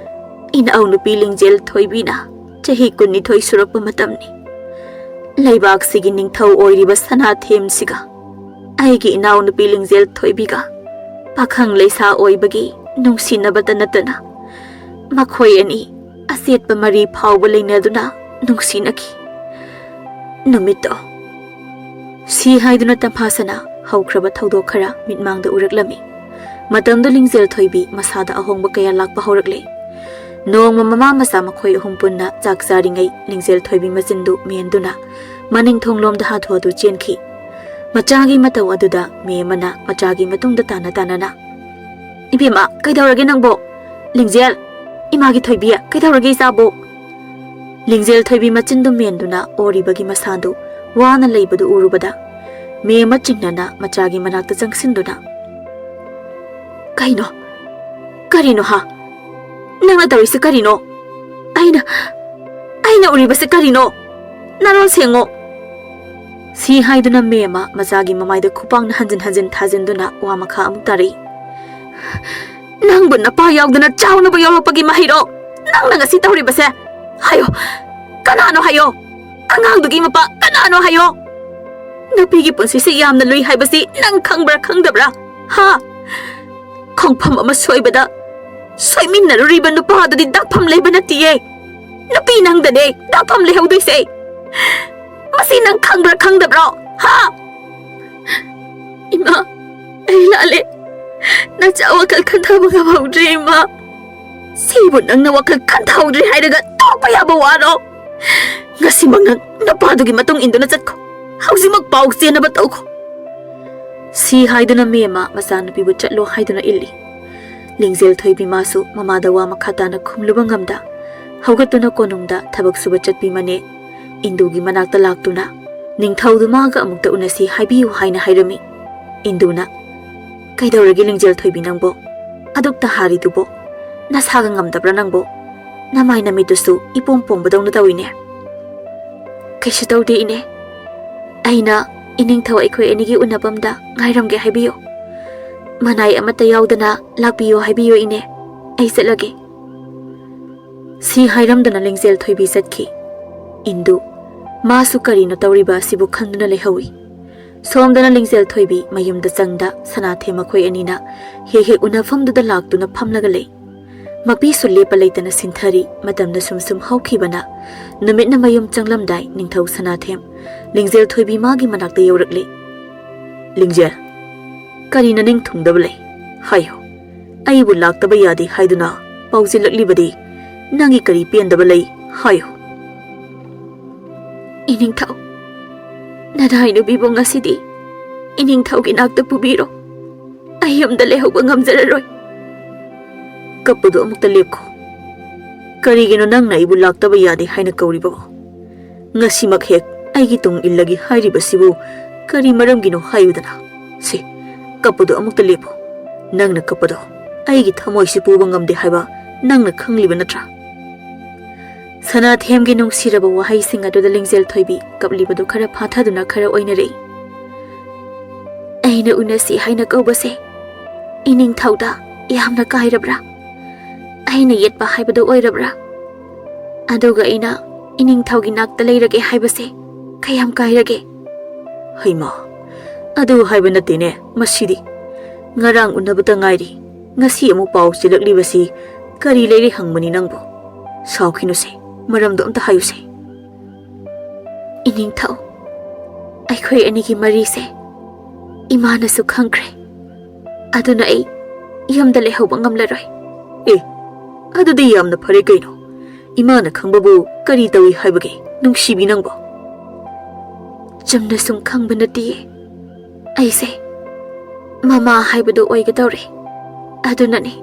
ꯏꯅꯥꯎꯅꯨꯄꯤ ꯂꯤꯡꯖꯦꯜ ꯊꯣꯏꯕꯤꯅ ꯆꯍꯤ ꯀꯨꯟꯅꯤꯊꯣꯏ ꯁꯨꯔꯛꯄ ꯃꯇꯝꯅꯤ꯫ ꯂꯩꯕꯥꯛꯁꯤꯒꯤ ꯅꯤꯡꯊꯧ ꯑꯣꯏꯔꯤꯕ ꯁꯅꯥꯊꯦꯝꯁꯤꯒ ꯑꯩꯒꯤ ꯏꯅꯥꯎꯅꯨꯄꯤ ꯂꯤꯡꯖꯦꯜ ꯊꯣꯏꯕꯤꯒ ꯄꯥꯈꯪ ꯂꯩꯁꯥ ꯑꯣꯏꯕꯒꯤ ꯅꯨꯡꯁꯤꯅꯕꯇ ꯅꯠꯇꯅ ꯃꯈꯣꯏ ꯑꯅꯤ ꯑꯆꯦꯠꯄ ꯃꯔꯤ ꯐꯥꯎꯕ ꯂꯩꯅꯗꯨꯅ ꯅꯨꯡꯁꯤꯅꯈꯤ꯫ ꯅꯨꯃꯤꯠꯇꯣ꯫ ꯁꯤ ꯍꯥꯏꯗꯨꯅ ꯇꯝꯐꯥꯁꯅ ꯍꯧꯈ꯭ꯔꯕ ꯊꯧꯗꯣꯛ ꯈꯔ ꯃꯤꯠꯃꯥꯡꯗ ꯎꯔꯛꯂꯝꯃꯤ꯫ ꯃꯇꯝꯗꯨ ꯂꯤꯡꯖꯦꯜ ꯊꯣꯏꯕꯤ ꯃꯁꯥꯗ ꯑꯍꯣꯡꯕ ꯀꯌꯥ ꯂꯥꯛꯄ ꯍꯧꯔꯛꯂꯦ꯫ ꯅꯣꯡꯃ ꯃꯃꯥ ꯃꯆꯥ ꯃꯈꯣꯏ ꯑꯍꯨꯝ ꯄꯨꯟꯅ ꯆꯥꯛ ꯆꯥꯔꯤꯉꯩ ꯂꯤꯡꯖꯦꯜ ꯊꯣꯏꯕꯤ ꯃꯆꯤꯟꯗꯨ ꯃꯦꯟꯗꯨꯅ ꯃꯅꯤꯡ ꯊꯣꯡꯂꯣꯝꯗ ꯍꯥꯊꯨ ꯍꯥꯊꯨ ꯆꯦꯟꯈꯤ꯫ ꯃꯆꯥꯒꯤ ꯃꯇꯧ ꯑꯗꯨꯗ ꯃꯦꯝ ꯑꯃꯅ ꯃꯆꯥꯒꯤ ꯃꯇꯨꯡꯗ ꯇꯥꯅ ꯇꯥꯅꯅ, "ꯏꯕꯦꯝꯃ, ꯀꯩꯗꯧꯔꯒꯦ ꯅꯪꯕꯣ? ꯂꯤꯡꯖꯦꯜ, ꯏꯃꯥꯒꯤ ꯊꯣꯏꯕꯤ, ꯀꯩꯗꯧꯔꯒꯦ ꯏꯆꯥꯕꯨ?" ꯂꯤꯡꯖꯦꯜ ꯊꯣꯏꯕꯤ ꯃꯆꯤꯟꯗꯨ ꯃꯦꯟꯗꯨꯅ ꯑꯣꯔꯤꯕꯒꯤ ꯃꯁꯥꯗꯨ ꯋꯥꯅ ꯂꯩꯕꯗꯨ ꯎꯔꯨꯕꯗ, ꯃꯦꯝ ꯑꯃ ꯆꯤꯡꯅꯅ ꯃꯆꯥꯒꯤ ꯃꯅꯥꯛꯇ ꯆꯪꯁꯤꯟꯗꯨꯅ, "ꯀꯩꯅꯣ? ꯀꯔꯤꯅꯣ ꯍꯥ? ꯅꯪꯅ ꯇꯧꯔꯤꯁꯤ ꯀꯔꯤꯅꯣ? ꯑꯩꯅ, ꯑꯩꯅ ꯎꯔꯤꯕꯁꯤ ꯀꯔꯤꯅꯣ? ꯅꯔꯣꯜ ꯁꯦꯡꯉꯣ!" ꯁꯤ ꯍꯥꯏꯗꯨꯅ ꯃꯦꯝ ꯑꯃ ꯃꯆꯥꯒꯤ ꯃꯃꯥꯏꯗ ꯈꯨꯄꯥꯛꯅ ꯍꯟꯖꯤꯟ ꯍꯟꯖꯤꯟ ꯊꯥꯖꯤꯟꯗꯨꯅ ꯋꯥ ꯃꯈꯥ ꯑꯃꯨꯛ ꯇꯥꯔꯛꯏ꯫ "ꯅꯪꯕꯨ ꯅꯄꯥ ꯌꯥꯎꯗꯅ ꯆꯥꯎꯅꯕ ꯌꯥꯎꯔꯛꯄꯒꯤ ꯃꯍꯩꯔꯣ ꯅꯪꯅ ꯉꯁꯤ ꯇꯧꯔꯤꯕꯁꯦ? ꯍꯥꯏꯌꯣ, ꯀꯅꯥꯅꯣ ꯍꯥꯏꯌꯣ? ꯑꯉꯥꯡꯗꯨꯒꯤ ꯃꯄꯥ ꯀꯅꯥꯅꯣ ꯍꯥꯏꯌꯣ? ꯅꯨꯄꯤꯒꯤ ꯄꯨꯟꯁꯤꯁꯤ ꯌꯥꯝꯅ ꯂꯨꯏ ꯍꯥꯏꯕꯁꯤ ꯅꯪ ꯈꯪꯕ꯭ꯔꯥ ꯈꯪꯗꯕ꯭ꯔꯥ? ꯍꯥ? ꯈꯣꯡꯐꯝ ꯑꯃ ꯁꯣꯏꯕꯗ ꯁꯣꯏꯃꯤꯟꯅꯔꯨꯔꯤꯕ ꯅꯨꯄꯥꯗꯨꯗꯤ ꯗꯥꯛꯐꯝ ꯂꯩꯕ ꯅꯠꯇꯤꯌꯦ꯫ ꯅꯨꯄꯤ ꯅꯪꯗꯅꯦ ꯗꯥꯛꯐꯝ ꯂꯩꯍꯧꯗꯣꯏꯁꯦ꯫ ꯃꯁꯤ ꯅꯪ ꯈꯪꯕ꯭ꯔꯥ ꯈꯪꯗꯕ꯭ꯔꯣ? ꯍꯥ?" "ꯏꯃꯥ, ꯑꯩ ꯂꯥꯜꯂꯦ꯫ ꯅꯆꯥ ꯋꯥꯈꯜ ꯈꯟꯊꯕ ꯉꯝꯍꯧꯗ꯭ꯔꯦ, ꯏꯃꯥ꯫ ꯁꯤꯕꯨ ꯅꯪꯅ ꯋꯥꯈꯜ ꯈꯟꯊꯍꯧꯗ꯭ꯔꯦ ꯍꯥꯏꯔꯒ ꯇꯣꯛꯄ ꯌꯥꯕ ꯋꯥꯔꯣ? ꯉꯁꯤꯃꯛ ꯅꯪ ꯅꯨꯄꯥꯗꯨꯒꯤ ꯃꯇꯨꯡ ꯏꯟꯗꯨꯅ ꯆꯠꯈꯣ꯫ ꯍꯧꯖꯤꯛꯃꯛ ꯄꯥꯎ ꯆꯦꯟꯅꯕ ꯇꯧꯈꯣ꯫" ꯁꯤ ꯍꯥꯏꯗꯨꯅ ꯃꯦꯝꯃ ꯃꯆꯥꯅꯨꯄꯤꯕꯨ ꯆꯠꯂꯣ ꯍꯥꯏꯗꯨꯅ ꯏꯜꯂꯤ꯫ ꯂꯤꯡꯖꯦꯜ ꯊꯣꯏꯕꯤ ꯃꯥꯁꯨ ꯃꯃꯥꯗ ꯋꯥ ꯃꯈꯥ ꯇꯥꯅ ꯈꯨꯝꯂꯨꯕ ꯉꯝꯗ ꯍꯧꯒꯠꯇꯨꯅ ꯀꯣꯅꯨꯡꯗ ꯊꯕꯛ ꯁꯨꯕ ꯆꯠꯄꯤ ꯃꯅꯦ ꯏꯟꯗꯨꯒꯤ ꯃꯅꯥꯛꯇ ꯂꯥꯛꯇꯨꯅ, "ꯅꯤꯡꯊꯧꯗꯨ ꯃꯥꯒ ꯑꯃꯨꯛꯇ ꯎꯅꯁꯤ ꯍꯥꯏꯕꯤꯌꯨ" ꯍꯥꯏꯅ ꯍꯥꯏꯔꯝꯃꯤ꯫ ꯏꯟꯗꯨꯅ, "ꯀꯩꯗꯧꯔꯒꯦ ꯂꯤꯡꯖꯦꯜ ꯊꯣꯏꯕꯤ ꯅꯪꯕꯣ? ꯑꯗꯨꯛꯇ ꯍꯥꯔꯤꯗꯨꯕꯣ? ꯅꯁꯥꯒ ꯉꯝꯗꯕ꯭ꯔꯥ ꯅꯪꯕꯣ? ꯅꯃꯥꯏ ꯅꯃꯤꯠꯇꯨꯁꯨ ꯏꯄꯣꯝ ꯄꯣꯝꯕꯗꯧꯅ ꯇꯧꯏꯅꯦ꯫" "ꯀꯩꯁꯨ ꯇꯧꯗꯦ ꯏꯅꯦ꯫ ꯑꯩꯅ ꯏꯅꯤꯡꯊꯧ ꯑꯩꯈꯣꯏ ꯑꯅꯤꯒꯤ ꯎꯅꯐꯝꯗ ꯉꯥꯏꯔꯝꯒꯦ ꯍꯥꯏꯕꯤꯌꯨ꯫ ꯃꯅꯥꯏ ꯑꯃꯠꯇ ꯌꯥꯎꯗꯅ ꯂꯥꯛꯄꯤꯌꯨ ꯍꯥꯏꯕꯤꯌꯨ ꯏꯅꯦ꯫ ꯑꯩ ꯆꯠꯂꯒꯦ꯫" ꯁꯤ ꯍꯥꯏꯔꯝꯗꯨꯅ ꯂꯤꯡꯖꯦꯜ ꯊꯣꯏꯕꯤ ꯆꯠꯈꯤ꯫ ꯏꯟꯗꯨ, ꯃꯥꯁꯨ ꯀꯔꯤꯅꯣ ꯇꯧꯔꯤꯕ ꯑꯁꯤꯕꯨ ꯈꯟꯗꯨꯅ ꯂꯩꯍꯧꯏ꯫ ꯁꯣꯝꯗꯅ ꯂꯤꯡꯖꯦꯜ ꯊꯣꯏꯕꯤ ꯃꯌꯨꯝꯗ ꯆꯪꯗ ꯁꯅꯥꯊꯦꯝ ꯃꯈꯣꯏ ꯑꯅꯤꯅ ꯍꯦꯛ ꯍꯦꯛ ꯎꯅꯐꯝꯗꯨꯗ ꯂꯥꯛꯇꯨꯅ ꯐꯝꯂꯒ ꯂꯩ꯫ ꯃꯄꯤꯁꯨ ꯂꯦꯞꯄ ꯂꯩꯇꯅ ꯁꯤꯟꯊꯔꯤ꯫ ꯃꯇꯝꯅ ꯁꯨꯝ ꯁꯨꯝ ꯍꯧꯈꯤꯕꯅ ꯅꯨꯃꯤꯠꯅ ꯃꯌꯨꯝ ꯆꯪꯂꯝꯗꯥꯏ ꯅꯤꯡꯊꯧ ꯁꯅꯥꯊꯦꯝ ꯂꯤꯡꯖꯦꯜ ꯊꯣꯏꯕꯤ ꯃꯥꯒꯤ ꯃꯅꯥꯛꯇ ꯌꯧꯔꯛꯂꯦ꯫ "ꯂꯤꯡꯖꯦꯜ, ꯀꯔꯤ ꯅꯅꯤꯡ ꯊꯨꯡꯗꯕ ꯂꯩ? ꯍꯥꯏꯌꯨ꯫ ꯑꯩꯕꯨ ꯂꯥꯛꯇꯕ ꯌꯥꯗꯦ ꯍꯥꯏꯗꯨꯅ ꯄꯥꯎꯖꯦꯜꯂꯛꯂꯤꯕꯗꯤ ꯅꯪꯒꯤ ꯀꯔꯤ ꯄꯦꯟꯗꯕ ꯂꯩ? ꯍꯥꯏꯌꯨ꯫" "ꯏꯅꯤꯡꯊꯧ, ꯅꯅꯥꯏ ꯅꯨꯄꯤꯕꯨ ꯉꯁꯤꯗꯤ ꯏꯅꯤꯡꯊꯧꯒꯤ ꯅꯥꯛꯇ ꯄꯨꯕꯤꯔꯣ꯫ ꯑꯩ ꯌꯨꯝꯗ ꯂꯩꯍꯧꯕ ꯉꯝꯖꯔꯔꯣꯏ꯫" "ꯀꯞꯄꯗꯨ ꯑꯃꯨꯛꯇ ꯂꯦꯞꯈꯣ꯫ ꯀꯔꯤꯒꯤꯅꯣ ꯅꯪꯅ ꯑꯩꯕꯨ ꯂꯥꯛꯇꯕ ꯌꯥꯗꯦ ꯍꯥꯏꯅ ꯀꯧꯔꯤꯕꯕꯣ? ꯉꯁꯤꯃꯛ ꯍꯦꯛ ꯑꯩꯒꯤ ꯇꯨꯡ ꯏꯜꯂꯒꯦ ꯍꯥꯏꯔꯤꯕꯁꯤꯕꯨ ꯀꯔꯤ ꯃꯔꯝꯒꯤꯅꯣ ꯍꯥꯏꯌꯨꯗꯅ? ꯁꯤ, ꯀꯞꯄꯗꯨ ꯑꯃꯨꯛꯇ ꯂꯦꯞꯄꯣ꯫ ꯅꯪꯅ ꯀꯞꯄꯗꯣ ꯑꯩꯒꯤ ꯊꯃꯣꯏꯁꯤ ꯄꯨꯕ ꯉꯝꯗꯦ ꯍꯥꯏꯕ ꯅꯪꯅ ꯈꯪꯂꯤꯕ ꯅꯠꯇ꯭ꯔꯥ?" ꯁꯅꯥꯊꯦꯝꯒꯤ ꯅꯨꯡꯁꯤꯔꯕ ꯋꯥꯍꯩꯁꯤꯡ ꯑꯗꯨꯗ ꯂꯤꯡꯖꯦꯜ ꯊꯣꯏꯕꯤ ꯀꯞꯂꯤꯕꯗꯨ ꯈꯔ ꯐꯥꯊꯗꯨꯅ ꯈꯔ ꯑꯣꯏꯅꯔꯛꯏ꯫ "ꯑꯩꯅ ꯎꯅꯁꯤ ꯍꯥꯏꯅ ꯀꯧꯕꯁꯦ ꯏꯅꯤꯡꯊꯧꯗ ꯌꯥꯝꯅ ꯀꯥꯏꯔꯕ꯭ꯔꯥ? ꯑꯩꯅ ꯌꯦꯠꯄ ꯍꯥꯏꯕꯗꯨ ꯑꯣꯏꯔꯕ꯭ꯔꯥ? ꯑꯗꯨꯒ ꯑꯩꯅ ꯏꯅꯤꯡꯊꯧꯒꯤ ꯅꯥꯛꯇ ꯂꯩꯔꯒꯦ ꯍꯥꯏꯕꯁꯦ ꯀꯌꯥꯝ ꯀꯥꯏꯔꯒꯦ?" "ꯍꯩꯃꯥ, ꯑꯗꯨ ꯍꯥꯏꯕ ꯅꯠꯇꯦꯅꯦ ꯃꯁꯤꯗꯤ꯫ ꯉꯔꯥꯡ ꯎꯅꯕꯇ ꯉꯥꯏꯔꯤ, ꯉꯁꯤ ꯑꯃꯨꯛ ꯄꯥꯎ ꯆꯦꯜꯂꯛꯂꯤꯕꯁꯤ ꯀꯔꯤ ꯂꯩꯔꯦ ꯍꯪꯕꯅꯤ ꯅꯪꯕꯨ? ꯁꯥꯎꯈꯤꯅꯨꯁꯦ, ꯃꯔꯝꯗꯣ ꯑꯝꯇ ꯍꯥꯏꯌꯨꯁꯦ꯫" "ꯏꯅꯤꯡꯊꯧ, ꯑꯩꯈꯣꯏ ꯑꯅꯤꯒꯤ ꯃꯔꯤꯁꯦ ꯏꯃꯥꯅꯁꯨ ꯈꯪꯈ꯭ꯔꯦ꯫ ꯑꯗꯨꯅ ꯑꯩ ꯌꯨꯝꯗ ꯂꯩꯍꯧꯕ ꯉꯝꯂꯔꯣꯏ꯫" "ꯑꯦ, ꯑꯗꯨꯗꯤ ꯌꯥꯝꯅ ꯐꯔꯦ ꯀꯩꯅꯣ꯫ ꯏꯃꯥꯅ ꯈꯪꯕꯕꯨ ꯀꯔꯤ ꯇꯧꯏ ꯍꯥꯏꯕꯒꯦ, ꯅꯨꯡꯁꯤꯕꯤ ꯅꯪꯕꯣ?" "ꯆꯨꯝꯅ ꯁꯨꯝ ꯈꯪꯕ ꯅꯠꯇꯤꯌꯦ꯫ ꯑꯩꯁꯦ ꯃꯃꯥ ꯍꯥꯏꯕꯗꯨ ꯑꯣꯏꯒꯗꯧꯔꯦ꯫ ꯑꯗꯨꯅꯅꯦ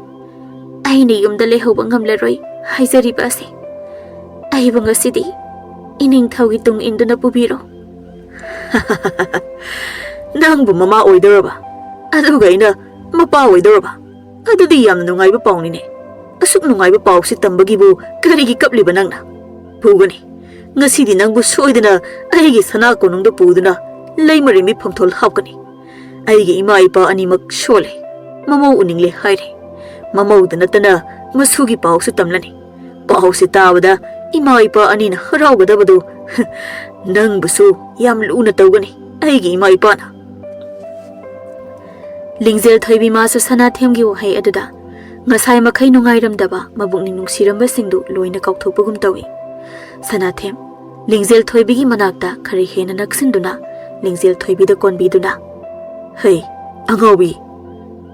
ꯑꯩꯅ ꯌꯨꯝꯗ ꯂꯩꯍꯧꯕ ꯉꯝꯂꯔꯣꯏ ꯍꯥꯏꯖꯔꯤꯕ ꯑꯁꯦ꯫ ꯑꯩꯕꯨ ꯉꯁꯤꯗꯤ ꯏꯅꯤꯡꯊꯧꯒꯤ ꯇꯨꯡ ꯏꯟꯗꯨꯅ ꯄꯨꯕꯤꯔꯣ꯫" "ꯅꯪꯕꯨ ꯃꯃꯥ ꯑꯣꯏꯗꯧꯔꯕ, ꯑꯗꯨꯒ ꯑꯩꯅ ꯃꯄꯥ ꯑꯣꯏꯗꯧꯔꯕ? ꯑꯗꯨꯗꯤ ꯌꯥꯝꯅ ꯅꯨꯡꯉꯥꯏꯕ ꯄꯥꯎꯅꯤꯅꯦ꯫ ꯑꯁꯨꯛ ꯅꯨꯡꯉꯥꯏꯕ ꯄꯥꯎꯁꯤ ꯇꯝꯕꯒꯤꯕꯨ ꯀꯔꯤꯒꯤ ꯀꯞꯂꯤꯕ ꯅꯪꯅ? ꯄꯨꯒꯅꯤ, ꯉꯁꯤꯗꯤ ꯅꯪꯕꯨ ꯁꯣꯏꯗꯅ ꯑꯩꯒꯤ ꯁꯅꯥ ꯀꯣꯅꯨꯡꯗ ꯄꯨꯗꯨꯅ ꯂꯩꯃꯔꯦꯟꯕꯤ ꯐꯝꯊꯣꯜ ꯍꯥꯞꯀꯅꯤ꯫ ꯑꯩꯒꯤ ꯏꯃꯥ ꯏꯄꯥ ꯑꯅꯤꯃꯛ ꯁꯣꯜꯂꯦ, ꯃꯃꯧ ꯎꯅꯤꯡꯂꯦ ꯍꯥꯏꯔꯦ꯫ ꯃꯃꯧꯗ ꯅꯠꯇꯅ ꯃꯁꯨꯒꯤ ꯄꯥꯎꯁꯨ ꯇꯝꯂꯅꯤ꯫ ꯄꯥꯎꯁꯦ ꯇꯥꯕꯗ ꯏꯃꯥ ꯏꯄꯥ ꯑꯅꯤꯅ ꯍꯔꯥꯎꯒꯗꯕꯗꯨ ꯅꯪꯕꯨꯁꯨ ꯌꯥꯝ ꯂꯨꯅ ꯇꯧꯒꯅꯤ ꯑꯩꯒꯤ ꯏꯃꯥ ꯏꯄꯥꯅ꯫" ꯂꯤꯡꯖꯦꯜ ꯊꯣꯏꯕꯤ ꯃꯥꯁꯨ ꯁꯅꯥꯊꯦꯝꯒꯤ ꯋꯥꯍꯩ ꯑꯗꯨꯗ ꯉꯁꯥꯏ ꯃꯈꯩ ꯅꯨꯡꯉꯥꯏꯔꯝꯗꯕ ꯃꯕꯨꯛꯅꯤꯡ ꯅꯨꯡꯁꯤꯔꯝꯕꯁꯤꯡꯗꯨ ꯂꯣꯏꯅ ꯀꯥꯎꯊꯣꯛꯄꯒꯨꯝ ꯇꯧꯏ꯫ ꯁꯅꯥꯊꯦꯝ, ꯂꯤꯡꯖꯦꯜ ꯊꯣꯏꯕꯤꯒꯤ ꯃꯅꯥꯛꯇ ꯈꯔ ꯍꯦꯟꯅ ꯅꯛꯁꯤꯟꯗꯨꯅ ꯂꯤꯡꯖꯦꯜ ꯊꯣꯏꯕꯤꯗ ꯀꯣꯟꯕꯤꯗꯨꯅ, "ꯍꯩ, ꯑꯉꯥꯎꯕꯤ,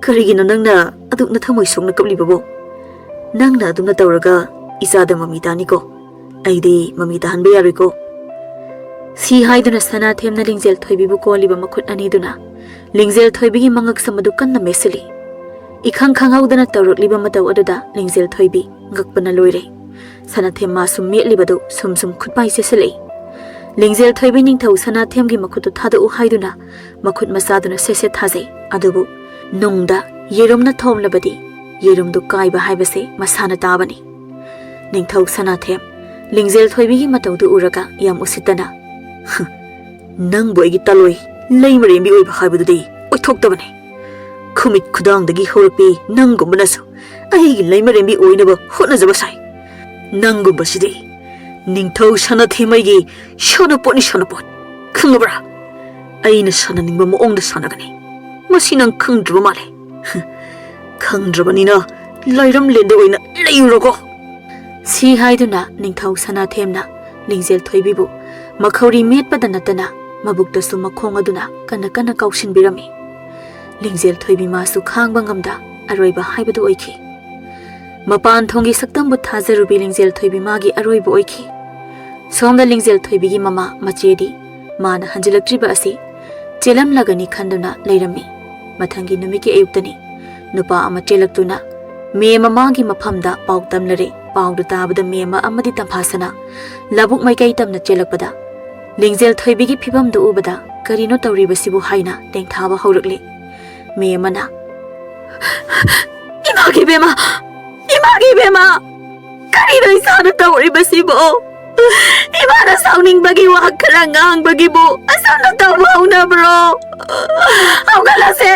ꯀꯔꯤꯒꯤꯅꯣ ꯅꯪꯅ ꯑꯗꯨꯛꯅ ꯊꯃꯣꯏ ꯁꯣꯛꯅ ꯀꯞꯂꯤꯕꯕꯣ? ꯅꯪꯅ ꯑꯗꯨꯝꯅ ꯇꯧꯔꯒ ꯏꯆꯥꯗ ꯃꯃꯤ ꯇꯥꯅꯤꯀꯣ꯫ ꯑꯩꯗꯤ ꯃꯃꯤ ꯇꯥꯍꯟꯕ ꯌꯥꯔꯣꯏꯀꯣ"꯫ ꯁꯤ ꯍꯥꯏꯗꯨꯅ ꯁꯅꯥꯊꯦꯝꯅ ꯂꯤꯡꯖꯦꯜ ꯊꯣꯏꯕꯤꯕꯨ ꯀꯣꯜꯂꯤꯕ ꯃꯈꯨꯠ ꯑꯅꯤꯗꯨꯅ ꯂꯤꯡꯖꯦꯜ ꯊꯣꯏꯕꯤꯒꯤ ꯃꯉꯛꯁꯝ ꯑꯗꯨ ꯀꯟꯅ ꯃꯦꯠꯁꯤꯜꯂꯤ꯫ ꯏꯈꯪ ꯈꯪꯍꯧꯗꯅ ꯇꯧꯔꯛꯂꯤꯕ ꯃꯇꯧ ꯑꯗꯨꯗ ꯂꯤꯡꯖꯦꯜ ꯊꯣꯏꯕꯤ ꯉꯛꯄꯅ ꯂꯣꯏꯔꯦ꯫ ꯁꯅꯥꯊꯦꯝ ꯃꯥꯁꯨ ꯃꯦꯠꯂꯤꯕꯗꯨ ꯁꯨꯝ ꯁꯨꯝ ꯈꯨꯠꯄꯥꯏ ꯆꯦꯁꯤꯜꯂꯛꯏ꯫ ꯂꯤꯡꯖꯦꯜ ꯊꯣꯏꯕꯤ ꯅꯤꯡꯊꯧ ꯁꯅꯥꯊꯦꯝꯒꯤ ꯃꯈꯨꯠꯇꯨ ꯊꯥꯗꯣꯛꯎ ꯍꯥꯏꯗꯨꯅ ꯃꯈꯨꯠ ꯃꯆꯥꯗꯨꯅ ꯁꯦꯠ ꯁꯦꯠ ꯊꯥꯖꯩ꯫ ꯑꯗꯨꯕꯨ ꯅꯨꯡꯗ ꯌꯦꯔꯨꯝꯅ ꯊꯣꯝꯂꯕꯗꯤ ꯌꯦꯔꯨꯝꯗꯨ ꯀꯥꯏꯕ ꯍꯥꯏꯕꯁꯦ ꯃꯁꯥꯅ ꯇꯥꯕꯅꯤ꯫ ꯅꯤꯡꯊꯧ ꯁꯅꯥꯊꯦꯝ, ꯂꯤꯡꯖꯦꯜ ꯊꯣꯏꯕꯤꯒꯤ ꯃꯇꯧꯗꯨ ꯎꯔꯒ ꯌꯥꯝ ꯎꯁꯤꯠꯇꯅ, "ꯍ, ꯅꯪꯕꯨ ꯑꯩꯒꯤ ꯇꯥꯂꯣꯏ ꯂꯩꯃꯔꯦꯝꯕꯤ ꯑꯣꯏꯕ ꯍꯥꯏꯕꯗꯨꯗꯤ ꯑꯣꯏꯊꯣꯛꯇꯕꯅꯤ꯫ ꯈꯨꯃꯤꯠ ꯈꯨꯗꯥꯡꯗꯒꯤ ꯍꯧꯔꯛꯄꯤ ꯅꯪꯒꯨꯝꯕꯅꯁꯨ ꯑꯩꯒꯤ ꯂꯩꯃꯔꯦꯝꯕꯤ ꯑꯣꯏꯅꯕ ꯍꯣꯠꯅꯖꯕ ꯁꯥꯏ꯫ ꯅꯪꯒꯨꯝꯕꯁꯤꯗꯤ ꯅꯤꯡꯊꯧ ꯁꯅꯥꯊꯦꯝ ꯑꯩꯒꯤ ꯁꯥꯟꯅꯄꯣꯠꯅꯤ, ꯁꯥꯟꯅꯄꯣꯠ꯫ ꯈꯪꯉꯕ꯭ꯔꯥ? ꯑꯩꯅ ꯁꯥꯟꯅꯅꯤꯡꯕ ꯃꯑꯣꯡꯗ ꯁꯥꯟꯅꯒꯅꯤ꯫ ꯃꯁꯤ ꯅꯪ ꯈꯪꯗ꯭ꯔꯕ ꯃꯥꯜꯂꯦ꯫ ꯈꯪꯗ꯭ꯔꯕꯅꯤꯅ ꯂꯥꯏꯔꯝꯂꯦꯟꯗ ꯑꯣꯏꯅ ꯂꯩꯔꯨꯔꯣꯀꯣ"꯫ ꯁꯤ ꯍꯥꯏꯗꯨꯅ ꯅꯤꯡꯊꯧ ꯁꯅꯥꯊꯦꯝꯅ ꯂꯤꯡꯖꯦꯜ ꯊꯣꯏꯕꯤꯕꯨ ꯃꯈꯧꯔꯤ ꯃꯦꯠꯄꯗ ꯅꯠꯇꯅ ꯃꯕꯨꯛꯇꯁꯨ ꯃꯈꯣꯡ ꯑꯗꯨꯅ ꯀꯟꯅ ꯀꯟꯅ ꯀꯥꯎꯁꯤꯟꯕꯤꯔꯝꯃꯤ꯫ ꯂꯤꯡꯖꯦꯜ ꯊꯣꯏꯕꯤ ꯃꯥꯁꯨ ꯈꯥꯡꯕ ꯉꯝꯗ ꯑꯔꯣꯏꯕ ꯍꯥꯏꯕꯗꯨ ꯑꯣꯏꯈꯤ꯫ ꯃꯄꯥꯟ ꯊꯣꯡꯒꯤ ꯁꯛꯇꯝꯕꯨ ꯊꯥꯖꯔꯨꯕꯤ ꯂꯤꯡꯖꯦꯜ ꯊꯣꯏꯕꯤ ꯃꯥꯒꯤ ꯑꯔꯣꯏꯕ ꯑꯣꯏꯈꯤ꯫ ꯁꯣꯝꯗ ꯂꯤꯡꯖꯦꯜ ꯊꯣꯏꯕꯤꯒꯤ ꯃꯃꯥ ꯃꯆꯦꯗꯤ ꯃꯥꯅ ꯍꯟꯖꯤꯜꯂꯛꯇ꯭ꯔꯤꯕ ꯑꯁꯤ ꯆꯦꯜꯂꯝꯂꯒꯅꯤ ꯈꯟꯗꯨꯅ ꯂꯩꯔꯝꯃꯤ꯫ ꯃꯊꯪꯒꯤ ꯅꯨꯃꯤꯠꯀꯤ ꯑꯌꯨꯛꯇꯅꯤ꯫ ꯅꯨꯄꯥ ꯑꯃ ꯆꯦꯜꯂꯛꯇꯨꯅ ꯃꯦꯝ ꯑꯃꯒꯤ ꯃꯐꯝꯗ ꯄꯥꯎ ꯇꯝꯂꯔꯦ꯫ ꯄꯥꯎꯗꯨ ꯇꯥꯕꯗ ꯃꯦꯝ ꯑꯃꯗꯤ ꯇꯝꯐꯥꯁꯅꯥ ꯂꯧꯕꯨꯛ ꯃꯥꯏꯀꯩ ꯇꯝꯅ ꯆꯦꯜꯂꯛꯄꯗ ꯂꯤꯡꯖꯦꯜ ꯊꯣꯏꯕꯤꯒꯤ ꯐꯤꯕꯝꯗꯨ ꯎꯕꯗ "ꯀꯔꯤꯅꯣ ꯇꯧꯔꯤꯕꯁꯤꯕꯨ?" ꯍꯥꯏꯅ ꯇꯦꯡꯊꯥꯕ ꯍꯧꯔꯛꯂꯤ꯫ ꯃꯦꯝ ꯑꯃꯅ, "ꯏꯃꯥꯒꯤ ꯏꯕꯦꯝꯃ! ꯏꯃꯥꯒꯤ ꯏꯕꯦꯝꯃ! ꯀꯔꯤꯅꯣ ꯏꯆꯥꯅ ꯇꯧꯔꯤꯕꯁꯤꯕꯣ? ꯏꯃꯥꯅ ꯁꯥꯎꯅꯤꯡꯕꯒꯤ ꯋꯥ ꯈꯔ ꯉꯥꯡꯕꯒꯤꯕꯨ ꯑꯁꯨꯝꯅ ꯇꯧꯕ ꯍꯧꯅꯕ꯭ꯔꯣ? ꯍꯧꯒꯠꯂꯁꯦ!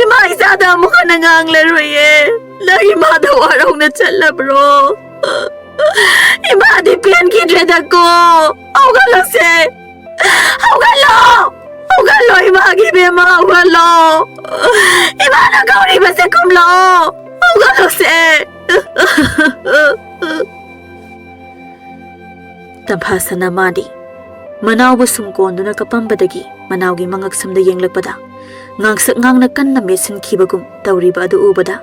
ꯏꯃꯥ ꯏꯆꯥꯗ ꯑꯃꯨꯛ ꯍꯟꯅ ꯉꯥꯡꯂꯔꯣꯏꯌꯦ꯫ ꯅꯪ ꯏꯃꯥꯗ ꯋꯥꯔꯧꯅ ꯆꯠꯂꯕ꯭ꯔꯣ? ꯏꯃꯥꯗꯤ ꯄꯦꯟꯈꯤꯗ꯭ꯔꯦꯗꯀꯣ꯫ ꯍꯧꯒꯠꯂꯁꯦ꯫ ꯍꯧꯒꯠꯂꯣ꯫ ꯍꯧꯒꯠꯂꯣ, ꯏꯃꯥꯒꯤ ꯏꯕꯦꯝꯃ, ꯍꯧꯒꯠꯂꯣ꯫ ꯏꯃꯥꯅ ꯀꯧꯔꯤꯕꯁꯦ ꯈꯨꯝꯂꯛꯑꯣ꯫ ꯍꯧꯒꯠꯂꯣꯁꯦ꯫ ꯇꯝꯐꯥꯁꯅꯥ ꯃꯥꯗꯤ ꯃꯅꯥꯎꯕꯨ ꯁꯨꯝ ꯀꯣꯟꯗꯨꯅ ꯀꯞꯄꯝꯕꯗꯒꯤ ꯃꯅꯥꯎꯒꯤ ꯃꯉꯛꯁꯝꯗ ꯌꯦꯡꯂꯛꯄꯗ ꯉꯥꯡꯁꯛ ꯉꯥꯡꯅ ꯀꯟꯅ ꯃꯦꯠꯁꯤꯟꯈꯤꯕꯒꯨꯝ ꯇꯧꯔꯤꯕ ꯑꯗꯨ ꯎꯕꯗ,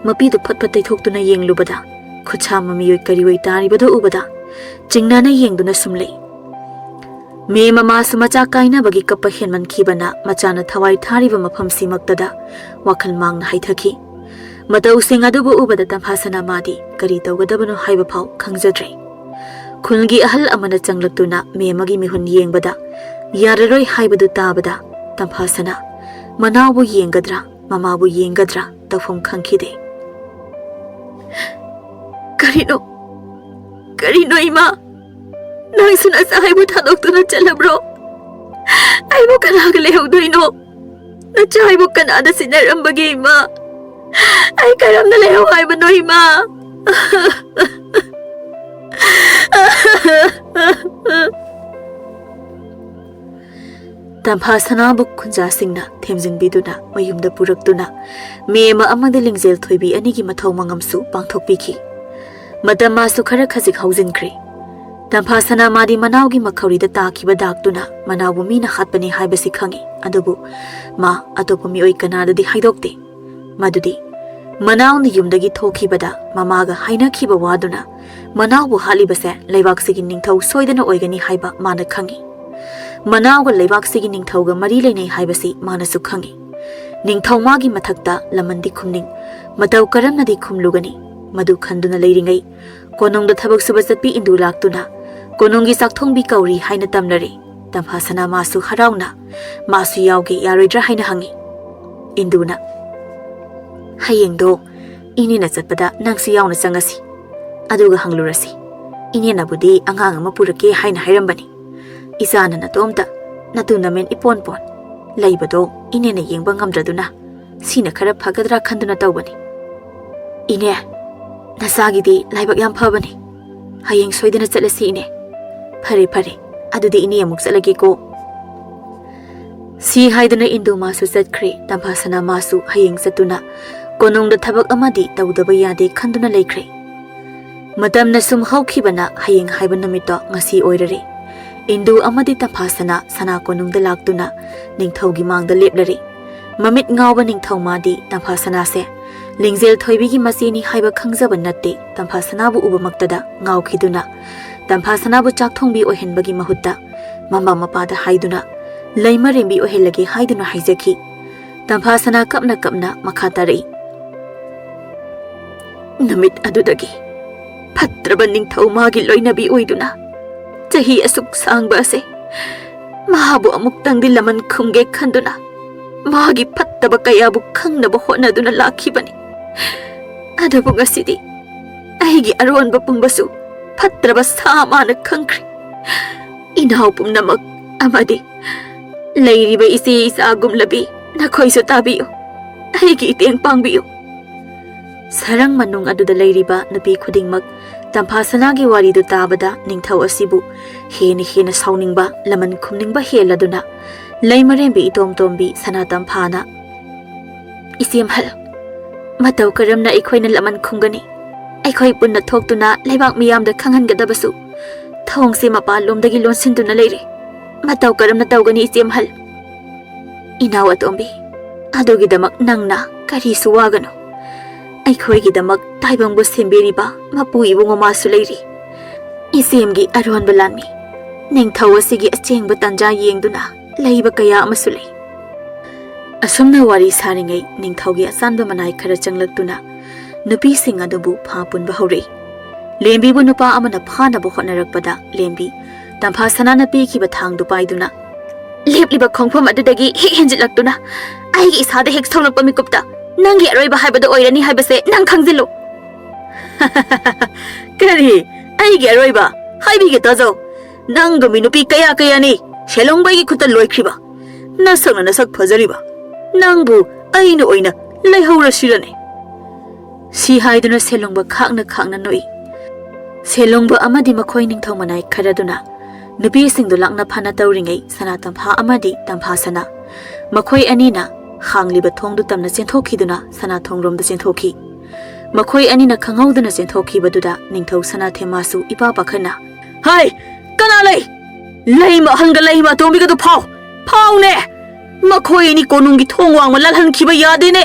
ꯃꯄꯤꯗꯨ ꯐꯠ ꯐꯠ ꯇꯩꯊꯣꯛꯇꯨꯅ ꯌꯦꯡꯂꯨꯕꯗ, ꯈꯨꯠꯁꯥ ꯃꯃꯤꯑꯣꯏ ꯀꯔꯤꯑꯣꯏ ꯇꯥꯔꯤꯕꯗꯨ ꯎꯕꯗ ꯆꯤꯡꯅꯅ ꯌꯦꯡꯗꯨꯅ ꯁꯨꯝ ꯂꯩ꯫ ꯃꯦꯝ ꯃꯃꯥꯁꯨ ꯃꯆꯥ ꯀꯥꯏꯅꯕꯒꯤ ꯀꯞꯄ ꯍꯦꯟꯃꯟꯈꯤꯕꯅ ꯃꯆꯥꯅ ꯊꯋꯥꯏ ꯊꯥꯔꯤꯕ ꯃꯐꯝꯁꯤꯃꯛꯇꯗ ꯋꯥꯈꯜ ꯃꯥꯡꯅ ꯍꯥꯏꯊꯈꯤ꯫ ꯃꯇꯧꯁꯤꯡ ꯑꯗꯨꯕꯨ ꯎꯕꯗ ꯇꯝꯐꯥꯁꯅꯥ ꯃꯥꯗꯤ ꯀꯔꯤ ꯇꯧꯒꯗꯕꯅꯣ ꯍꯥꯏꯕ ꯐꯥꯎ ꯈꯪꯖꯗ꯭ꯔꯦ꯫ ꯈꯨꯜꯒꯤ ꯑꯍꯜ ꯑꯃꯅ ꯆꯪꯂꯛꯇꯨꯅ ꯃꯦꯝ ꯑꯃꯒꯤ ꯃꯤꯍꯨꯟ ꯌꯦꯡꯕꯗ ꯌꯥꯔꯔꯣꯏ ꯍꯥꯏꯕꯗꯨ ꯇꯥꯕꯗ ꯇꯝꯐꯥꯁꯅꯥ ꯃꯅꯥꯎꯕꯨ ꯌꯦꯡꯒꯗ꯭ꯔꯥ, ꯃꯃꯥꯕꯨ ꯌꯦꯡꯒꯗ꯭ꯔꯥ ꯇꯧꯐꯝ ꯈꯪꯈꯤꯗꯦ꯫ "ꯀꯔꯤꯅꯣ? ꯀꯔꯤꯅꯣ ꯏꯃꯥ? ꯅꯪꯁꯨ ꯅꯆꯥ ꯑꯩꯕꯨ ꯊꯥꯗꯣꯛꯇꯨꯅ ꯆꯠꯂꯕ꯭ꯔꯣ? ꯑꯩꯕꯨ ꯀꯅꯥꯒ ꯂꯩꯍꯧꯗꯣꯏꯅꯣ? ꯅꯆꯥ ꯑꯩꯕꯨ ꯀꯅꯥꯗ ꯁꯤꯟꯅꯔꯝꯕꯒꯦ ꯏꯃꯥ? ꯑꯩ ꯀꯔꯝꯅ ꯂꯩꯍꯧ ꯍꯥꯏꯕꯅꯣ ꯏꯃꯥ?" ꯇꯝꯐꯥꯁꯅꯥꯕꯨ ꯈꯨꯟꯖꯥꯁꯤꯡꯅ ꯊꯦꯝꯖꯤꯟꯕꯤꯗꯨꯅ ꯃꯌꯨꯝꯗ ꯄꯨꯔꯛꯇꯨꯅ ꯃꯦꯝꯃ ꯑꯃꯗꯤ ꯂꯤꯡꯖꯦꯜ ꯊꯣꯏꯕꯤ ꯑꯅꯤꯒꯤ ꯃꯊꯧ ꯃꯉꯝꯁꯨ ꯄꯥꯡꯊꯣꯛꯄꯤꯈꯤ꯫ ꯃꯇꯝ ꯃꯥꯁꯨ ꯈꯔ ꯈꯖꯤꯛ ꯍꯧꯖꯤꯟꯈ꯭ꯔꯦ꯫ ꯇꯝꯐꯥꯁꯅꯥ ꯃꯥꯗꯤ ꯃꯅꯥꯎꯒꯤ ꯃꯈꯧꯔꯤꯗ ꯇꯥꯈꯤꯕ ꯗꯥꯛꯇꯨꯅ ꯃꯅꯥꯎꯕꯨ ꯃꯤꯅ ꯍꯥꯠꯄꯅꯤ ꯍꯥꯏꯕꯁꯤ ꯈꯪꯏ, ꯑꯗꯨꯕꯨ ꯃꯥ ꯑꯇꯣꯞꯄ ꯃꯤꯑꯣꯏ ꯀꯅꯥꯗꯗꯤ ꯍꯥꯏꯗꯣꯛꯇꯦ꯫ ꯃꯗꯨꯗꯤ ꯃꯅꯥꯎꯅ ꯌꯨꯝꯗꯒꯤ ꯊꯣꯛꯈꯤꯕꯗ ꯃꯃꯥꯒ ꯍꯥꯏꯅꯈꯤꯕ ꯋꯥꯗꯨꯅ ꯃꯅꯥꯎꯕꯨ ꯍꯥꯠꯂꯤꯕꯁꯦ ꯂꯩꯕꯥꯛꯁꯤꯒꯤ ꯅꯤꯡꯊꯧ ꯁꯣꯏꯗꯅ ꯑꯣꯏꯒꯅꯤ ꯍꯥꯏꯕ ꯃꯥꯅ ꯈꯪꯏ꯫ ꯃꯅꯥꯎꯒ ꯂꯩꯕꯥꯛꯁꯤꯒꯤ ꯅꯤꯡꯊꯧꯒ ꯃꯔꯤ ꯂꯩꯅꯩ ꯍꯥꯏꯕꯁꯤ ꯃꯥꯅꯁꯨ ꯈꯪꯏ꯫ ꯅꯤꯡꯊꯧ ꯃꯥꯒꯤ ꯃꯊꯛꯇ ꯂꯃꯟꯗꯤ ꯈꯨꯝꯅꯤꯡ, ꯃꯇꯧ ꯀꯔꯝꯅꯗꯤ ꯈꯨꯝꯂꯨꯒꯅꯤ? ꯃꯗꯨ ꯈꯟꯗꯨꯅ ꯂꯩꯔꯤꯉꯩ ꯀꯣꯅꯨꯡꯗ ꯊꯕꯛ ꯁꯨꯕ ꯆꯠꯄꯤ ꯏꯟꯗꯨ ꯂꯥꯛꯇꯨꯅ ꯀꯣꯅꯨꯡꯒꯤ ꯆꯥꯛꯊꯣꯡꯕꯤ ꯀꯧꯔꯤ ꯍꯥꯏꯅ ꯇꯝꯅꯔꯦ꯫ ꯇꯝꯐꯥꯁꯅꯥ ꯃꯥꯁꯨ ꯍꯔꯥꯎꯅ ꯃꯥꯁꯨ ꯌꯥꯎꯒꯦ ꯌꯥꯔꯣꯏꯗ꯭ꯔꯥ ꯍꯥꯏꯅ ꯍꯪꯏ꯫ ꯏꯟꯗꯨꯅ, "ꯍꯌꯦꯡꯗꯣ ꯏꯅꯦꯅ ꯆꯠꯄꯗ ꯅꯪꯁꯨ ꯌꯥꯎꯅ ꯆꯪꯉꯁꯤ꯫ ꯑꯗꯨꯒ ꯍꯪꯂꯨꯔꯁꯤ꯫ ꯏꯅꯦꯅꯕꯨꯗꯤ ꯑꯉꯥꯡ ꯑꯃ ꯄꯨꯔꯛꯀꯦ ꯍꯥꯏꯅ ꯍꯥꯏꯔꯝꯕꯅꯤ꯫ ꯏꯆꯥꯅ ꯅꯇꯣꯝꯇ, ꯅꯇꯨ ꯅꯃꯦꯟ ꯏꯄꯣꯟ ꯄꯣꯟ ꯂꯩꯕꯗꯣ ꯏꯅꯦꯅ ꯌꯦꯡꯕ ꯉꯝꯗ꯭ꯔꯗꯨꯅ ꯁꯤꯅ ꯈꯔ ꯐꯒꯗ꯭ꯔꯥ ꯈꯟꯗꯨꯅ ꯇꯧꯕꯅꯤ꯫ ꯏꯅꯦ, ꯅꯆꯥꯒꯤꯗꯤ ꯂꯥꯏꯕꯛ ꯌꯥꯝ ꯐꯕꯅꯤ꯫ ꯍꯌꯦꯡ ꯁꯣꯏꯗꯅ ꯆꯠꯂꯁꯤ ꯏꯅꯦ꯫ ꯐꯔꯦ, ꯐꯔꯦ꯫ ꯑꯗꯨꯗꯤ ꯏꯅꯦ ꯑꯃꯨꯛ ꯆꯠꯂꯒꯦꯀꯣ꯫" ꯁꯤ ꯍꯥꯏꯗꯨꯅ ꯏꯟꯗꯨ ꯃꯥꯁꯨ ꯆꯠꯈ꯭ꯔꯦ꯫ ꯇꯝꯐꯥꯁꯅꯥ ꯃꯥꯁꯨ ꯍꯌꯦꯡ ꯆꯠꯇꯨꯅ ꯀꯣꯅꯨꯡꯗ ꯊꯕꯛ ꯑꯃꯗꯤ ꯇꯧꯗꯕ ꯌꯥꯗꯦ ꯈꯟꯗꯨꯅ ꯂꯩꯈ꯭ꯔꯦ꯫ ꯃꯇꯝꯅ ꯁꯨꯝ ꯍꯧꯈꯤꯕꯅ ꯍꯌꯦꯡ ꯍꯥꯏꯕ ꯅꯨꯃꯤꯠꯇꯣ ꯉꯁꯤ ꯑꯣꯏꯔꯔꯦ꯫ ꯏꯟꯗꯨ ꯑꯃꯗꯤ ꯇꯝꯐꯥꯁꯅꯥ ꯁꯅꯥ ꯀꯣꯅꯨꯡꯗ ꯂꯥꯛꯇꯨꯅ ꯅꯤꯡꯊꯧꯒꯤ ꯃꯥꯡꯗ ꯂꯦꯞꯂꯔꯦ꯫ ꯃꯃꯤꯠ ꯉꯥꯎꯕ ꯅꯤꯡꯊꯧ ꯃꯥꯗꯤ ꯇꯝꯐꯥꯁꯅꯥꯁꯦ ꯂꯤꯡꯖꯦꯜ ꯊꯣꯏꯕꯤꯒꯤ ꯃꯆꯦꯅꯤ ꯍꯥꯏꯕ ꯈꯪꯖꯕ ꯅꯠꯇꯦ, ꯇꯝꯐꯥꯁꯅꯥꯕꯨ ꯎꯕꯃꯛꯇꯗ ꯉꯥꯎꯈꯤꯗꯨꯅ ꯇꯝꯐꯥꯁꯅꯥꯕꯨ ꯆꯥꯛ ꯊꯣꯡꯕꯤ ꯑꯣꯏꯍꯟꯕꯒꯤ ꯃꯍꯨꯠꯇ ꯃꯃꯥ ꯃꯄꯥꯗ ꯍꯥꯏꯗꯨꯅ ꯂꯩꯃꯔꯦꯝꯕꯤ ꯑꯣꯏꯍꯜꯂꯒꯦ ꯍꯥꯏꯗꯨꯅ ꯍꯥꯏꯖꯈꯤ꯫ ꯇꯝꯐꯥꯁꯅꯥ ꯀꯞꯅ ꯀꯞꯅ ꯃꯈꯥ ꯇꯥꯔꯛꯏ꯫ ꯅꯨꯃꯤꯠ ꯑꯗꯨꯗꯒꯤ ꯐꯠꯇ꯭ꯔꯕ ꯅꯤꯡꯊꯧ ꯃꯥꯒꯤ ꯂꯣꯏꯅꯕꯤ ꯑꯣꯏꯗꯨꯅ ꯆꯍꯤ ꯑꯁꯨꯛ ꯁꯥꯡꯕ ꯑꯁꯦ ꯃꯍꯥꯕꯨ ꯑꯃꯨꯛꯇꯪꯗꯤ ꯂꯃꯟ ꯈꯨꯝꯒꯦ ꯈꯟꯗꯨꯅ ꯃꯥꯒꯤ ꯐꯠꯇꯕ ꯀꯌꯥꯕꯨ ꯈꯪꯅꯕ ꯍꯣꯠꯅꯗꯨꯅ ꯂꯥꯛꯈꯤꯕꯅꯤ꯫ ꯑꯗꯨꯕꯨ ꯉꯁꯤꯗꯤ ꯑꯩꯒꯤ ꯑꯔꯣꯟꯕ ꯄꯨꯝꯕꯁꯨ ꯐꯠꯇ꯭ꯔꯕ ꯁꯥ ꯃꯥꯅ ꯈꯪꯈ꯭ꯔꯦ꯫ ꯏꯅꯥꯎ ꯄꯨꯝꯅꯃꯛ ꯑꯃꯗꯤ ꯂꯩꯔꯤꯕ ꯏꯆꯦ ꯏꯆꯥꯒꯨꯝꯂꯕꯤ ꯅꯈꯣꯏꯁꯨ ꯇꯥꯕꯤꯌꯨ, ꯑꯩꯒꯤ ꯏꯇꯦꯡ ꯄꯥꯡꯕꯤꯌꯨ꯫ ꯁꯔꯪ ꯃꯅꯨꯡ ꯑꯗꯨꯗ ꯂꯩꯔꯤꯕ ꯅꯨꯄꯤ ꯈꯨꯗꯤꯡꯃꯛ ꯇꯝꯐꯥꯁꯅꯥꯒꯤ ꯋꯥꯔꯤꯗꯨ ꯇꯥꯕꯗ ꯅꯤꯡꯊꯧ ꯑꯁꯤꯕꯨ ꯍꯦꯟꯅ ꯍꯦꯟꯅ ꯁꯥꯎꯅꯤꯡꯕ, ꯂꯃꯟ ꯈꯨꯝꯅꯤꯡꯕ ꯍꯦꯜꯂꯗꯨꯅ ꯂꯩꯃꯔꯦꯝꯕꯤ ꯏꯇꯣꯝ ꯇꯣꯝꯕꯤ ꯁꯅꯥ ꯇꯝꯐꯥꯅ, "ꯏꯆꯦꯝꯍꯜ, ꯃꯇꯧ ꯀꯔꯝꯅ ꯑꯩꯈꯣꯏꯅ ꯂꯃꯟ ꯈꯨꯝꯒꯅꯤ? ꯑꯩꯈꯣꯏ ꯄꯨꯟꯅ ꯊꯣꯛꯇꯨꯅ ꯂꯩꯕꯥꯛ ꯃꯤꯌꯥꯝꯗ ꯈꯪꯍꯟꯒꯗꯕꯁꯨ ꯊꯣꯡꯁꯦ ꯃꯄꯥꯟꯂꯣꯝꯗꯒꯤ ꯂꯣꯟꯁꯤꯟꯗꯨꯅ ꯂꯩꯔꯦ꯫ ꯃꯇꯧ ꯀꯔꯝꯅ ꯇꯧꯒꯅꯤ, ꯏꯆꯦꯝꯍꯜ?" "ꯏꯅꯥꯎ ꯑꯇꯣꯝꯕꯤ, ꯑꯗꯨꯒꯤꯗꯃꯛ ꯅꯪꯅ ꯀꯔꯤꯁꯨ ꯋꯥꯒꯅꯨ꯫ ꯑꯩꯈꯣꯏꯒꯤꯗꯃꯛ ꯇꯥꯏꯕꯪꯕꯨ ꯁꯦꯝꯕꯤꯔꯤꯕ ꯃꯄꯨ ꯏꯕꯨꯡꯉꯣ ꯃꯥꯁꯨ ꯂꯩꯔꯤ꯫ ꯏꯆꯦꯝꯒꯤ ꯑꯔꯣꯟꯕ ꯂꯥꯟꯃꯤ, ꯅꯤꯡꯊꯧ ꯑꯁꯤꯒꯤ ꯑꯆꯦꯡꯕ ꯇꯥꯟꯖꯥ ꯌꯦꯡꯗꯨꯅ ꯂꯩꯕ ꯀꯌꯥ ꯑꯃꯁꯨ ꯂꯩ꯫" ꯑꯁꯨꯝꯅ ꯋꯥꯔꯤ ꯁꯥꯔꯤꯉꯩ ꯅꯤꯡꯊꯧꯒꯤ ꯑꯆꯥꯟꯕ ꯃꯅꯥꯏ ꯈꯔ ꯆꯪꯂꯛꯇꯨꯅ ꯅꯨꯄꯤꯁꯤꯡ ꯑꯗꯨꯕꯨ ꯐꯥ ꯄꯨꯟꯕ ꯍꯧꯔꯛꯏ꯫ ꯂꯦꯝꯕꯤꯕꯨ ꯅꯨꯄꯥ ꯑꯃꯅ ꯐꯥꯅꯕ ꯍꯣꯠꯅꯔꯛꯄꯗ ꯂꯦꯝꯕꯤ ꯇꯝꯐꯥ ꯁꯅꯥꯅ ꯄꯤꯈꯤꯕ ꯊꯥꯡꯗꯨ ꯄꯥꯏꯗꯨꯅ, "ꯂꯦꯞꯂꯤꯕ ꯈꯣꯡꯐꯝ ꯑꯗꯨꯗꯒꯤ ꯍꯦꯛ ꯍꯦꯟꯖꯤꯜꯂꯛꯇꯨꯅ ꯑꯩꯒꯤ ꯏꯁꯥꯗ ꯍꯦꯛ ꯁꯣꯛꯂꯛꯄ ꯃꯤꯀꯨꯞꯇ ꯅꯪꯒꯤ ꯑꯔꯣꯏꯕ ꯍꯥꯏꯕꯗꯣ ꯑꯣꯏꯔꯅꯤ ꯍꯥꯏꯕꯁꯦ ꯅꯪ ꯈꯪꯖꯤꯜꯂꯨ꯫" "ꯀꯔꯤ? ꯑꯩꯒꯤ ꯑꯔꯣꯏꯕ? ꯍꯥꯏꯕꯤꯒꯦ ꯇꯥꯖꯧ꯫ ꯅꯪꯒꯨꯝꯕꯤ ꯅꯨꯄꯤ ꯀꯌꯥ ꯀꯌꯥꯅꯤ ꯁꯦꯂꯣꯡꯕꯩꯒꯤ ꯈꯨꯠꯇ ꯂꯣꯏꯈ꯭ꯔꯤꯕ? ꯅꯁꯛꯅ ꯅꯁꯛ ꯐꯖꯔꯤꯕ ꯅꯪꯕꯨ ꯑꯩꯅ ꯑꯣꯏꯅ ꯂꯩꯍꯧꯔꯁꯤꯔꯅꯦ?" ꯁꯤ ꯍꯥꯏꯗꯨꯅ ꯁꯦꯂꯣꯡꯕ ꯈꯥꯛꯅ ꯈꯥꯛꯅ ꯅꯣꯛꯏ꯫ ꯁꯦꯂꯣꯡꯕ ꯑꯃꯗꯤ ꯃꯈꯣꯏ ꯅꯤꯡꯊꯧ ꯃꯅꯥꯏ ꯈꯔꯗꯨꯅ ꯅꯨꯄꯤꯁꯤꯡꯗꯨ ꯂꯥꯛꯅ ꯐꯥꯅ ꯇꯧꯔꯤꯉꯩ ꯁꯅꯥ ꯇꯝꯐꯥ ꯑꯃꯗꯤ ꯇꯝꯐꯥ ꯁꯅꯥ ꯃꯈꯣꯏ ꯑꯅꯤꯅ ꯍꯥꯡꯂꯤꯕ ꯊꯣꯡꯗꯨ ꯇꯝꯅ ꯆꯦꯟꯊꯣꯛꯈꯤꯗꯨꯅ ꯁꯅꯥ ꯊꯣꯡꯔꯣꯝꯗ ꯆꯦꯟꯊꯣꯛꯈꯤ꯫ ꯃꯈꯣꯏ ꯑꯅꯤꯅ ꯈꯪꯍꯧꯗꯅ ꯆꯦꯟꯊꯣꯛꯈꯤꯕꯗꯨꯗ ꯅꯤꯡꯊꯧ ꯁꯅꯥꯊꯦꯝꯃꯥꯁꯨ ꯏꯄꯥ ꯄꯥꯈꯠꯅ, "ꯍꯥꯏ! ꯀꯅꯥ ꯂꯩ? ꯂꯩꯃ ꯑꯍꯟꯒ ꯂꯩꯃ ꯑꯇꯣꯝꯕꯤꯒꯗꯨ ꯐꯥꯎ! ꯐꯥꯎꯅꯦ! ꯃꯈꯣꯏ ꯑꯅꯤ ꯀꯣꯅꯨꯡꯒꯤ ꯊꯣꯡ ꯋꯥꯡꯃ ꯂꯥꯜꯍꯟꯈꯤꯕ ꯌꯥꯗꯦꯅꯦ!"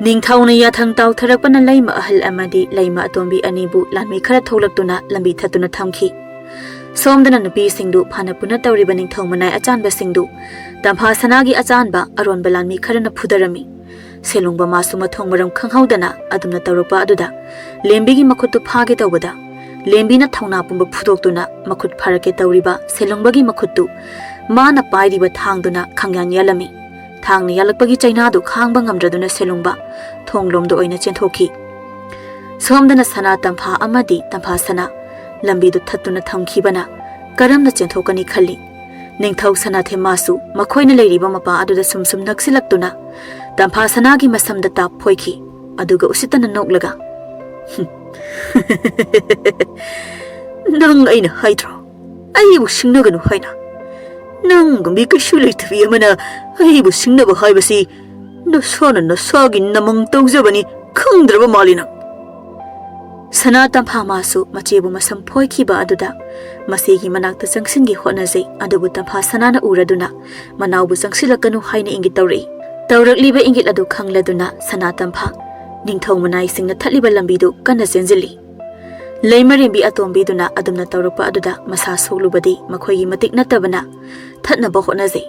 ꯅꯤꯡꯊꯧꯅ ꯌꯥꯊꯪ ꯇꯥꯎꯊꯔꯛꯄꯅ ꯂꯩꯃ ꯑꯍꯜ ꯑꯃꯗꯤ ꯂꯩꯃ ꯑꯇꯣꯝꯕꯤ ꯑꯅꯤꯕꯨ ꯂꯥꯟꯃꯤ ꯈꯔ ꯊꯣꯛꯂꯛꯇꯨꯅ ꯂꯝꯕꯤ ꯊꯠꯇꯨꯅ ꯊꯝꯈꯤ꯫ ꯁꯣꯝꯗꯅ ꯅꯨꯄꯤꯁꯤꯡꯗꯨ ꯐꯅ ꯄꯨꯟꯅ ꯇꯧꯔꯤꯕ ꯅꯤꯡꯊꯧ ꯃꯅꯥꯏ ꯑꯆꯥꯟꯕꯁꯤꯡꯗꯨ ꯇꯝꯐꯥ ꯁꯅꯥꯒꯤ ꯑꯆꯥꯟꯕ ꯑꯔꯣꯟꯕ ꯂꯥꯟꯃꯤ ꯈꯔꯅ ꯐꯨꯗꯔꯝꯃꯤ꯫ ꯁꯦꯂꯨꯡꯕ ꯃꯥꯁꯨ ꯃꯊꯣꯡ ꯃꯔꯝ ꯈꯪꯍꯧꯗꯅ ꯑꯗꯨꯝꯅ ꯇꯧꯔꯛꯄ ꯑꯗꯨꯗ ꯂꯦꯝꯕꯤꯒꯤ ꯃꯈꯨꯠꯇꯨ ꯐꯥꯒꯦ ꯇꯧꯕꯗ ꯂꯦꯝꯕꯤꯅ ꯊꯧꯅꯥ ꯄꯨꯝꯕ ꯐꯨꯗꯣꯛꯇꯨꯅ ꯃꯈꯨꯠ ꯐꯥꯔꯛꯀꯦ ꯇꯧꯔꯤꯕ ꯁꯦꯂꯨꯡꯕꯒꯤ ꯃꯈꯨꯠꯇꯨ ꯃꯥꯅ ꯄꯥꯏꯔꯤꯕ ꯊꯥꯡꯗꯨꯅ ꯈꯪꯌꯥꯟ ꯌꯥꯜꯂꯝꯃꯤ꯫ ꯊꯥꯡꯅ ꯌꯥꯜꯂꯛꯄꯒꯤ ꯆꯩꯅꯥꯗꯨ ꯈꯥꯡꯕ ꯉꯝꯗ꯭ꯔꯗꯨꯅ ꯁꯦꯂꯨꯡꯕ ꯊꯣꯡꯂꯣꯝꯗ ꯑꯣꯏꯅ ꯆꯦꯟꯊꯣꯛꯈꯤ꯫ ꯁꯣꯝꯗꯅ ꯁꯅꯥ ꯇꯝꯐꯥ ꯑꯃꯗꯤ ꯇꯝꯐꯥ ꯁꯅꯥ ꯂꯝꯕꯤꯗꯨ ꯊꯠꯇꯨꯅ ꯊꯝꯈꯤꯕꯅ ꯀꯔꯝꯅ ꯆꯦꯟꯊꯣꯛꯀꯅꯤ ꯈꯜꯂꯤ꯫ ꯅꯤꯡꯊꯧ ꯁꯅꯥꯊꯦꯝꯃꯥꯁꯨ ꯃꯈꯣꯏꯅ ꯂꯩꯔꯤꯕ ꯃꯄꯥ ꯑꯗꯨꯗ ꯁꯨꯝ ꯁꯨꯝ ꯅꯛꯁꯤꯜꯂꯛꯇꯨꯅ ꯇꯝꯐꯥ ꯁꯅꯥꯒꯤ ꯃꯁꯝꯗ ꯇꯥꯞ ꯐꯣꯏꯈꯤ꯫ ꯑꯗꯨꯒ ꯎꯁꯤꯠꯇꯅ ꯅꯣꯛꯂꯒ, "ꯅꯪ ꯑꯩꯅ ꯍꯥꯏꯗ꯭ꯔꯣ ꯑꯩꯕꯨ ꯁꯤꯡꯅꯒꯅꯨ ꯍꯥꯏꯅ? ꯅꯪꯒꯨꯝꯕꯤ ꯀꯩꯁꯨ ꯂꯩꯇꯕꯤ ꯑꯃꯅ ꯑꯩꯕꯨ ꯁꯤꯡꯅꯕ ꯍꯥꯏꯕꯁꯤ ꯅꯁꯥꯅ ꯅꯁꯥꯒꯤ ꯅꯃꯪ ꯇꯧꯖꯕꯅꯤ ꯈꯪꯗ꯭ꯔꯕ ꯃꯥꯜꯂꯤ ꯅꯪ!" ꯁꯅꯥ ꯇꯝꯐꯥ ꯃꯥꯁꯨ ꯃꯆꯦꯕꯨ ꯃꯁꯝ ꯐꯣꯏꯈꯤꯕ ꯑꯗꯨꯗ ꯃꯆꯦꯒꯤ ꯃꯅꯥꯛꯇ ꯆꯪꯁꯤꯟꯒꯦ ꯍꯣꯠꯅꯖꯩ, ꯑꯗꯨꯕꯨ ꯇꯝꯐꯥ ꯁꯅꯥꯅ ꯎꯔꯗꯨꯅ ꯃꯅꯥꯎꯕꯨ ꯆꯪꯁꯤꯜꯂꯛꯀꯅꯨ ꯍꯥꯏꯅ ꯏꯪꯒꯤꯠ ꯇꯧꯔꯛꯏ꯫ ꯇꯧꯔꯛꯂꯤꯕ ꯏꯪꯒꯤꯠ ꯑꯗꯨ ꯈꯪꯂꯗꯨꯅ ꯁꯅꯥ ꯇꯝꯐꯥ ꯅꯤꯡꯊꯧ ꯃꯅꯥꯏꯁꯤꯡꯅ ꯊꯠꯂꯤꯕ ꯂꯝꯕꯤꯗꯨ ꯀꯟꯅ ꯆꯦꯟꯁꯤꯜꯂꯤ꯫ ꯂꯩꯃꯔꯦꯝꯕꯤ ꯑꯇꯣꯝꯕꯤꯗꯨꯅ ꯑꯗꯨꯝꯅ ꯇꯧꯔꯛꯄ ꯑꯗꯨꯗ ꯃꯁꯥ ꯁꯣꯛꯂꯨꯕꯗꯤ ꯃꯈꯣꯏꯒꯤ ꯃꯇꯤꯛ ꯅꯠꯇꯕꯅ ꯊꯠꯅꯕ ꯍꯣꯠꯅꯖꯩ꯫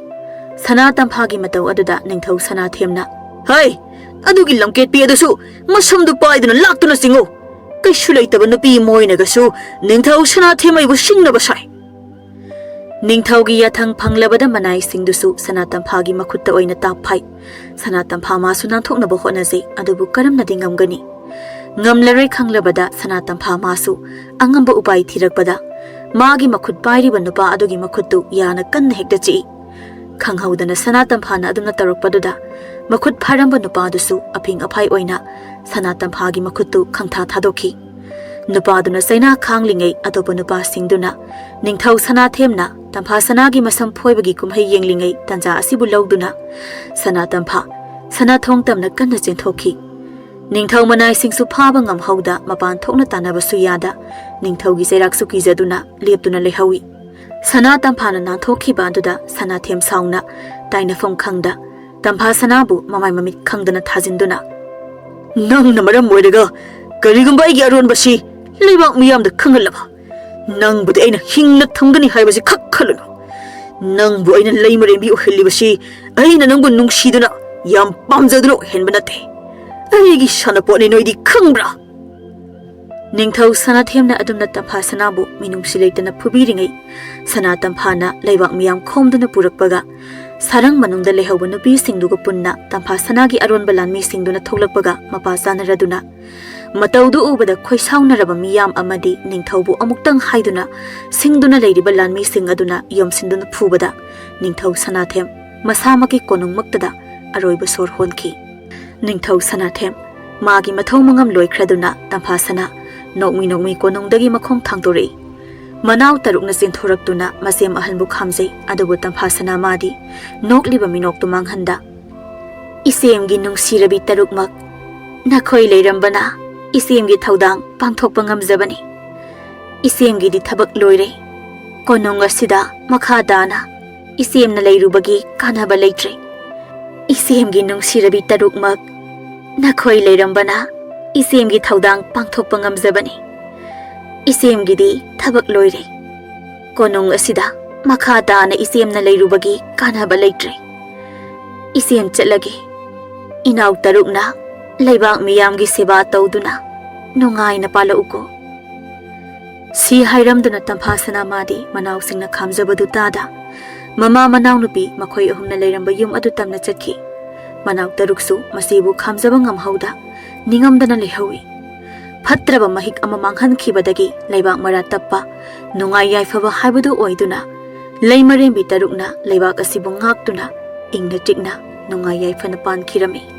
ꯁꯅꯥ ꯇꯝꯐꯥꯒꯤ ꯃꯇꯧ ꯑꯗꯨꯗ ꯅꯤꯡꯊꯧ ꯁꯅꯥꯊꯦꯝꯅ, "ꯍꯩ! ꯑꯗꯨꯒꯤ ꯂꯝꯀꯦꯠꯄꯤ ꯑꯗꯨꯁꯨ ꯃꯁꯝꯗꯨ ꯄꯥꯏꯗꯨꯅ ꯂꯥꯛꯇꯨꯅ ꯆꯤꯡꯉꯨ! ꯀꯩꯁꯨ ꯂꯩꯇꯕ ꯅꯨꯄꯤ ꯃꯣꯏꯅꯒꯁꯨ ꯅꯤꯡꯊꯧ ꯁꯅꯥꯊꯦꯝ ꯑꯩꯕꯨ ꯁꯤꯡꯅꯕ ꯁꯥꯏ!" ꯅꯤꯡꯊꯧꯒꯤ ꯌꯥꯊꯪ ꯐꯪꯂꯕꯗ ꯃꯅꯥꯏꯁꯤꯡꯗꯨꯁꯨ ꯁꯅꯥ ꯇꯝꯐꯥꯒꯤ ꯃꯈꯨꯠꯇ ꯑꯣꯏꯅ ꯇꯥꯞ ꯐꯥꯏ꯫ ꯁꯅꯥ ꯇꯝꯐꯥ ꯃꯥꯁꯨ ꯅꯥꯟꯊꯣꯛꯅꯕ ꯍꯣꯠꯅꯖꯩ, ꯑꯗꯨꯕꯨ ꯀꯔꯝꯅꯗꯤ ꯉꯝꯒꯅꯤ? ꯉꯝꯂꯔꯣꯏ ꯈꯪꯂꯕꯗ ꯁꯅꯥ ꯇꯝꯐꯥ ꯃꯥꯁꯨ ꯑꯉꯝꯕ ꯎꯄꯥꯏ ꯊꯤꯔꯛꯄꯗ ꯃꯥꯒꯤ ꯃꯈꯨꯠ ꯄꯥꯏꯔꯤꯕ ꯅꯨꯄꯥ ꯑꯗꯨꯒꯤ ꯃꯈꯨꯠꯇꯨ ꯌꯥꯅ ꯀꯟꯅ ꯍꯦꯛꯇ ꯆꯤꯛꯏ꯫ ꯈꯪꯍꯧꯗꯅ ꯁꯅꯥ ꯇꯝꯐꯥꯅ ꯑꯗꯨꯝꯅ ꯇꯧꯔꯛꯄꯗꯨꯗ ꯃꯈꯨꯠ ꯐꯥꯔꯝꯕ ꯅꯨꯄꯥꯗꯨꯁꯨ ꯑꯐꯤꯡ ꯑꯐꯥꯏ ꯑꯣꯏꯅ ꯁꯅꯥ ꯇꯝꯐꯥꯒꯤ ꯃꯈꯨꯠꯇꯨ ꯈꯪꯊꯥ ꯊꯥꯗꯣꯛꯈꯤ꯫ ꯅꯨꯄꯥꯗꯨꯅ ꯆꯩꯅꯥ ꯈꯥꯡꯂꯤꯉꯩ ꯑꯇꯣꯞꯄ ꯅꯨꯄꯥꯁꯤꯡꯗꯨꯅ ꯅꯤꯡꯊꯧ ꯁꯅꯥꯊꯦꯝꯅ ꯇꯝꯐꯥ ꯁꯅꯥꯒꯤ ꯃꯁꯝ ꯐꯣꯏꯕꯒꯤ ꯀꯨꯝꯍꯩ ꯌꯦꯡꯂꯤꯉꯩ ꯇꯟꯖꯥ ꯑꯁꯤꯕꯨ ꯂꯧꯗꯨꯅ ꯁꯅꯥ ꯇꯝꯐꯥ, ꯁꯅꯥꯊꯣꯡ ꯇꯝꯅ ꯀꯟꯅ ꯆꯦꯟꯊꯣꯛꯈꯤ꯫ ꯅꯤꯡꯊꯧ ꯃꯅꯥꯏꯁꯤꯡꯁꯨ ꯐꯥꯕ ꯉꯝꯍꯧꯗ ꯃꯄꯥꯟ ꯊꯣꯛꯅ ꯇꯥꯟꯅꯕꯁꯨ ꯌꯥꯗ ꯅꯤꯡꯊꯧꯒꯤ ꯆꯩꯔꯥꯛꯁꯨ ꯀꯤꯖꯗꯨꯅ ꯂꯦꯞꯇꯨꯅ ꯂꯩꯍꯧꯏ꯫ ꯁꯅꯥ ꯇꯝꯐꯥꯅ ꯅꯥꯟꯊꯣꯛꯈꯤꯕ ꯑꯗꯨꯗ ꯁꯅꯥꯊꯦꯝ ꯁꯥꯎꯅ ꯇꯥꯏꯅꯐꯝ ꯈꯪꯗ ꯇꯝꯐꯥ ꯁꯅꯥꯕꯨ ꯃꯃꯥꯏ ꯃꯃꯤꯠ ꯈꯪꯗꯅ ꯊꯥꯖꯤꯟꯗꯨꯅ, "ꯅꯪꯅ ꯃꯔꯝ ꯑꯣꯏꯔꯒ ꯀꯔꯤꯒꯨꯝꯕ ꯑꯩꯒꯤ ꯑꯔꯣꯟꯕꯁꯤ ꯂꯩꯕꯥꯛ ꯃꯤꯌꯥꯝꯗ ꯈꯪꯍꯜꯂꯕ? ꯅꯪꯕꯨꯗꯤ ꯑꯩꯅ ꯍꯤꯡꯅ ꯊꯝꯒꯅꯤ ꯍꯥꯏꯕꯁꯤ ꯈꯛ ꯈꯜꯂꯨꯅꯨ꯫ ꯅꯪꯕꯨ ꯑꯩꯅ ꯂꯩꯃꯔꯦꯝꯕꯤ ꯑꯣꯏꯍꯜꯂꯤꯕꯁꯤ ꯑꯩꯅ ꯅꯪꯕꯨ ꯅꯨꯡꯁꯤꯗꯨꯅ ꯌꯥꯝ ꯄꯥꯝꯖꯗꯨꯅ ꯑꯣꯏꯍꯟꯕ ꯅꯠꯇꯦ꯫ ꯑꯩꯒꯤ ꯁꯥꯟꯅꯄꯣꯠꯅꯤ ꯅꯣꯏꯗꯤ ꯈꯪꯕ꯭ꯔꯥ?" ꯅꯤꯡꯊꯧ ꯁꯅꯥꯊꯦꯝꯅ ꯑꯗꯨꯝꯅ ꯇꯝꯐꯥ ꯁꯅꯥꯕꯨ ꯃꯤꯅꯨꯡꯁꯤ ꯂꯩꯇꯅ ꯐꯨꯕꯤꯔꯤꯉꯩ, ꯁꯅꯥ ꯇꯝꯐꯥꯅ ꯂꯩꯕꯥꯛ ꯃꯤꯌꯥꯝ ꯈꯣꯝꯗꯨꯅ ꯄꯨꯔꯛꯄꯒ, ꯁꯥꯔꯪ ꯃꯅꯨꯡꯗ ꯂꯩꯍꯧꯕ ꯅꯨꯄꯤꯁꯤꯡꯗꯨꯒ ꯄꯨꯟꯅ ꯇꯝꯐꯥ ꯁꯅꯥꯒꯤ ꯑꯔꯣꯟꯕ ꯂꯥꯟꯃꯤꯁꯤꯡꯗꯨꯅ ꯊꯣꯛꯂꯛꯄꯒ ꯃꯄꯥ ꯆꯥꯅꯔꯗꯨꯅ, ꯃꯇꯧꯗꯨ ꯎꯕꯗ ꯈꯣꯏꯁꯥꯎꯅꯔꯕ ꯃꯤꯌꯥꯝ ꯑꯃꯗꯤ ꯅꯤꯡꯊꯧꯕꯨ ꯑꯃꯨꯛꯇꯪ ꯍꯥꯏꯗꯨꯅ ꯁꯤꯡꯗꯨꯅ ꯂꯩꯔꯤꯕ ꯂꯥꯟꯃꯤꯁꯤꯡ ꯑꯗꯨꯅ ꯌꯣꯝꯁꯤꯟꯗꯨꯅ ꯐꯨꯕꯗ, ꯅꯤꯡꯊꯧ ꯁꯅꯥꯊꯦꯝ ꯃꯁꯥꯃꯛꯀꯤ ꯀꯣꯅꯨꯡꯃꯛꯇꯗ ꯑꯔꯣꯏꯕ ꯁꯣꯔ ꯍꯣꯟꯈꯤ꯫ ꯅꯤꯡꯊꯧ ꯁꯅꯥꯊꯦꯝ ꯃꯥꯒꯤ ꯃꯊꯧ ꯃꯉꯝ ꯂꯣꯏꯈ꯭ꯔꯗꯨꯅ ꯇꯝꯐꯥ ꯁꯅꯥ ꯅꯣꯛꯃꯤ ꯅꯣꯛꯃꯤ ꯀꯣꯅꯨꯡꯗꯒꯤ ꯃꯈꯣꯡ ꯊꯥꯡꯗꯣꯔꯛꯏ꯫ ꯃꯅꯥꯎ ꯇꯔꯨꯛꯅ ꯆꯦꯟꯊꯣꯔꯛꯇꯨꯅ ꯃꯁꯦꯝ ꯑꯍꯟꯕꯨ ꯈꯥꯝꯖꯩ, ꯑꯗꯨꯕꯨ ꯇꯝꯐꯥ ꯁꯅꯥ ꯃꯥꯗꯤ ꯅꯣꯛꯂꯤꯕ ꯃꯤꯅꯣꯛꯇꯨ ꯃꯥꯡꯍꯟꯗ, "ꯏꯆꯦꯝꯒꯤ ꯅꯨꯡꯁꯤꯔꯕꯤ ꯇꯔꯨꯛꯃꯛ, ꯅꯈꯣꯏ ꯂꯩꯔꯝꯕꯅ ꯏꯆꯦꯝꯒꯤ ꯊꯧꯗꯥꯡ ꯄꯥꯡꯊꯣꯛꯄ ꯉꯝꯖꯕꯅꯤ꯫ ꯏꯆꯦꯝꯒꯤꯗꯤ ꯊꯕꯛ ꯂꯣꯏꯔꯦ꯫ ꯀꯣꯅꯨꯡ ꯑꯁꯤꯗ ꯃꯈꯥ ꯇꯥꯅ ꯏꯆꯦꯝꯅ ꯂꯩꯔꯨꯕꯒꯤ ꯀꯥꯟꯅꯕ ꯂꯩꯇ꯭ꯔꯦ꯫ ꯏꯆꯦꯝꯒꯤ ꯅꯨꯡꯁꯤꯔꯕꯤ ꯇꯔꯨꯛꯃꯛ, ꯅꯈꯣꯏ ꯂꯩꯔꯝꯕꯅ ꯏꯆꯦꯝꯒꯤ ꯊꯧꯗꯥꯡ ꯄꯥꯡꯊꯣꯛꯄ ꯉꯝꯖꯕꯅꯤ꯫ ꯏꯆꯦꯝꯒꯤꯗꯤ ꯊꯕꯛ ꯂꯣꯏꯔꯦ꯫ ꯀꯣꯅꯨꯡ ꯑꯁꯤꯗ ꯃꯈꯥ ꯇꯥꯅ ꯏꯆꯦꯝꯅ ꯂꯩꯔꯨꯕꯒꯤ ꯀꯥꯟꯅꯕ ꯂꯩꯇ꯭ꯔꯦ꯫ ꯏꯆꯦꯝ ꯆꯠꯂꯒꯦ꯫ ꯏꯅꯥꯎ ꯇꯔꯨꯛꯅ ꯂꯩꯕꯥꯛ ꯃꯤꯌꯥꯝꯒꯤ ꯁꯦꯕꯥ ꯇꯧꯗꯨꯅ ꯅꯨꯡꯉꯥꯏꯅ ꯄꯥꯜꯂꯛꯎꯀꯣ꯫" ꯁꯤ ꯍꯥꯏꯔꯝꯗꯨꯅ ꯇꯝꯐꯥ ꯁꯅꯥ ꯃꯥꯗꯤ ꯃꯅꯥꯎꯁꯤꯡꯅ ꯈꯥꯝꯖꯕꯗꯨ ꯇꯥꯗ, ꯃꯃꯥ ꯃꯅꯥꯎꯅꯨꯄꯤ ꯃꯈꯣꯏ ꯑꯍꯨꯝꯅ ꯂꯩꯔꯝꯕ ꯌꯨꯝ ꯑꯗꯨ ꯇꯝꯅ ꯆꯠꯈꯤ꯫ ꯃꯅꯥꯎ ꯇꯔꯨꯛꯁꯨ ꯃꯆꯦꯕꯨ ꯈꯥꯝꯖꯕ ꯉꯝꯍꯧꯗ ꯅꯤꯡꯉꯝꯗꯅ ꯂꯩꯍꯧꯏ꯫ ꯐꯠꯇ꯭ꯔꯕ ꯃꯍꯤꯛ ꯑꯃ ꯃꯥꯡꯍꯟꯈꯤꯕꯗꯒꯤ ꯂꯩꯕꯥꯛ ꯃꯔꯥ ꯇꯞꯄ, ꯅꯨꯡꯉꯥꯏ ꯌꯥꯏꯐꯕ ꯍꯥꯏꯕꯗꯨ ꯑꯣꯏꯗꯨꯅ, ꯂꯩꯃꯔꯦꯝꯕꯤ ꯇꯔꯨꯛꯅ ꯂꯩꯕꯥꯛ ꯑꯁꯤꯕꯨ ꯉꯥꯛꯇꯨꯅ ꯏꯪꯅ ꯆꯤꯛꯅ ꯅꯨꯡꯉꯥꯏ ꯌꯥꯏꯐꯅ ꯄꯥꯟꯈꯤꯔꯝꯃꯤ꯫